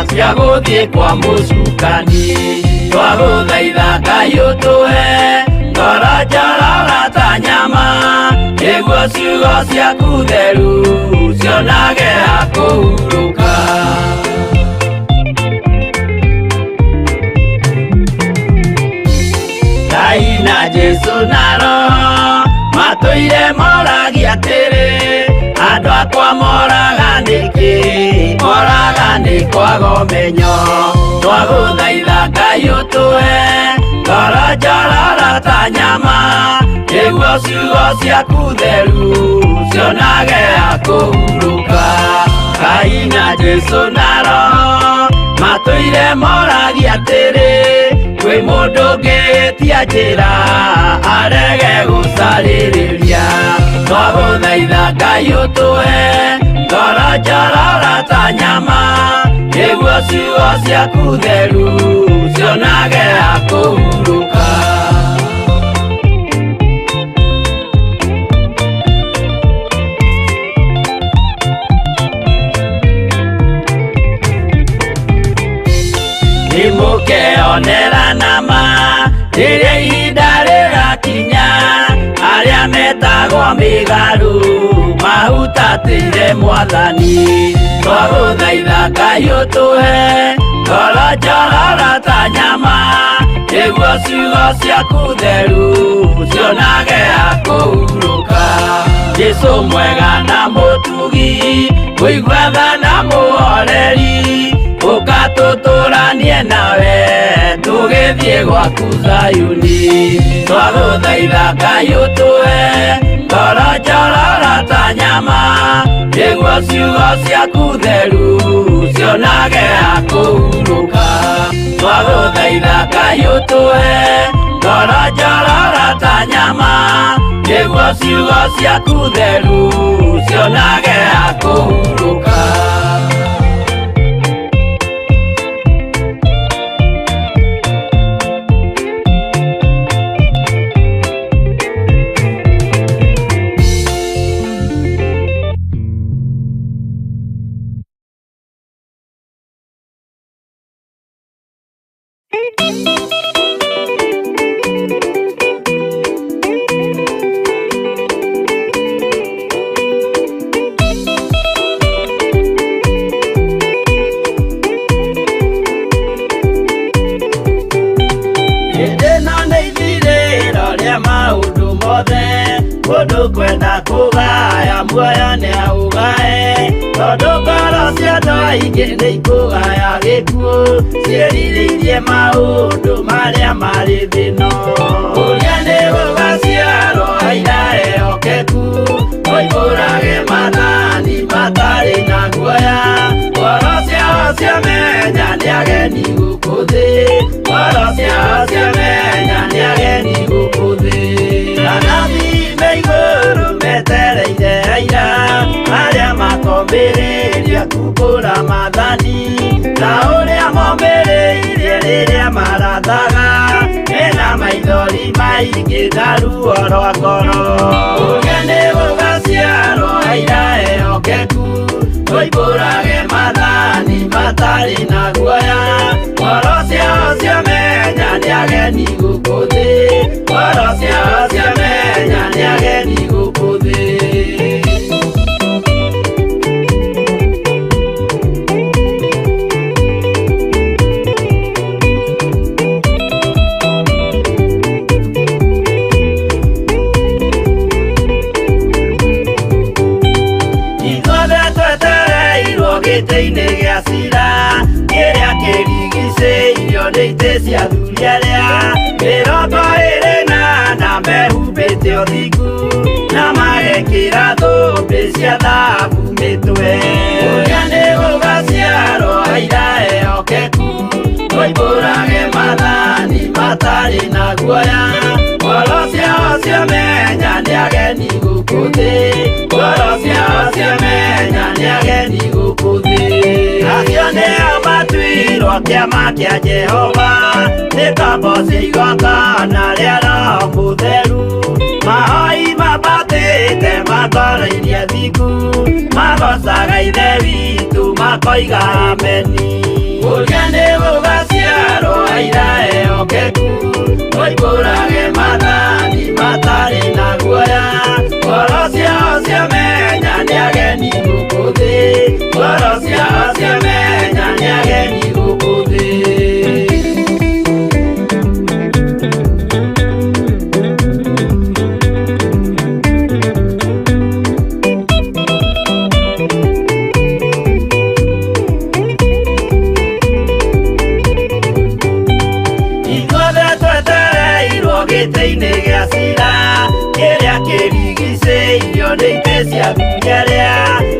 cia gũthiĩ kwa mũcukani. Twagũthaitha Ngai ũtũhe ngoro njororo ta nyama, nĩguo ciugo ciaku theru cionage ha kũhurũka. Ngai na Jesũ na Roho matũire moragia atĩrĩ, andũ akwa moraga nĩkĩ? Moraga nĩ kwaga ũmenyo. Twagũthaitha Ngai ũtũhe ngoro njororo ta nyama, nĩguo ciugo ciaku theru cionage ha kũhurũka. Ngai na Jesũ na Roho matũire moragia atĩrĩ, kwĩ mũndũ ũngĩtia njĩra arege gũcarĩrĩria. Twagũthaitha Ngai ũtũhe ngoro njororo ta nyama, nĩguo ciugo ciaku theru cionage ha kũhurũka. Nĩmũkeonera nama rĩrĩa ihinda rĩgakinya, arĩa metagwo mĩgarũ mahutatĩire Mwathani. Twagũthaitha Ngai ũtũhe ngoro njororo ta nyama, nĩguo ciugo ciaku theru cionage ha kũhurũka. Jesũ mwega na mũtugi, mũigua tha na mũhoreri, ũka tũtũranie nawe tũgĩthiĩ gwaku Zayuni. Twagũthaitha Ngai ũtũhe ngoro njororo ta nyama, nĩguo ciugo ciaku theru cionage ha kũhurũka. Twagũthaitha Ngai ũtũhe ngoro Ngoro njororo ta nyama nĩguo ciugo ciaku theru cionage ha kũhurũka. Hĩndĩ ĩno nĩ ithirĩro rĩa maũndũ mothe, mũndũ kwenda kũgaya muoyo nĩaũgae, tondũ ngoro cia andũ aingĩ nĩikũgaya gĩkuũ, ciĩrirĩirie maũndũ marĩa marĩ thĩ ĩno. Ũrĩa nĩ gũgaciarwo aira ehokeku, moimbũrage maathani matarĩ na guoya, ngoro ciao ciamenya nĩ ageni gũkũ thĩ, ngoro ciao ciamenya nĩ ageni gũkũ thĩ. Anabii me igũrũ metereire aira arĩa makombĩrĩria kumbũra maathani, ta ũrĩa mombĩrĩirie rĩrĩa marathaga, mena maithori maingĩ na ruo rwa ngoro. Ũrĩa nĩ gũgaciarwo aira ehokeku, moimbũrage maathani matarĩ na guoya, ngoro ciao ciamenya nĩ ageni gũkũ thĩ, ngoro ciao ciamenya nĩ ageni gũkũ thĩ. Ithuothe twetereirwo gĩtĩ-inĩ gĩa cira, kĩrĩa kĩrigicĩirio nĩ itĩ cia athuri arĩa 24 mehumbĩte ũthingu, na magekĩra thũmbĩ cia thahabu mĩtwe. Ũrĩa nĩ gũgaciarwo aira ehokeku, moimbũrage maathani matarĩ na guoya, ngoro ciao ciamenya nĩ ageni gũkũ thĩ, ngoro ciao ciamenya nĩ ageni gũkũ thĩ. Acio nĩo matuirwo kĩama kĩa Jehova, nĩ kamboci igongona rĩa Roho Mũtheru, mahoi mambatĩte makoroirie thingu, magocaga Ithe witũ makoiga ameni. Ũrĩa nĩ gũgaciarwo aira ehokeku, moimbũrage maathani matarĩ na guoya, ngoro ciao ciamenya nĩ ageni gũkũ thĩ, ngoro ciao ciamenya nĩ ageni gũkũ thĩ. Ithuothe twetereirwo gĩtĩ-inĩ gĩa cira, kĩrĩa kĩrigicĩirio nĩ itĩ cia athuri arĩa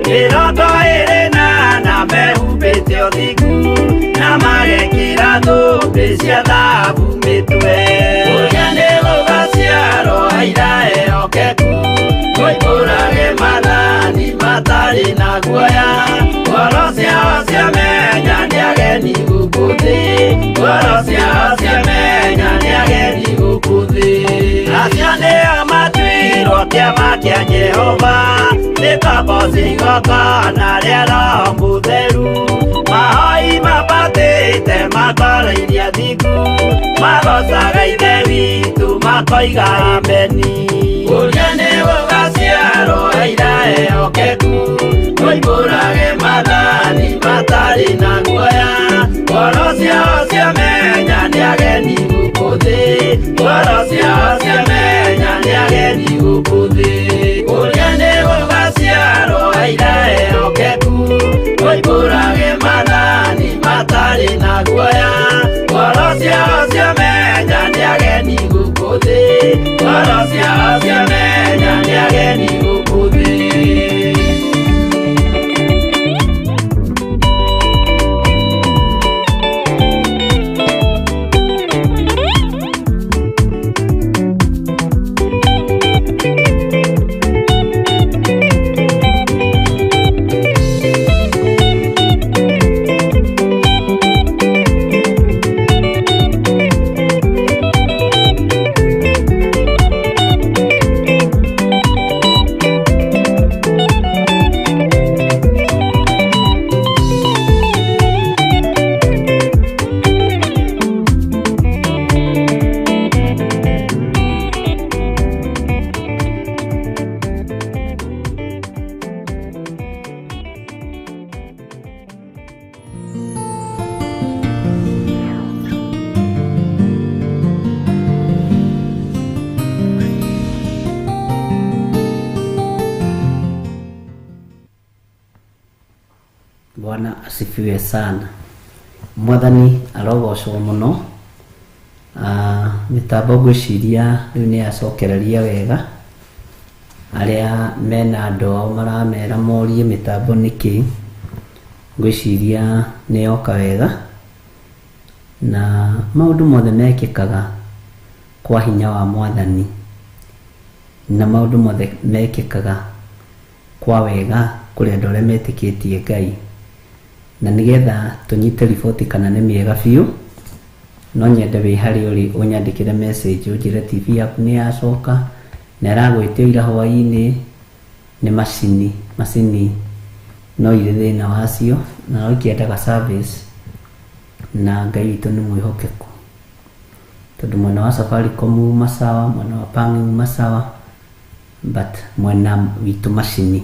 24 mehumbĩte ũthingu, na magekĩra thũmbĩ cia thahabu mĩtwe. Ũrĩa nĩ gũgaciarwo aira ehokeku, moimbũrage maathani matarĩ na guoya, ngoro ciao ciamenya nĩ ageni gũkũ thĩ, ngoro ciao ciamenya nĩ ageni gũkũ thĩ. Acio nĩo matuirwo kĩama kĩa Jehova, nĩ kamboci igongona rĩa Roho Mũtheru, mahoi mambatĩte makoroirie thingu, magocaga Ithe witũ makoiga ameni. Ũrĩa nĩ gũgaciarwo aira ehokeku, moimbũrage maathani matarĩ na guoya, ngoro ciao ciamenya nĩ ageni gũkũ thĩ, ngoro ciao ciamenya nĩ ageni gũkũ thĩ. Ũrĩa nĩ gũgaciarwo aira ehokeku, moimbũrage maathani matarĩ na guoya, ngoro ciao ciamenya nĩ ageni gũkũ thĩ, ngoro ciao ciamenya nĩ ageni gũkũ thĩ. Bwana asifiwe sana. Mwathani arogocwo mũno. Mĩtambo ngwĩciria rĩu nĩ yacokereria wega. Arĩa mena andũ ao maramera morie mĩtambo nĩkĩ, ngwĩciria nĩ yoka wega. Na maũndũ mothe mekĩkaga kwa hinya wa Mwathani, na maũndũ mothe mekĩkaga kwa wega kũrĩ andũ arĩa metĩkĩtie Ngai. Na nĩgetha tũnyite riboti kana nĩ mĩega biũ, no nyende wĩ harĩa ũrĩ ũnyandĩkĩre message ũnjĩre TV yaku nĩ yacoka na ĩragwĩtia ira hwaĩ-inĩ nĩ macini, macini no irĩ thĩna wacio na no ikĩendaga service, na Ngai witũ nĩ mwĩhokeku, tondũ mwena wa Safaricom uma sawa, mwena wa Pang uma sawa, but mwena witũ macini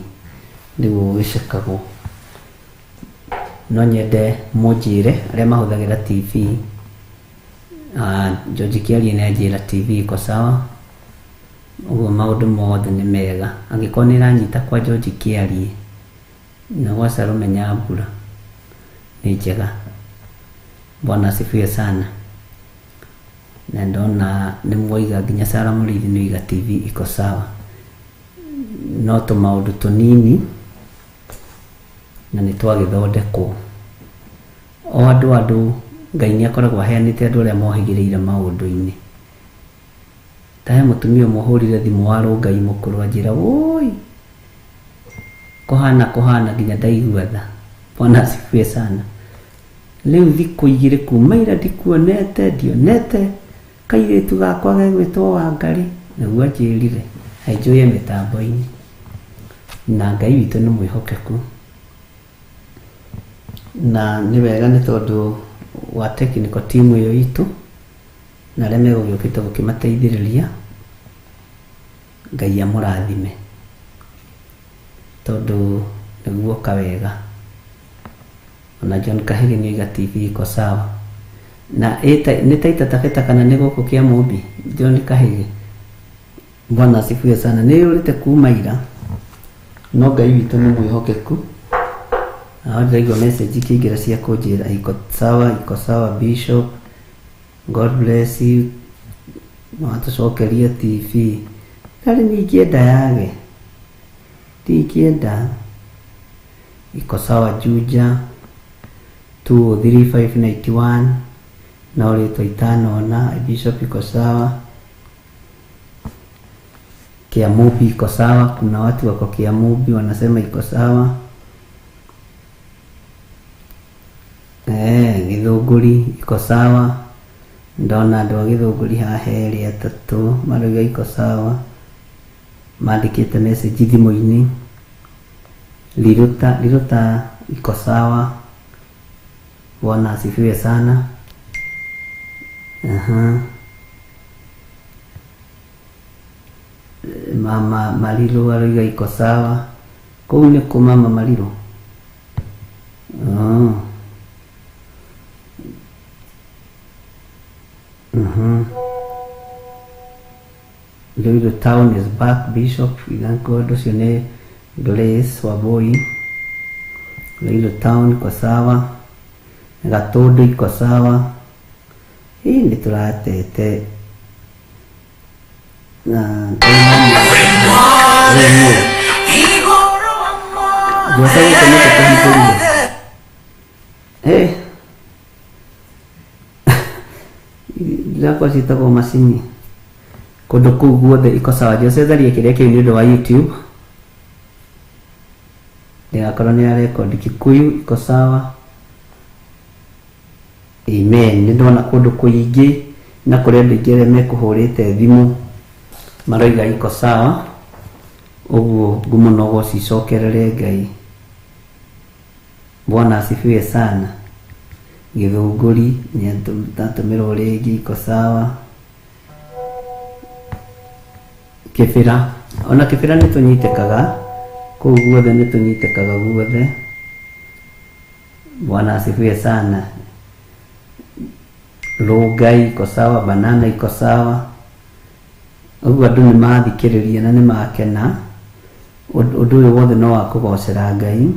nĩguo gĩcekagwo. No nyende mũnjĩre arĩa mahũthagĩra TV. George Kĩarie nĩ anjĩra TV iko sawa, ũguo maũndũ mothe nĩ mega. Angĩkorwo nĩ ĩranyita kwa George Kĩarie na gwa Salome Nyambura nĩ njega. Bwana asifiwe sana. Na ndona nĩ mwoiga nginya Sara Mũrĩithi nĩ oiga TV iko sawa, no tũmaũndũ tũnini na nĩ twagĩthondekwo. O andũ Ngai nĩ akoragwo aheanĩte andũ arĩa mohĩgĩrĩire maũndũ-inĩ. Ta he mũtumia ũmwe ũhũrire thimũ wa Rũngai mũkũrũ anjĩra, woi kũhana kũhana nginya ndaigua tha. Bwana asifiwe sana. Rĩu thikũ igĩrĩ kuma ira ndikuonete, ndionete kairĩtu gakwa gegwĩtwo Wangarĩ, nĩguo anjĩrire anjũye mĩtambo-inĩ. Na Ngai witũ nĩ mwĩhokeku, na nĩ wega nĩ tondũ wa technical team ĩyo itũ na arĩa megũgĩũkĩte gũkĩmateithĩrĩria. Ngai amũrathime, tondũ nĩguoka wega. Ona John Kahĩgĩ nĩ oiga TV iko sawa. Na nĩ Taita Taveta kana nĩ gũkũ Kĩamũmbi? John Kahĩgĩ, Bwana asifiwe sana. Nĩ yũrĩte kuma ira, no Ngai witũ nĩ mwĩhokeku. Na ndĩraigua message ikĩingĩra cia kũnjĩra iko sawa, iko sawa Bishop, God bless you. Watũcokeria TV. Karĩ ningĩenda yage, ndingĩenda. Iko sawa Juja 23591 no rĩtwa itanona. Bishop iko sawa. Kiamubi iko sawa, kuna watu wako Kiamubi wanasema iko sawa. Githũngũri iko sawa, ndona andũ a Githũngũri haha erĩ atatũ marauga iko sawa, mandĩkĩte message thimũ-inĩ. Liruta, Liruta iko sawa. Bwana asifiwe sana. Aha. Mama Mariru arauga iko sawa. Kũu nĩ kũ Mama Mariru? Oh. Ruiru town is back, Bishop. We thank God. Ũcio nĩ Grace Wambui. Ruiru town iko sawa. Gatũndũ iko sawa. Hii nĩ tũratete na Jose gũkũ nĩkũ tũhingũrire? Eh. Irakwa ciĩtagwo macini. Kũndũ kũu guothe iko sawa. Jose tharia kĩrĩa kĩu nĩ ũndũ wa YouTube. Ndĩgakorwo nĩ ya record. Kikuyu iko sawa. Amen. Nĩ ndona kũndũ kũingĩ na kũrĩ andũ aingĩ arĩa mekũhũrĩte thimũ maroiga iko sawa. Ũguo ngumo no gũcicokerere Ngai. Bwana asifiwe sana. Githũngũri nĩ atũmĩrwo rĩngĩ iko sawa. Kĩbĩra, ona kĩbĩra nĩ tũnyitĩkaga kũu guothe, nĩ tũnyitĩkaga guothe. Bwana asifiwe sana. Rũngai iko sawa, banana iko sawa. Ũguo andũ nĩ mathikĩrĩria na nĩ makena. Ũndũ ũyũ wothe no wa kũgocera Ngai.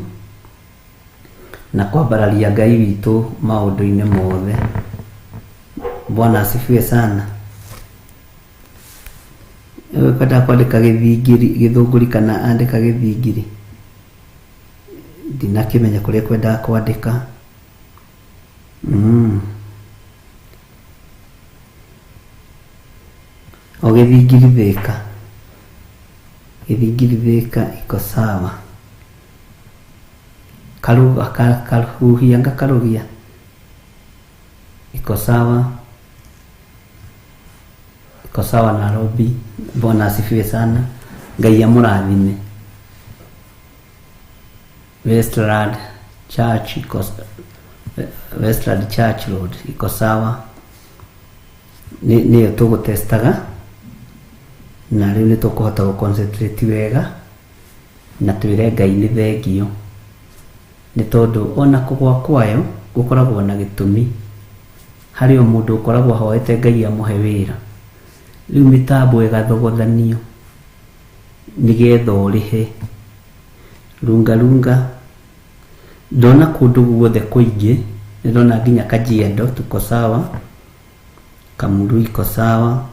Na kwambararia Ngai witũ maũndũ-inĩ mothe. Bwana asifiwe sana. Kwenda kwandĩka gĩthingiri gĩthũngũri kana andĩka gĩthingiri ndinakĩmenya kũrĩa kwendaga kwandĩka. O gĩthingiri thĩka, gĩthingiri thĩka iko sawa. Karuga kahuhia ngakarugia iko sawa, iko sawa. Nairobi, Bwana asifiwe sana. Ngai amũrathime. Westland Church iko, Westland Church Road iko sawa. Nĩyo tũgũtestaga na rĩu nĩ tũkũhota gũ concentrate wega na twĩre Ngai nĩ thengio, nĩ tondũ ona kũgwa kwayo gũkoragwo na gĩtũmi. Harĩ o mũndũ ũkoragwo ahoete Ngai amũhe wĩra, rĩu mĩtambo ĩgathogothanio nĩgetha ũrĩhe. Runga runga ndona kũndũ guothe kũingĩ, nĩndona nginya Kajiado tuko sawa, Kamuru iko sawa,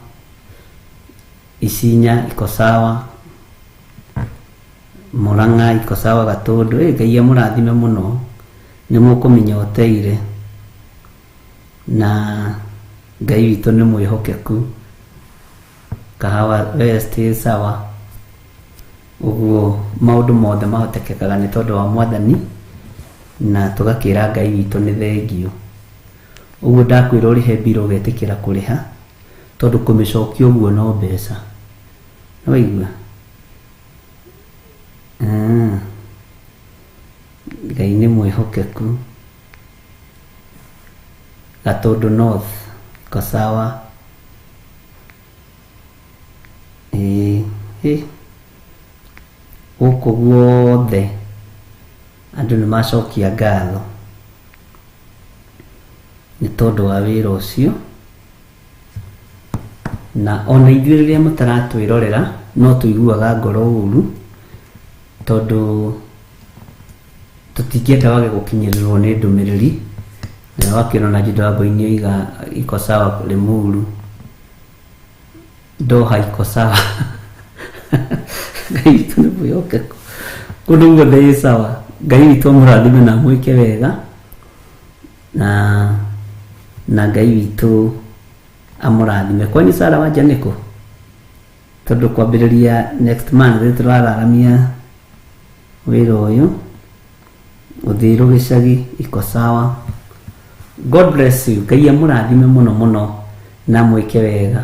Isinya iko sawa, Murang'a iko sawa, Gatũndũ. Ngai amũrathime mũno, nĩ mũkũmĩnyoteire na Ngai witũ nĩ mwĩhokeku. Kahawa West ĩ sawa. Ũguo maũndũ mothe mahotekekaga nĩ tondũ wa Mwathani, na tũgakĩra Ngai witũ nĩ thengio. Ũguo ndakwĩra ũrĩhe mbirũ ũgetĩkĩra kũrĩha, tondũ kũmĩcokia ũguo no mbeca. Nĩwaigua? Ngai nĩ mwĩhokeku. Gatũndũ North iko sawa. Ĩĩ gũkũ guothe andũ nĩ macokia ngatho nĩ tondũ wa wĩra ũcio. Na ona ithuĩ rĩrĩa mũtaratwĩrorera no tũiguaga ngoro ũru, tondũ tũtingĩenda wage gũkinyĩrĩrwo nĩ ndũmĩrĩri. Na wakĩona na Juda Wambui oiga iko sawa Limuru, Doha iko sawa. Ngai witũ nĩ mwĩhokeku, kũndũ guothe ĩ sawa. Ngai witũ amũrathime na amwĩke wega, na Ngai witũ amũrathime. Kwanyu Sara wanja nĩkũ? Tondũ kwambĩrĩria next month nĩ tũrararamia wĩra ũyũ. Ũthiĩrwo gĩcagi iko sawa. God bless you. Ngai amũrathime mũno mũno na mwĩke wega.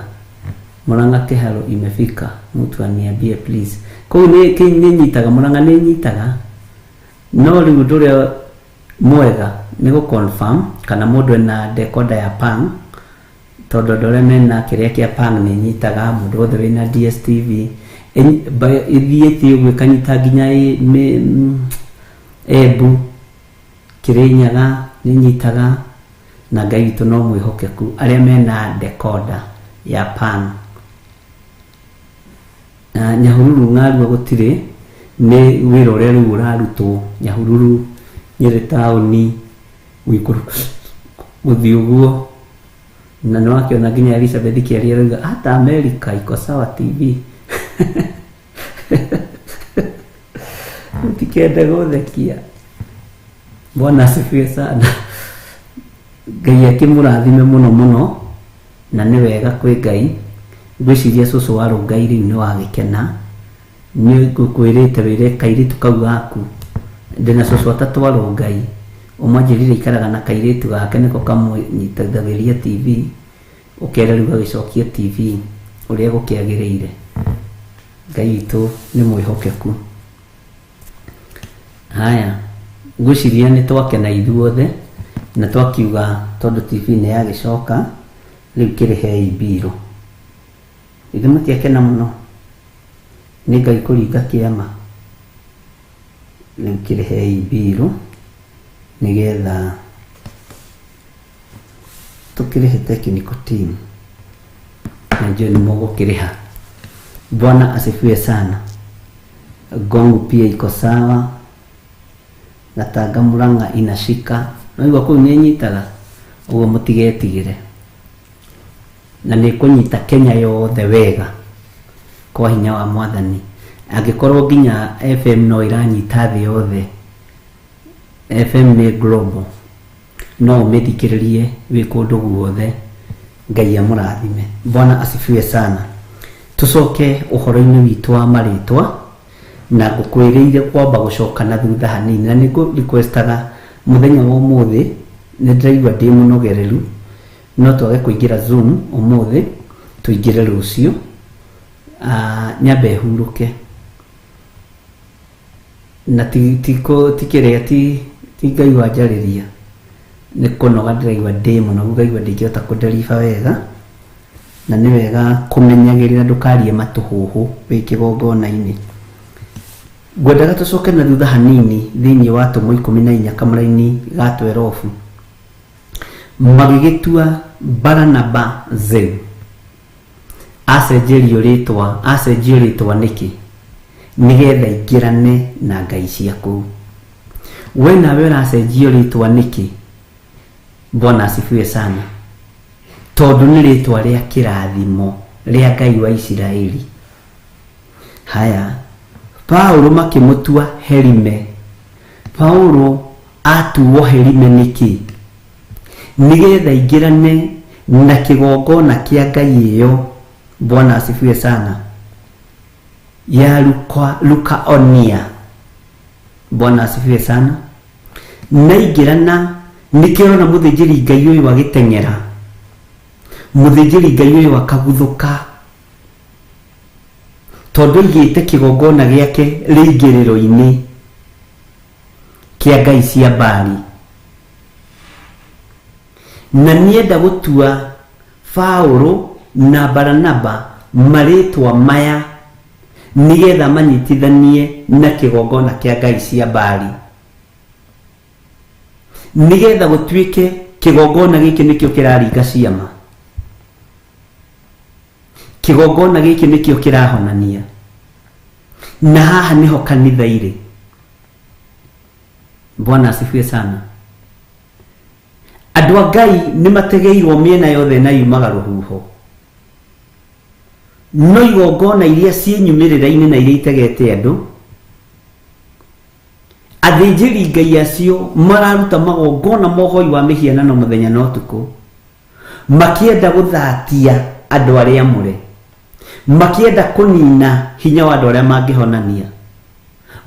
Murang'a Kĩharo imefika, mtu aniambie please. Kũu nĩ nyitaga Murang'a, nĩ nyitaga, no rĩu ũndũ ũrĩa mwega nĩ gũ confirm kana mũndũ ena decoder ya Pang, tondũ andũ arĩa mena kĩrĩa kĩa Pang nĩ nyitaga. Mũndũ wothe wĩna DSTV ĩthiĩte ũguo ĩkanyita nginya Embu, Kĩrĩnyaga nĩ nyitaga. Na Ngai witũ no mwĩhokeku. Arĩa mena decoder ya Pang na Nyahururu ng'arua gũtirĩ, nĩ wĩra ũrĩa rĩu ũrarutwo Nyahururu, Nyĩrĩ taũni, Wĩkũrũ gũthiĩ ũguo. Na nĩ wakĩona nginya Elizabeth Kĩaria arauga hata America iko sawa TV. Mũtikende gũthekia. Bwana asifiwe sana. Ngai akĩmũrathime mũno mũno, na nĩ wega kwĩ Ngai. Ngwĩciria cũcũ wa Rũngai rĩu nĩ wagĩkena. Nĩ ngũkwĩrĩte wĩre kairĩtu kau gaku, ndĩna cũcũ atatũ a Rũngai, ũmwe anjĩrire aikaraga na kairĩtu gake nĩko kamũnyitithagĩria TV, ũkere rĩu gagĩcokie TV ũrĩa gũkĩagĩrĩire. Ngai witũ nĩ mwĩhokeku. Haya, ngwĩciria nĩ twakena ithuothe na twakiuga tondũ TV nĩ yagĩcoka, rĩu kĩrĩhei mbirũ. Ithuĩ mũtiakena mũno nĩ Ngai kũringa kĩama? Rĩu kĩrĩhei mbirũ nĩgetha tũkĩrĩhe technical team, na njũĩ nĩ mũgũkĩrĩha. Bwana asifiwe sana. Gongu pia iko sawa. Gatanga Murang'a inashika. Naigua kũu nĩ nyitaga ũguo, mũtigetigĩre, na nĩ kũnyita Kenya yothe wega kwa hinya wa Mwathani. Angĩkorwo nginya FM no ĩranyita thĩ yothe, FM nĩ global, no ũmĩthikĩrĩrie wĩ kũndũ guothe. Ngai amũrathime. Bwana asifiwe sana. Tũcoke ũhoro-inĩ witũ wa marĩtwa, na ngũkwĩrĩire kwamba gũcoka na thutha hanini, na nĩ requestaga mũthenya wa ũmũthĩ. Nĩ ndĩraigua ndĩ mũnogereru, no twage kũingĩra Zoom ũmũthĩ, tũingĩre rũciũ. Nyambe hurũke na ti kĩrĩa, ti Ngai wanjarĩria, nĩ kũnoga ndĩraigua ndĩ mũnogu, ngaigua ndingĩhota kũnderiba wega. Na nĩ wega kũmenyagĩrĩra ndũkarie matũhũhũ wĩ kĩgongona-inĩ. Ngwendaga tũcoke na thutha hanini thĩinĩ wa Atũmwo 14 kamũraini ga 12. Magĩgĩtua Baranaba Zeu. Acenjerio rĩtwa, acenjio rĩtwa nĩkĩ? Nĩgetha ingĩrane na ngai cia kũu. We nawe ũracenjio rĩtwa nĩkĩ? Bwana asifiwe sana. Tondũ nĩ rĩtwa rĩa kĩrathimo rĩa Ngai wa Isiraeli. Haya, Paulo makĩmũtua Herime. Paulo atuo Herime nĩkĩ? Nĩgetha ingĩrane na kĩgongona kĩa ngai ĩyo, Bwana asifiwe sana, ya Lukaonia. Bwana asifiwe sana. Naingĩrana nĩkĩo ũrona mũthĩnjĩri Ngai ũyũ agĩteng'era, mũthĩnjĩri Ngai ũyũ akaguthũka, tondũ aigĩte kĩgongona gĩake rĩingĩrĩro-inĩ kĩa ngai cia Bali, na nĩenda gũtua Paulo na Baranaba marĩtwa maya nĩgetha manyitithanie na kĩgongona kĩa ngai cia Bali, nĩgetha gũtuĩke kĩgongona gĩkĩ nĩkĩo kĩraringa ciama, kĩgongona gĩkĩ nĩkĩo kĩrahonania, na haha nĩho kanitha irĩ. Bwana asifiwe sana. Andũ a Ngai nĩ mategeirwo mĩena yothe na yumaga rũhuho, no igongona iria ciĩ nyumĩrĩra-inĩ na iria itegete andũ, athĩnjĩri Ngai acio mararuta magongona mohoi wa mĩhianano mũthenya na ũtukũ, makĩenda gũthatia andũ arĩa amũre, makĩenda kũnina hinya wa andũ arĩa mangĩhonania,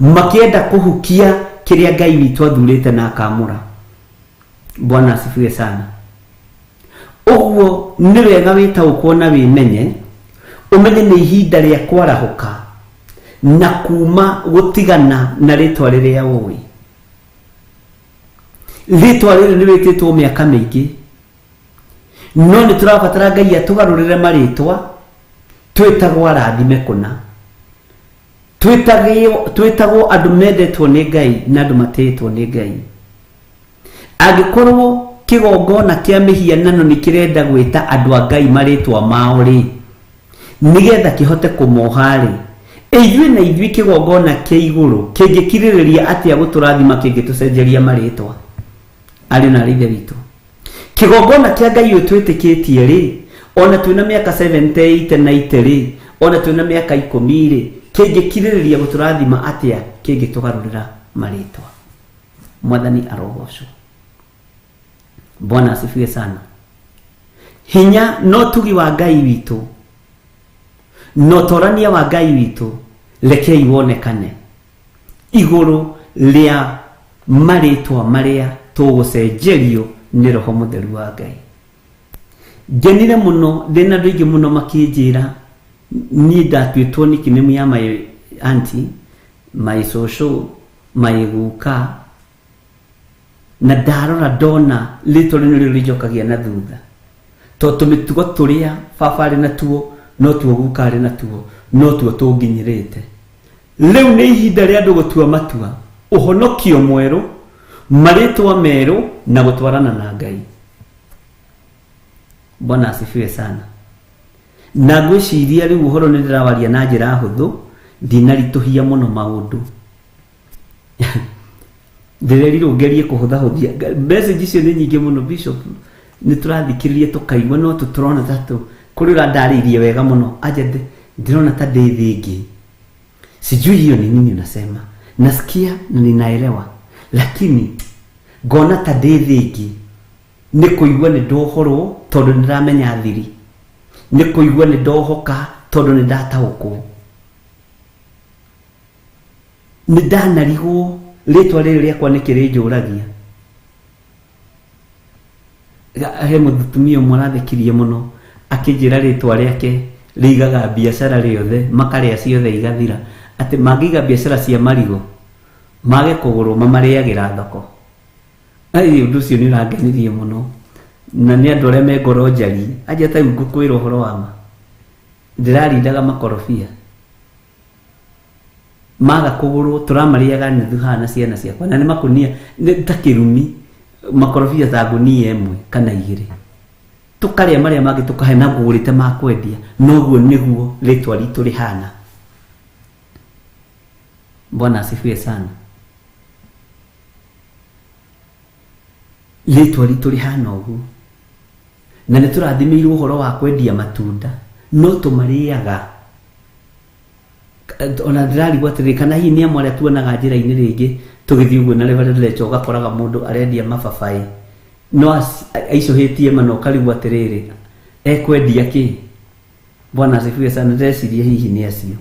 makĩenda kũhukia kĩrĩa Ngai witũ athurĩte na akamũra. Bwana asifiwe sana. Ũguo nĩ wega wĩtaũkwo na wĩmenye, ũmenye nĩ ihinda rĩa kwarahũka na kuma gũtigana na rĩtwa rĩrĩa ũĩ. Rĩtwa rĩrĩ nĩ wĩtĩtwo mĩaka mĩingĩ, no nĩ tũrabatara Ngai atũgarũrĩre marĩtwa, twĩtagwo arathime kũna, twĩtagwo andũ mendetwo nĩ Ngai na andũ matĩĩtwo nĩ Ngai. Angĩkorwo kĩgongona kĩa mĩhianano nĩ kĩrenda gwĩta andũ a Ngai marĩtwa mao rĩ, nĩgetha kĩhote kũmoha rĩ, ithuĩ na ithuĩ kĩgongona kĩa igũrũ kĩngĩkirĩrĩria atĩa gũtũrathima kĩngĩtũcenjeria marĩtwa? Ariũ na aarĩ ithe witũ, kĩgongona kĩa Ngai ũyũ twĩtĩkĩtie rĩ, ona twĩna mĩaka 70, 80, 90 rĩ, ona twĩna mĩaka 10 rĩ, kĩngĩkirĩrĩria gũtũrathima atĩa kĩngĩtũgarũrĩra marĩtwa? Mwathani arogocwo. Bwana asifiwe sana. Hinya no tugi wa Ngai witũ na ũtorania wa Ngai witũ rekei wonekane igũrũ rĩa marĩtwa marĩa tũgũcenjerio nĩ Roho Mũtheru wa Ngai. Ngenire mũno ndĩna andũ aingĩ mũno makĩnjĩra niĩ ndatuĩtwo nickname ya my auntie, my cũcũ, my guka, na ndarora ndona rĩtwa rĩu nĩrĩo rĩnjokagia na thutha, tondũ tũmĩtugo tũrĩa baba arĩ natuo no tuo guka arĩ natuo, no tuo tũnginyĩrĩte. Rĩu nĩ ihinda rĩa andũ gũtua matua, ũhonokio mwerũ, marĩtwa merũ na gũtwarana na Ngai. Bwana asifiwe sana. Na ngwĩciria rĩu ũhoro nĩ ndĩrawaria na njĩra hũthũ, ndinaritũhia mũno maũndũ. Ndĩrerirwo ngerie kũhũthahũthia message icio nĩ nyingĩ mũno bishop nĩ tũrathikĩrĩria tũkaigua no tũtũrona ta tũ kũrĩ ũrandarĩirie wega mũno anja ndĩrona ta ndĩ thĩ ĩngĩ sijui hiyo ni nini unasema nasikia na ninaelewa lakini ngona ta ndĩ thĩ ĩngĩ nĩ kũigua nĩ ndohorwo tondũ nĩ ndĩramenya thiri nĩ kũigua nĩ ndohoka tondũ nĩ ndataũkwo nĩ ndanarigwo rĩtwa rĩrĩ rĩakwa nĩ kĩrĩnjũragia he mũtumia ũmwe ũrathekirie mũno akĩnjĩra rĩtwa rĩake rĩigaga biacara rĩothe makarĩa ciothe igathira atĩ mangĩiga biacara cia marigũ mage kũgũrwo mamarĩagĩra thoko ai ũndũ ũcio nĩ ũrangenirie mũno na nĩ andũ arĩa me ngoro njari anja ta rĩu ngũkwĩra ũhoro wa ma ndĩrarindaga makorobia maga kũgũrwo tũramarĩaga nuthu haha na ciana ciakwa na nĩ makũnia nĩ ta kĩrumi makorobia ta ngũnia ĩmwe kana igĩrĩ tũkarĩa marĩa mangĩ tũkahe na ngũgũrĩte ma kwendia noguo nĩguo rĩtwa ritũ rĩhana. Bwana asifiwe sana. Rĩtwa ritũ rĩhana ũguo na nĩ tũrathimĩirwo ũhoro wa kwendia matunda no tũmarĩaga ona ndĩrarigwo atĩrĩrĩ kana hihi nĩ amwe arĩa tuonaga njĩra-inĩ rĩngĩ tũgĩthiĩ ũguo na Reverend Lecho ũgakoraga mũndũ arendia mababaĩ no aicũhĩtie mana ũkarigwo atĩrĩrĩ ekwendia kĩ. Bwana asifiwe sana. Ndĩreciria hihi nĩ acio.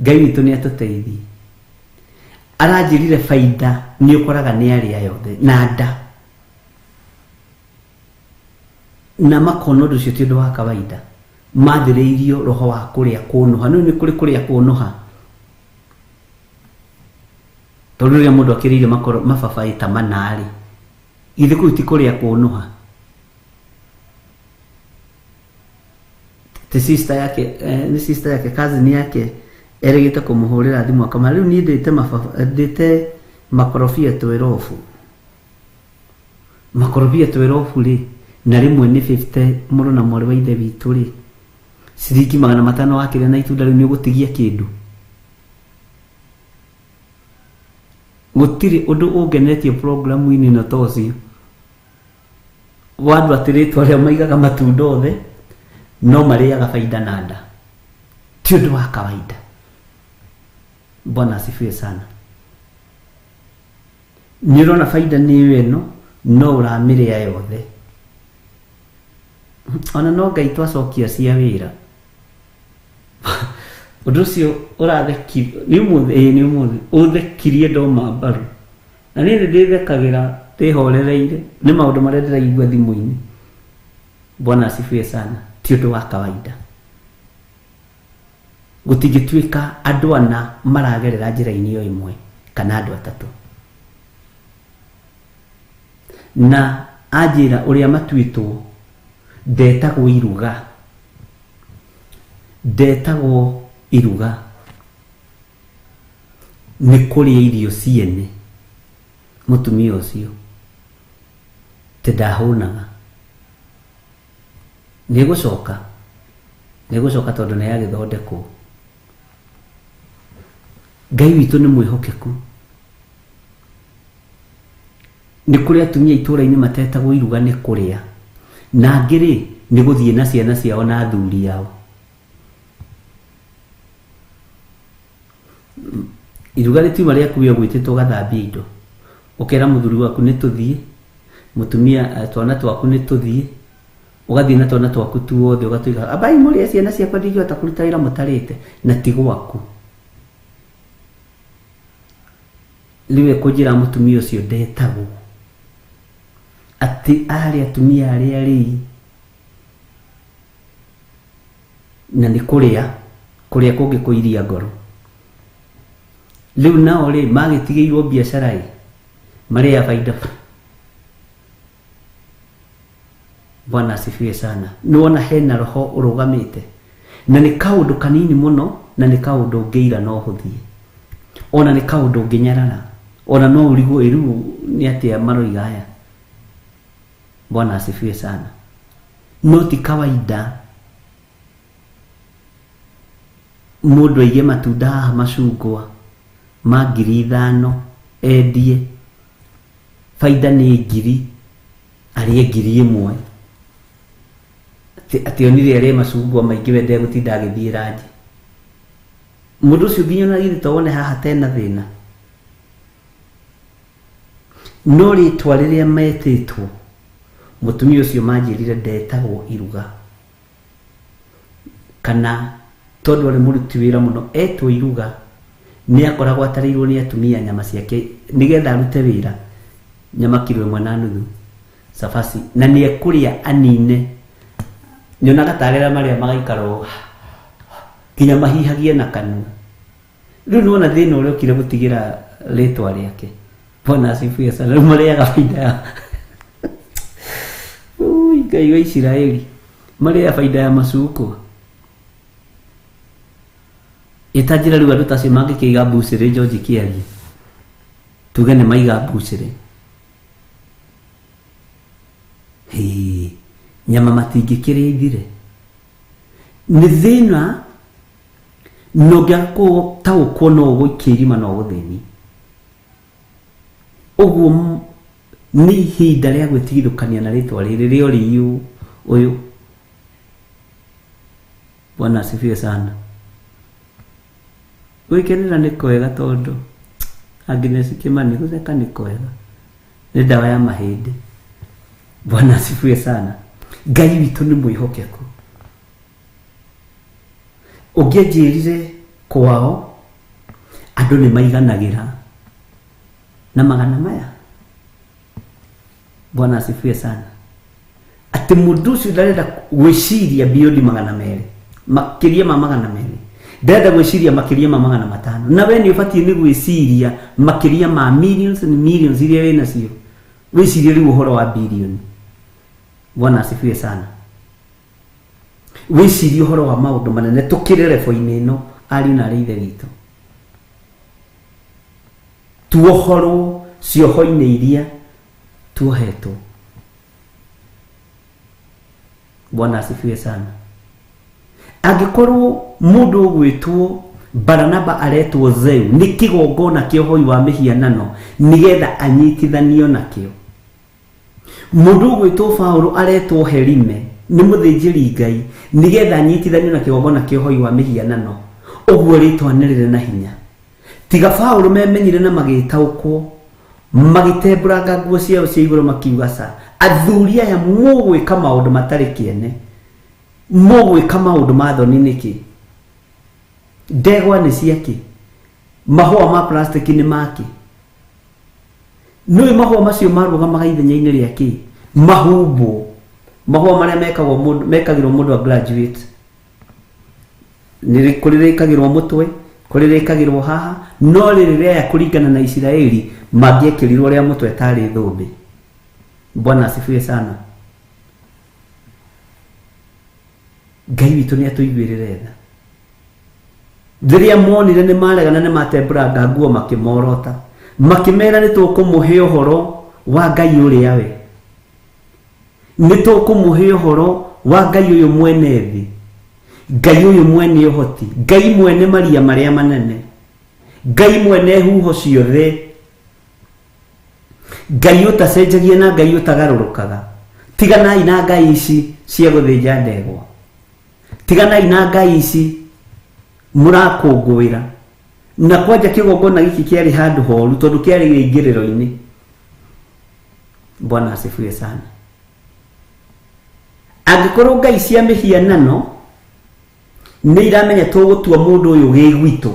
Ngai witũ nĩ atũteithie. Aranjĩrire baida nĩ ũkoraga nĩ arĩa yothe na nda na makona ũndũ ũcio ti ũndũ wa kawaida mathĩrĩirio roho wa kũrĩa kũnũha. Nĩ kũrĩ kũrĩa kũnũha tondũ rĩrĩa mũndũ akĩrĩire mababaĩ ta mana rĩ githĩ kũu ti kũrĩa kũnũha. Ti sister yake nĩ sister yake cousin yake erĩgĩte kũmũhũrĩra thimũ akama rĩu niĩ ndĩte ndĩte makorobia twerobu makorobia twerobu rĩ na rĩmwe nĩ 50 mũrũ na mwarĩ wa ithe witũ rĩ ciringi 500 wakĩrĩa na itunda rĩu nĩ ũgũtigia kĩndũ. Gũtirĩ ũndũ ũngenetie programu-inĩ ĩno ta ũcio wa andũ atĩ rĩtwa rĩao maigaga matunda othe no marĩaga baida na nda ti ũndũ wa kawaida. Bwana asifiwe sana. Nĩ ũrona baida nĩ ĩno no ũramĩrĩa yothe ona no Ngai twacokia cia wĩra ũndũ ũcio ũrathekirie nĩ ũmũthĩ ĩĩ nĩ ũmũthĩ ũthekirie ndoma mbaru na niĩ nĩ ndĩthekagĩra ndĩhorereire nĩ maũndũ marĩa ndĩraigua thimũ-inĩ. Bwana asifiwe sana. Ti ũndũ wa kawaida gũtingĩtuĩka andũ ana maragerera njĩra-inĩ o ĩmwe kana andũ atatũ na anjĩra ũrĩa matuĩtwo ndetagwo iruga ndetagwo iruga nĩ kũrĩa irio ciene mũtumia ũcio tĩ ndahũnaga nĩ gũcoka tondũ nĩ yagĩthondekwo. Ngai witũ nĩ mwĩhokeku. Nĩ kũrĩ atumia itũũra-inĩ matetagwo iruga nĩ kũrĩa na angĩ rĩ nĩ gũthiĩ na ciana ciao na athuri ao. Iruga rĩtiuma rĩaku we ũgwĩtĩtwo ũgathambia indo ũkera mũthuri waku nĩ tũthiĩ mũtumia twana twaku nĩ tũthiĩ ũgathiĩ na twana twaku tuothe ũgatũiga ambai mũrĩe ciana ciakwa ndingĩhota kũruta wĩra mũtarĩte na ti gwaku. Rĩu ekũnjĩra mũtumia ũcio ndetagwo atĩ arĩ atumia arĩa arĩi na nĩ kũrĩa kũrĩa kũngĩ kũiria ngoro. Rĩu nao rĩ magĩtigĩirwo biacara ĩ marĩa baida. Bwana asifiwe sana. Nĩwona hena roho ũrũgamĩte na nĩ kaũndũ kanini mũno na nĩ kaũndũ ũngĩira no ũhũthie ona nĩ kaũndũ ũngĩnyarara ona no ũrigwo ĩrĩu nĩ atĩa maroiga aya. Bwana asifiwe sana. No ti kawaida mũndũ aige matunda haha macungwa ma 5,000 endie Baida nĩ ngiri, arĩe 1000. Atĩ onire arĩe macungwa maingĩ we ndegũtinda agĩthiĩ ranji. Mũndũ ũcio nginya ona githĩ to wone haha tena thĩna. No rĩtwa rĩrĩa metĩtwo, mũtumia ũcio manjĩrire ndetagwo iruga. Kana tondũ arĩ mũruti wĩra mũno etwo iruga, nĩ akoragwo atarĩirwo nĩ atumia nyama ciake nĩgetha arute wĩra nyama kiro 1.5 cabaci, na nĩ ekũrĩa anine. Nyonaga tarĩ arĩa marĩa magaikara ũũ nginya mahihagie na kanua. Rĩu nĩwona thĩna ũrĩa ũkire gũtigĩra rĩtwa rĩake. Bwana asifiwe sana. Rĩu marĩaga baida ya Ui, Ngai wa Isiraeli, marĩaga baida ya macungwa. Ĩtanjĩra rĩu andũ ta acio mangĩkĩiga mbucĩrĩ George Kĩarie, tuge nĩ maiga mbucĩrĩ, hĩ, nyama matingĩkĩrĩa ithire. Nĩ thĩna na ũngĩaga gũtaũkwo no ũgũikie irima na ũgũthĩnie. Ũguo nĩ ihinda rĩa gwĩtigithũkania na rĩtwa rĩrĩ rĩa ũrĩiũ ũyũ. Bwana asifiwe sana. Gwĩkenera nĩ kwega tondũ Agnes Kimani gũtheka nĩ kwega, nĩ ndawa ya mahĩndĩ. Bwana asifiwe sana. Ngai witũ nĩ mwĩhokeku. Ũngĩanjĩrire kwao andũ nĩ maiganagĩra na magana maya. Bwana asifiwe sana. Atĩ mũndũ ũcio ndarenda gwĩciria beyond 200, makĩria ma 200, ndarenda gwĩciria makĩria ma 500. Na we nĩ ũbatiĩ nĩ gwĩciria makĩria ma millions and millions iria wĩ nacio, wĩcirie rĩu ũhoro wa billion. Bwana asifiwe sana. Wĩcirie ũhoro wa maũndũ manene tũkĩre level-inĩ ĩno, ariũ na arĩ ithe witũ. Tuohorwo cioho-inĩ iria tuohetwo. Bwana asifiwe sana. Angĩkorwo mũndũ ũgwĩtwo Baranaba aretwo Zeu nĩ kĩgongona kĩa ũhoi wa mĩhianano nĩgetha anyitithanio nakĩo. Mũndũ ũgwĩtwo Paũlũ aretwo Herime nĩ mũthĩnjĩri Ngai nĩgetha anyitithanio na kĩgongona kĩa ũhoi wa mĩhianano. Ũguo rĩtwa nĩ rĩrĩ na hinya. Tiga Paũlũ memenyire na magĩtaũkwo, magĩtembũranga nguo ciao cia igũrũ makiuga ca, athuri aya mũgwĩka maũndũ matarĩ kĩene, mũgwĩka maũndũ ma thoni nĩkĩ? Ndegwa nĩ ciakĩ? Mahũa ma plastiki nĩ makĩ? Nĩũĩ mahũa macio marũgamaga ithenya-inĩ rĩa kĩ? Mahumbwo. Mahũa marĩa mekagwo mũndũ, mekagĩrwo mũndũ a graduate. Nĩ kũrĩ rĩkagĩrwo mũtwe, kũrĩ rĩkagĩrwo haha, no rĩrĩ rĩaya kũringana na Isiraeli mangĩekĩrirwo rĩa mũtwe tarĩ thũmbĩ. Bwana asifiwe sana. Ngai witũ nĩ atũiguĩrĩre tha. Rĩrĩa monire nĩ maregana nĩ matembũranga nguo makĩmorota, makĩmera nĩ tũkũmũhe ũhoro wa Ngai ũrĩa we, nĩ tũkũmũhe ũhoro wa Ngai ũyũ mwene thĩ, Ngai ũyũ mwene ũhoti, Ngai mwene maria marĩa manene, Ngai mwene huho ciothe, Ngai ũtacenjagia na Ngai ũtagarũrũkaga. Tiganai na ngai ici cia gũthĩnja ndegwa, tiganai na ngai ici mũrakũngũĩra. Na kwanja kĩgongona gĩkĩ kĩarĩ handũ horu tondũ kĩarĩ rĩingĩrĩro-inĩ. Bwana asifiwe sana. Angĩkorwo ngai cia mĩhianano nĩ iramenya tũgũtua mũndũ ũyũ gĩgwitũ,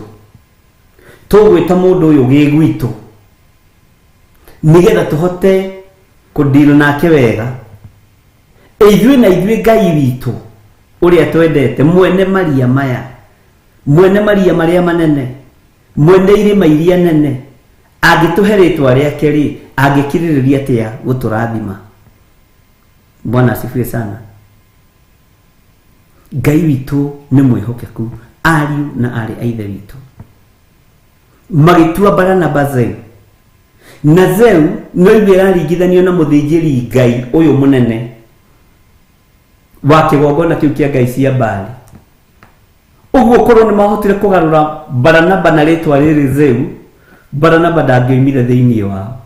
tũgwĩta mũndũ ũyũ gĩgwitũ nĩgetha tũhote kũdeal nake wega, ithuĩ na ithuĩ Ngai witũ ũrĩa twendete, mwene maria maya, mwene maria marĩa manene, mwene irĩma iria nene, angĩtũhe rĩtwa rĩake rĩ, angĩkirĩrĩria atĩa gũtũrathima? Bwana asifiwe sana. Ngai witũ nĩ mwĩhokeku, ariũ na aarĩ a ithe witũ. Magĩtua Baranaba Zeu. Na Zeu no igue ĩraringithanio na mũthĩnjĩri Ngai ũyũ mũnene wa kĩgongona kĩu kĩa ngai cia Baali. Ũguo korwo nĩ mahotire kũgarũra Baranaba na rĩtwa rĩrĩ Zeu, Baranaba ndangĩoimire thĩinĩ wao.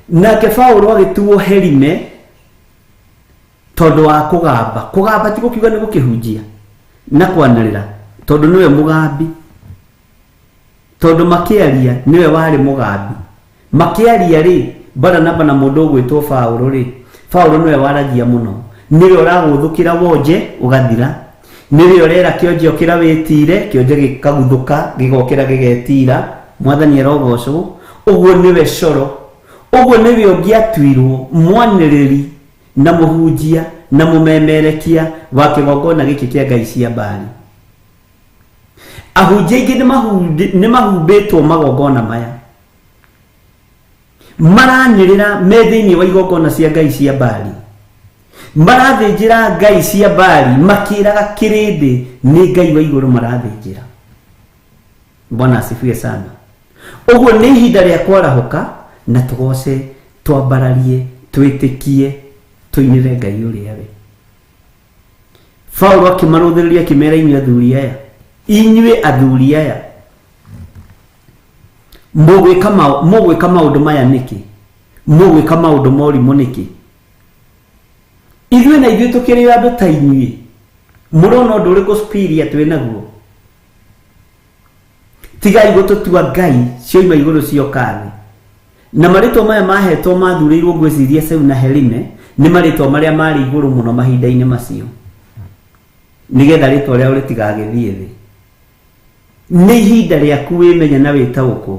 Nake Paulo agĩtuo Herime tondũ wa kũgamba. Kũgamba ti gũkiuga nĩ gũkĩhunjia na kwanĩrĩra, tondũ nĩwe mũgambi. Tondũ makĩaria nĩwe warĩ mũgambi. Makĩaria rĩ, Baranaba na mũndũ ũgwĩtwo Paulo rĩ, Paulo nĩwe waragia mũno. Nĩwe ũragũthũkĩra wonje ũgathira. Nĩwe ũrera kĩonje ũkĩra wĩtire, kĩonje gĩkaguthũka, gĩgokĩra gĩgetira. Mwathani arogocwo. Ũguo nĩwe coro. Ũguo nĩwe ũngĩatuirwo mwanĩrĩri na mũhunjia na mũmemerekia wa kĩgongona gĩkĩ kĩa ngai cia Baali. Ahunjia aingĩ nĩ mahumbĩtwo magongona maya. Maranĩrĩra me thĩinĩ wa igongona cia ngai cia Baali. Marathĩnjĩra ngai cia Baali makĩraga kĩrĩndĩ nĩ ngai wa igũrũ marathĩnjĩra. Bwana asifiwe sana. Ũguo nĩ ihinda rĩa kwarahũka na tũgoce, twambararie, twĩtĩkie, tũinĩre Ngai ũrĩa we. Paulo akĩmarũthĩrĩria akĩmera inyuĩ athuri aya, inyuĩ athuri aya, mũgwĩka maũndũ maya nĩkĩ? Mũgwĩka maũndũ morimũ nĩkĩ? Ithuĩ na ithuĩ tũkĩrĩ andũ ta inyuĩ, mũrona ũndũ ũrĩkũ superior twĩ naguo? Tigai gũtũtua ngai cioima igũrũ cioka thĩ. Na marĩtwa maya mahetwo mathurĩirwo ngwĩciria Seu na Herime nĩ marĩtwa marĩa marĩ igũrũ mũno mahinda-inĩ macio, nĩgetha rĩtwa rĩao rĩtigagĩthiĩ thĩ. Nĩ ihinda rĩaku wĩmenye na wĩtaũkwo,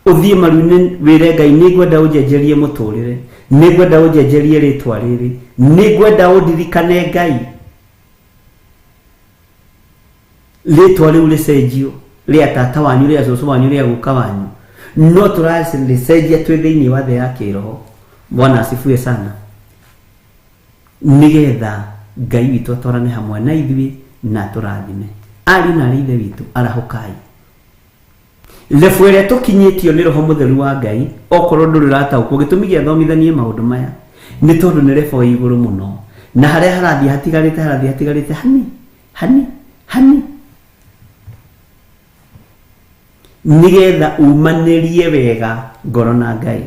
ũthiĩ maru-inĩ wĩre Ngai nĩ ngwenda ũnjenjerie mũtũrĩre, nĩ ngwenda ũnjenjerie rĩtwa rĩrĩ, nĩ ngwenda ũndirikane Ngai. Rĩtwa rĩu rĩcenjio rĩa tata wanyu, rĩa cũcũ wanyu, rĩa guka wanyu, no tũrarĩcenjia twĩ thĩinĩ wa thĩ ya kĩroho. Bwana asifiwe sana. Nĩgetha Ngai witũ atwarane hamwe na ithuĩ na atũrathime. Ariũ na arĩ ithe witũ, arahũkai. Lebu ĩrĩa tũkinyĩtio nĩ Roho Mũtheru wa Ngai, okorwo ndũrĩ ũrataũkwo gĩtũmi gĩa thomithanie maũndũ maya, nĩ tondũ nĩ lebu ĩ igũrũ mũno, na harĩa harathiĩ hatigarĩte, harathiĩ hatigarĩte hani hani hani, nĩgetha umanĩrie wega ngoro na Ngai.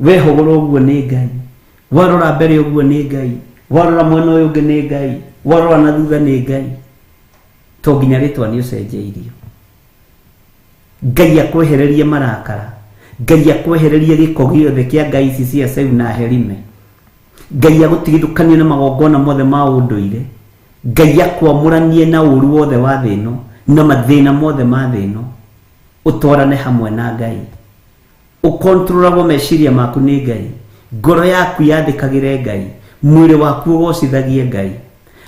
Wehũgũra ũguo nĩ Ngai, warora mbere ũguo nĩ Ngai, warora mwena ũyũ ũngĩ nĩ Ngai, warora na thutha nĩ Ngai. To nginya rĩtwa nĩ ũcenjeirio. Ngai akwehererie marakara, Ngai akwehererie gĩko gĩothe kĩa ngai ici cia Seu na Herime, Ngai agũtigithũkanie na magongona mothe ma ũndũire, Ngai akwamũranie na ũru wothe wa thĩ ĩno na mathĩna mothe ma thĩ ĩno, ũtwarane hamwe na Ngai. Ũkontrolagwo meciria maku nĩ Ngai, ngoro yaku yathĩkagĩre Ngai, mwĩrĩ waku ũgocithagie Ngai,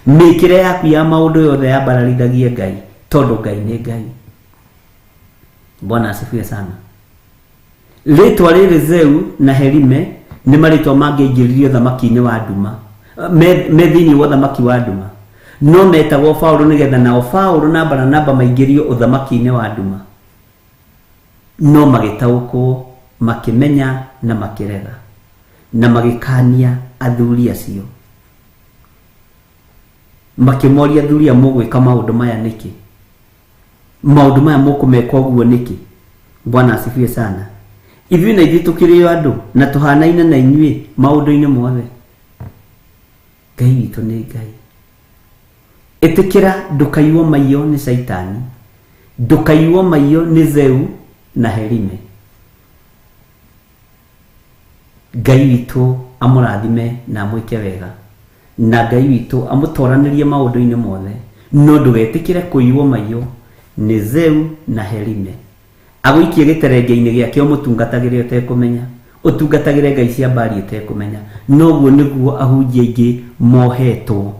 mĩkĩre yaku ya maũndũ yothe yambararithagie Ngai, tondũ Ngai nĩ Ngai. Bwana asifiwe sana. Rĩtwa rĩrĩ Zeu na Herime nĩ marĩtwa mangĩaingĩririo thamaki-inĩ wa nduma, me thĩinĩ wa ũthamaki wa nduma, no metagwo Paulo nĩgetha nao Paulo na Baranaba maingĩrio ũthamaki-inĩ wa nduma. No magĩtaũkwo, makĩmenya na makĩrega, na magĩkania athuri acio. Makĩmoria, athuri aya mũgwĩka maũndũ maya nĩkĩ? Maũndũ maya mũkũmeka ũguo nĩkĩ? Bwana asifiwe sana. Ithuĩ na ithuĩ tũkĩrĩ o andũ na tũhanaine na inyuĩ maũndũ-inĩ mothe. Ngai witũ nĩ Ngai. Ĩtĩkĩra ndũkaiywo maiyo nĩ Caitani, ndũkaiywo maiyo nĩ Zeu na Herime. Ngai witũ amũrathime na amwĩke wega, na Ngai witũ amũtoranĩrie maũndũ-inĩ mothe, no ndũgetĩkĩre kũiywo maiyo nĩ Zeu na Herime. Agũikie gĩterenge-inĩ gĩake ũmũtungatagĩre ũtekũmenya, ũtungatagĩre ngai cia Baali ũtekũmenya. Noguo nĩguo ahunjia aingĩ mohetwo.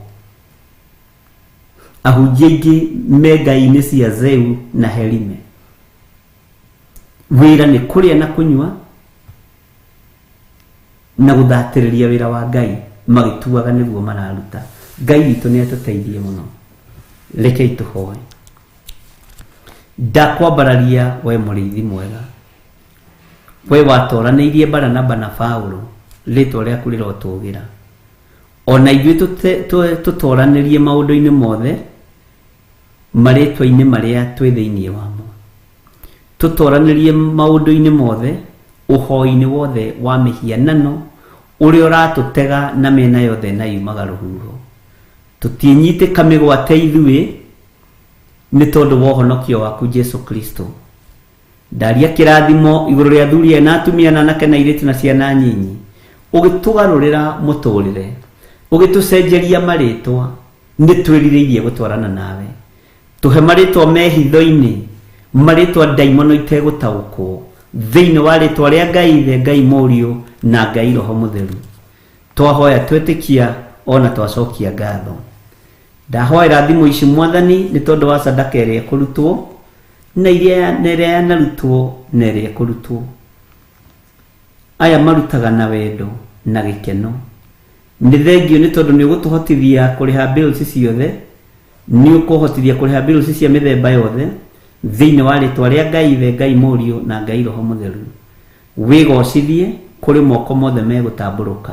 Ahunjia aingĩ me ngai-inĩ cia Zeu na Herime. Wĩra nĩ kũrĩa na kũnyua na gũthatĩrĩria wĩra wa Ngai magĩtuaga nĩguo mararuta. Ngai witũ nĩ atũteithie mũno. Rekei tũhoe. Ndakwambararia we mũrĩithi mwega, we watoranĩirie Baranaba na Paulo, rĩtwa rĩaku rĩrotũgĩra. Ona ithuĩ tũtoranĩrie maũndũ-inĩ mothe marĩtwa-inĩ marĩa twĩ thĩinĩ wamo. Tũtoranĩrie maũndũ-inĩ mothe, ũhoi-inĩ wothe wa mĩhianano ũrĩa ũratũtega na mĩena yothe na yumaga rũhuho. Tũtinyitĩka mĩgwate ithuĩ nĩ tondũ wa ũhonokio waku Jesu Kristo. Ndaria kĩrathimo igũrũ rĩa athuri aya na atumia na anake na airĩtu na ciana nyinyi, ũgĩtũgarũrĩra mũtũrĩre, ũgĩtũcenjeria marĩtwa, nĩ twĩrirĩirie gũtwarana nawe. Tũhe marĩtwa me hitho-inĩ, marĩtwa ndaimono itegũtaũkwo, thĩinĩ wa rĩtwa rĩa Ngai Ithe, Ngai Mũriũ na Ngai Roho Mũtheru. Twahoya twetĩkia ona twacokia ngatho. Ndahoera thimũ ici Mwathani nĩ tondũ wa sadaka ĩrĩa ĩkũrutwo na iria na ĩrĩa yanarutwo na ĩrĩa ĩkũrutwo. Aya marutaga na wendo na gĩkeno. Nĩ thengio nĩ tondũ nĩ ũgũtũhotithia kũrĩha bills ciothe, nĩ ũkũhotithia kũrĩha bills cia mĩthemba yothe thĩinĩ wa rĩtwa rĩa Ngai Ithe, Ngai Mũriũ na Ngai Roho Mũtheru. Wĩgocithie kũrĩ moko mothe megũtambũrũka.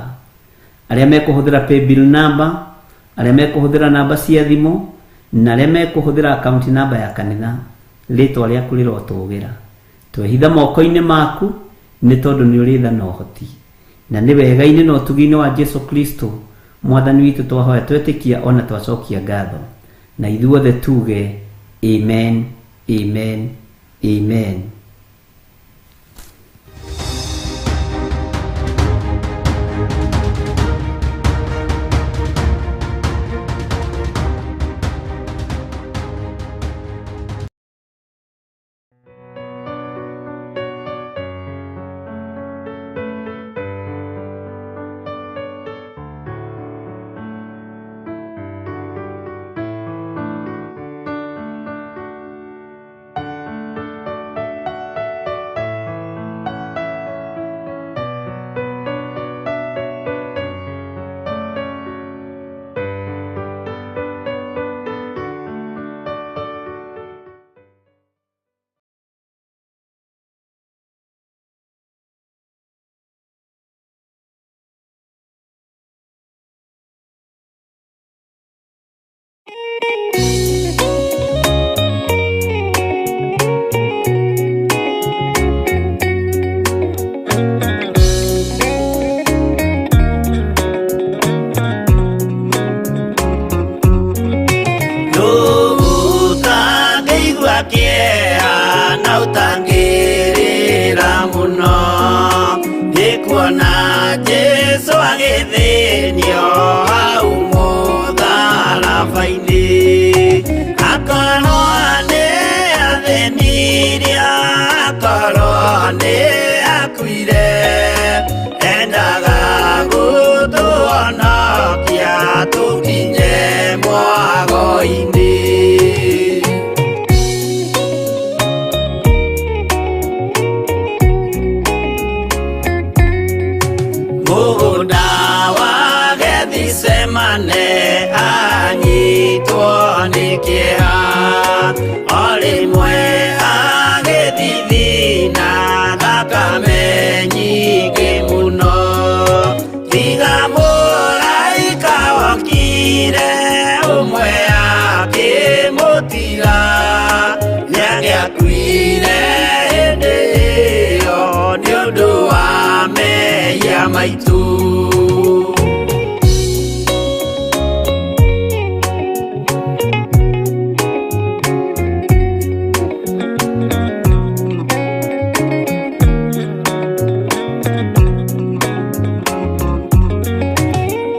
Arĩa mekũhũthĩra paybill number, arĩa mekũhũthĩra namba cia thimũ, na arĩa mekũhũthĩra account number ya kanitha, rĩtwa rĩaku rĩrotũgĩra. Twehitha moko-inĩ maku nĩ tondũ nĩ ũrĩ tha na ũhoti. Na nĩ wega-inĩ na ũtugi-inĩ wa Jesu Kristo Mwathani witũ twahoya twetĩkia ona twacokia ngatho. Na ithuothe tuge Amen, Amen, Amen. Ũtangĩigua kĩeha na ũtangĩrĩra mũno nĩ kuona Jesũ agĩthĩnio hau mũtharaba-inĩ akorwo nĩ athĩnirie akorwo nĩ akuire endaga gũtũhonokia tũkinye mwago-inĩ. Mũgũnda wa Gethisemane anyitwo nĩ kĩeha o rĩmwe agĩthithina thakame nyingĩ mũno tiga mũraika wokire ũmwe akĩmũtiga nĩangĩakuire hĩndĩ ĩyo nĩ ũndũ wa mehia maitũ.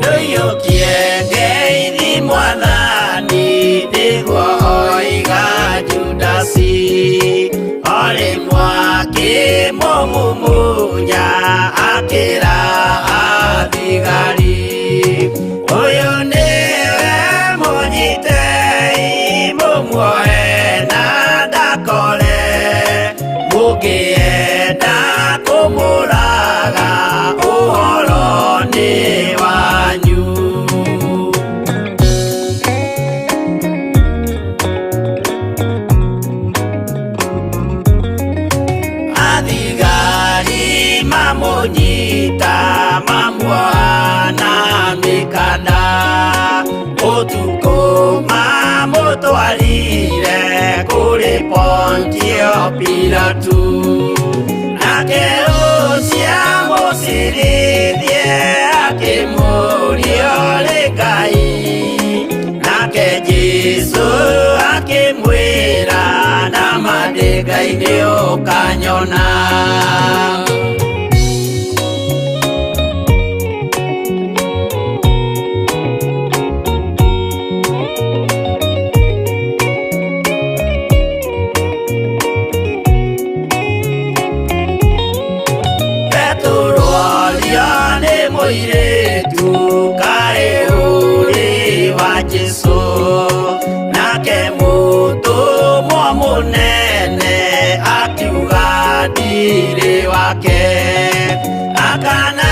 Ndũiyũkie ngeithi Mwathani nĩguo oiga Judasi o rĩmwe akĩmũmumunya akĩra athigari ũyũ nĩwe mũnyitei mũmuoe na ndakore mũngĩenda kũmũraga ũhoro nĩ wanyu. Athigari mamũnyita mamuoha na mĩkanda ũtukũ mamũtwarire kũrĩ Pontio Pontio Pilatu nake ũcio mũcirithie akĩmũria ũrĩ Ngai nake Jesũ akĩmwĩra nama ndĩ Ngai nĩ ũkanyona. Petero aria nĩ mũirĩtu kaĩ ũrĩ wa Jesũ nake mũtũmwo mũnene akiuga ndirĩ wake akana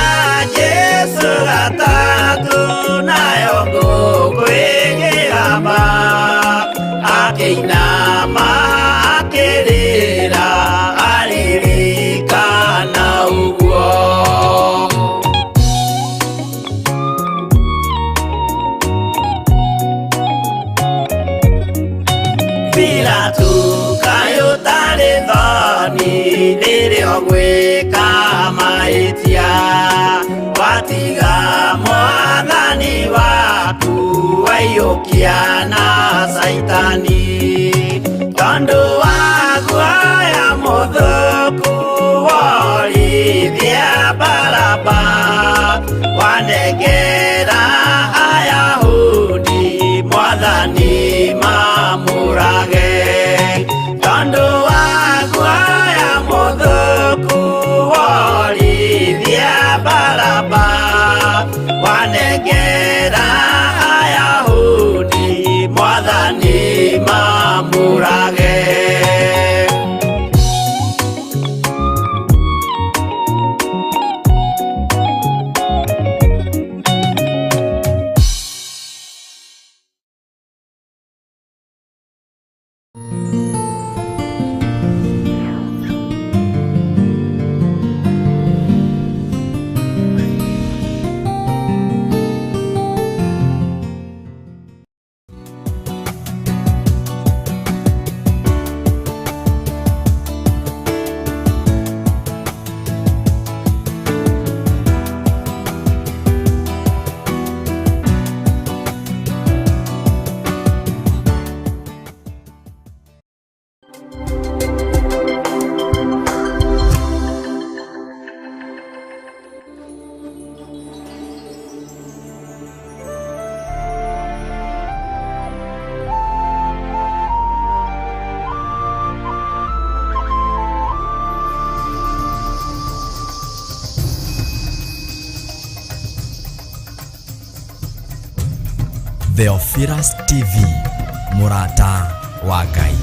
Jesũ gatatũ nayo ngũkũ ĩkĩgamba akĩinama akĩrĩra aririkana ũguo. Pilatu kaĩ ũtarĩ thoni rĩrĩa ũgwĩka mahĩtia watiga mwathani waku waiyũkia na Caitani tondũ wa guoya mũthũku worithia Baraba wanengera Ayahudi mwathani mamũrage tondũ wa guoya mũthũku worithia Baraba wanengera Ayahudi mwathani mamũrage. Theophilus TV, mũrata wa Ngai.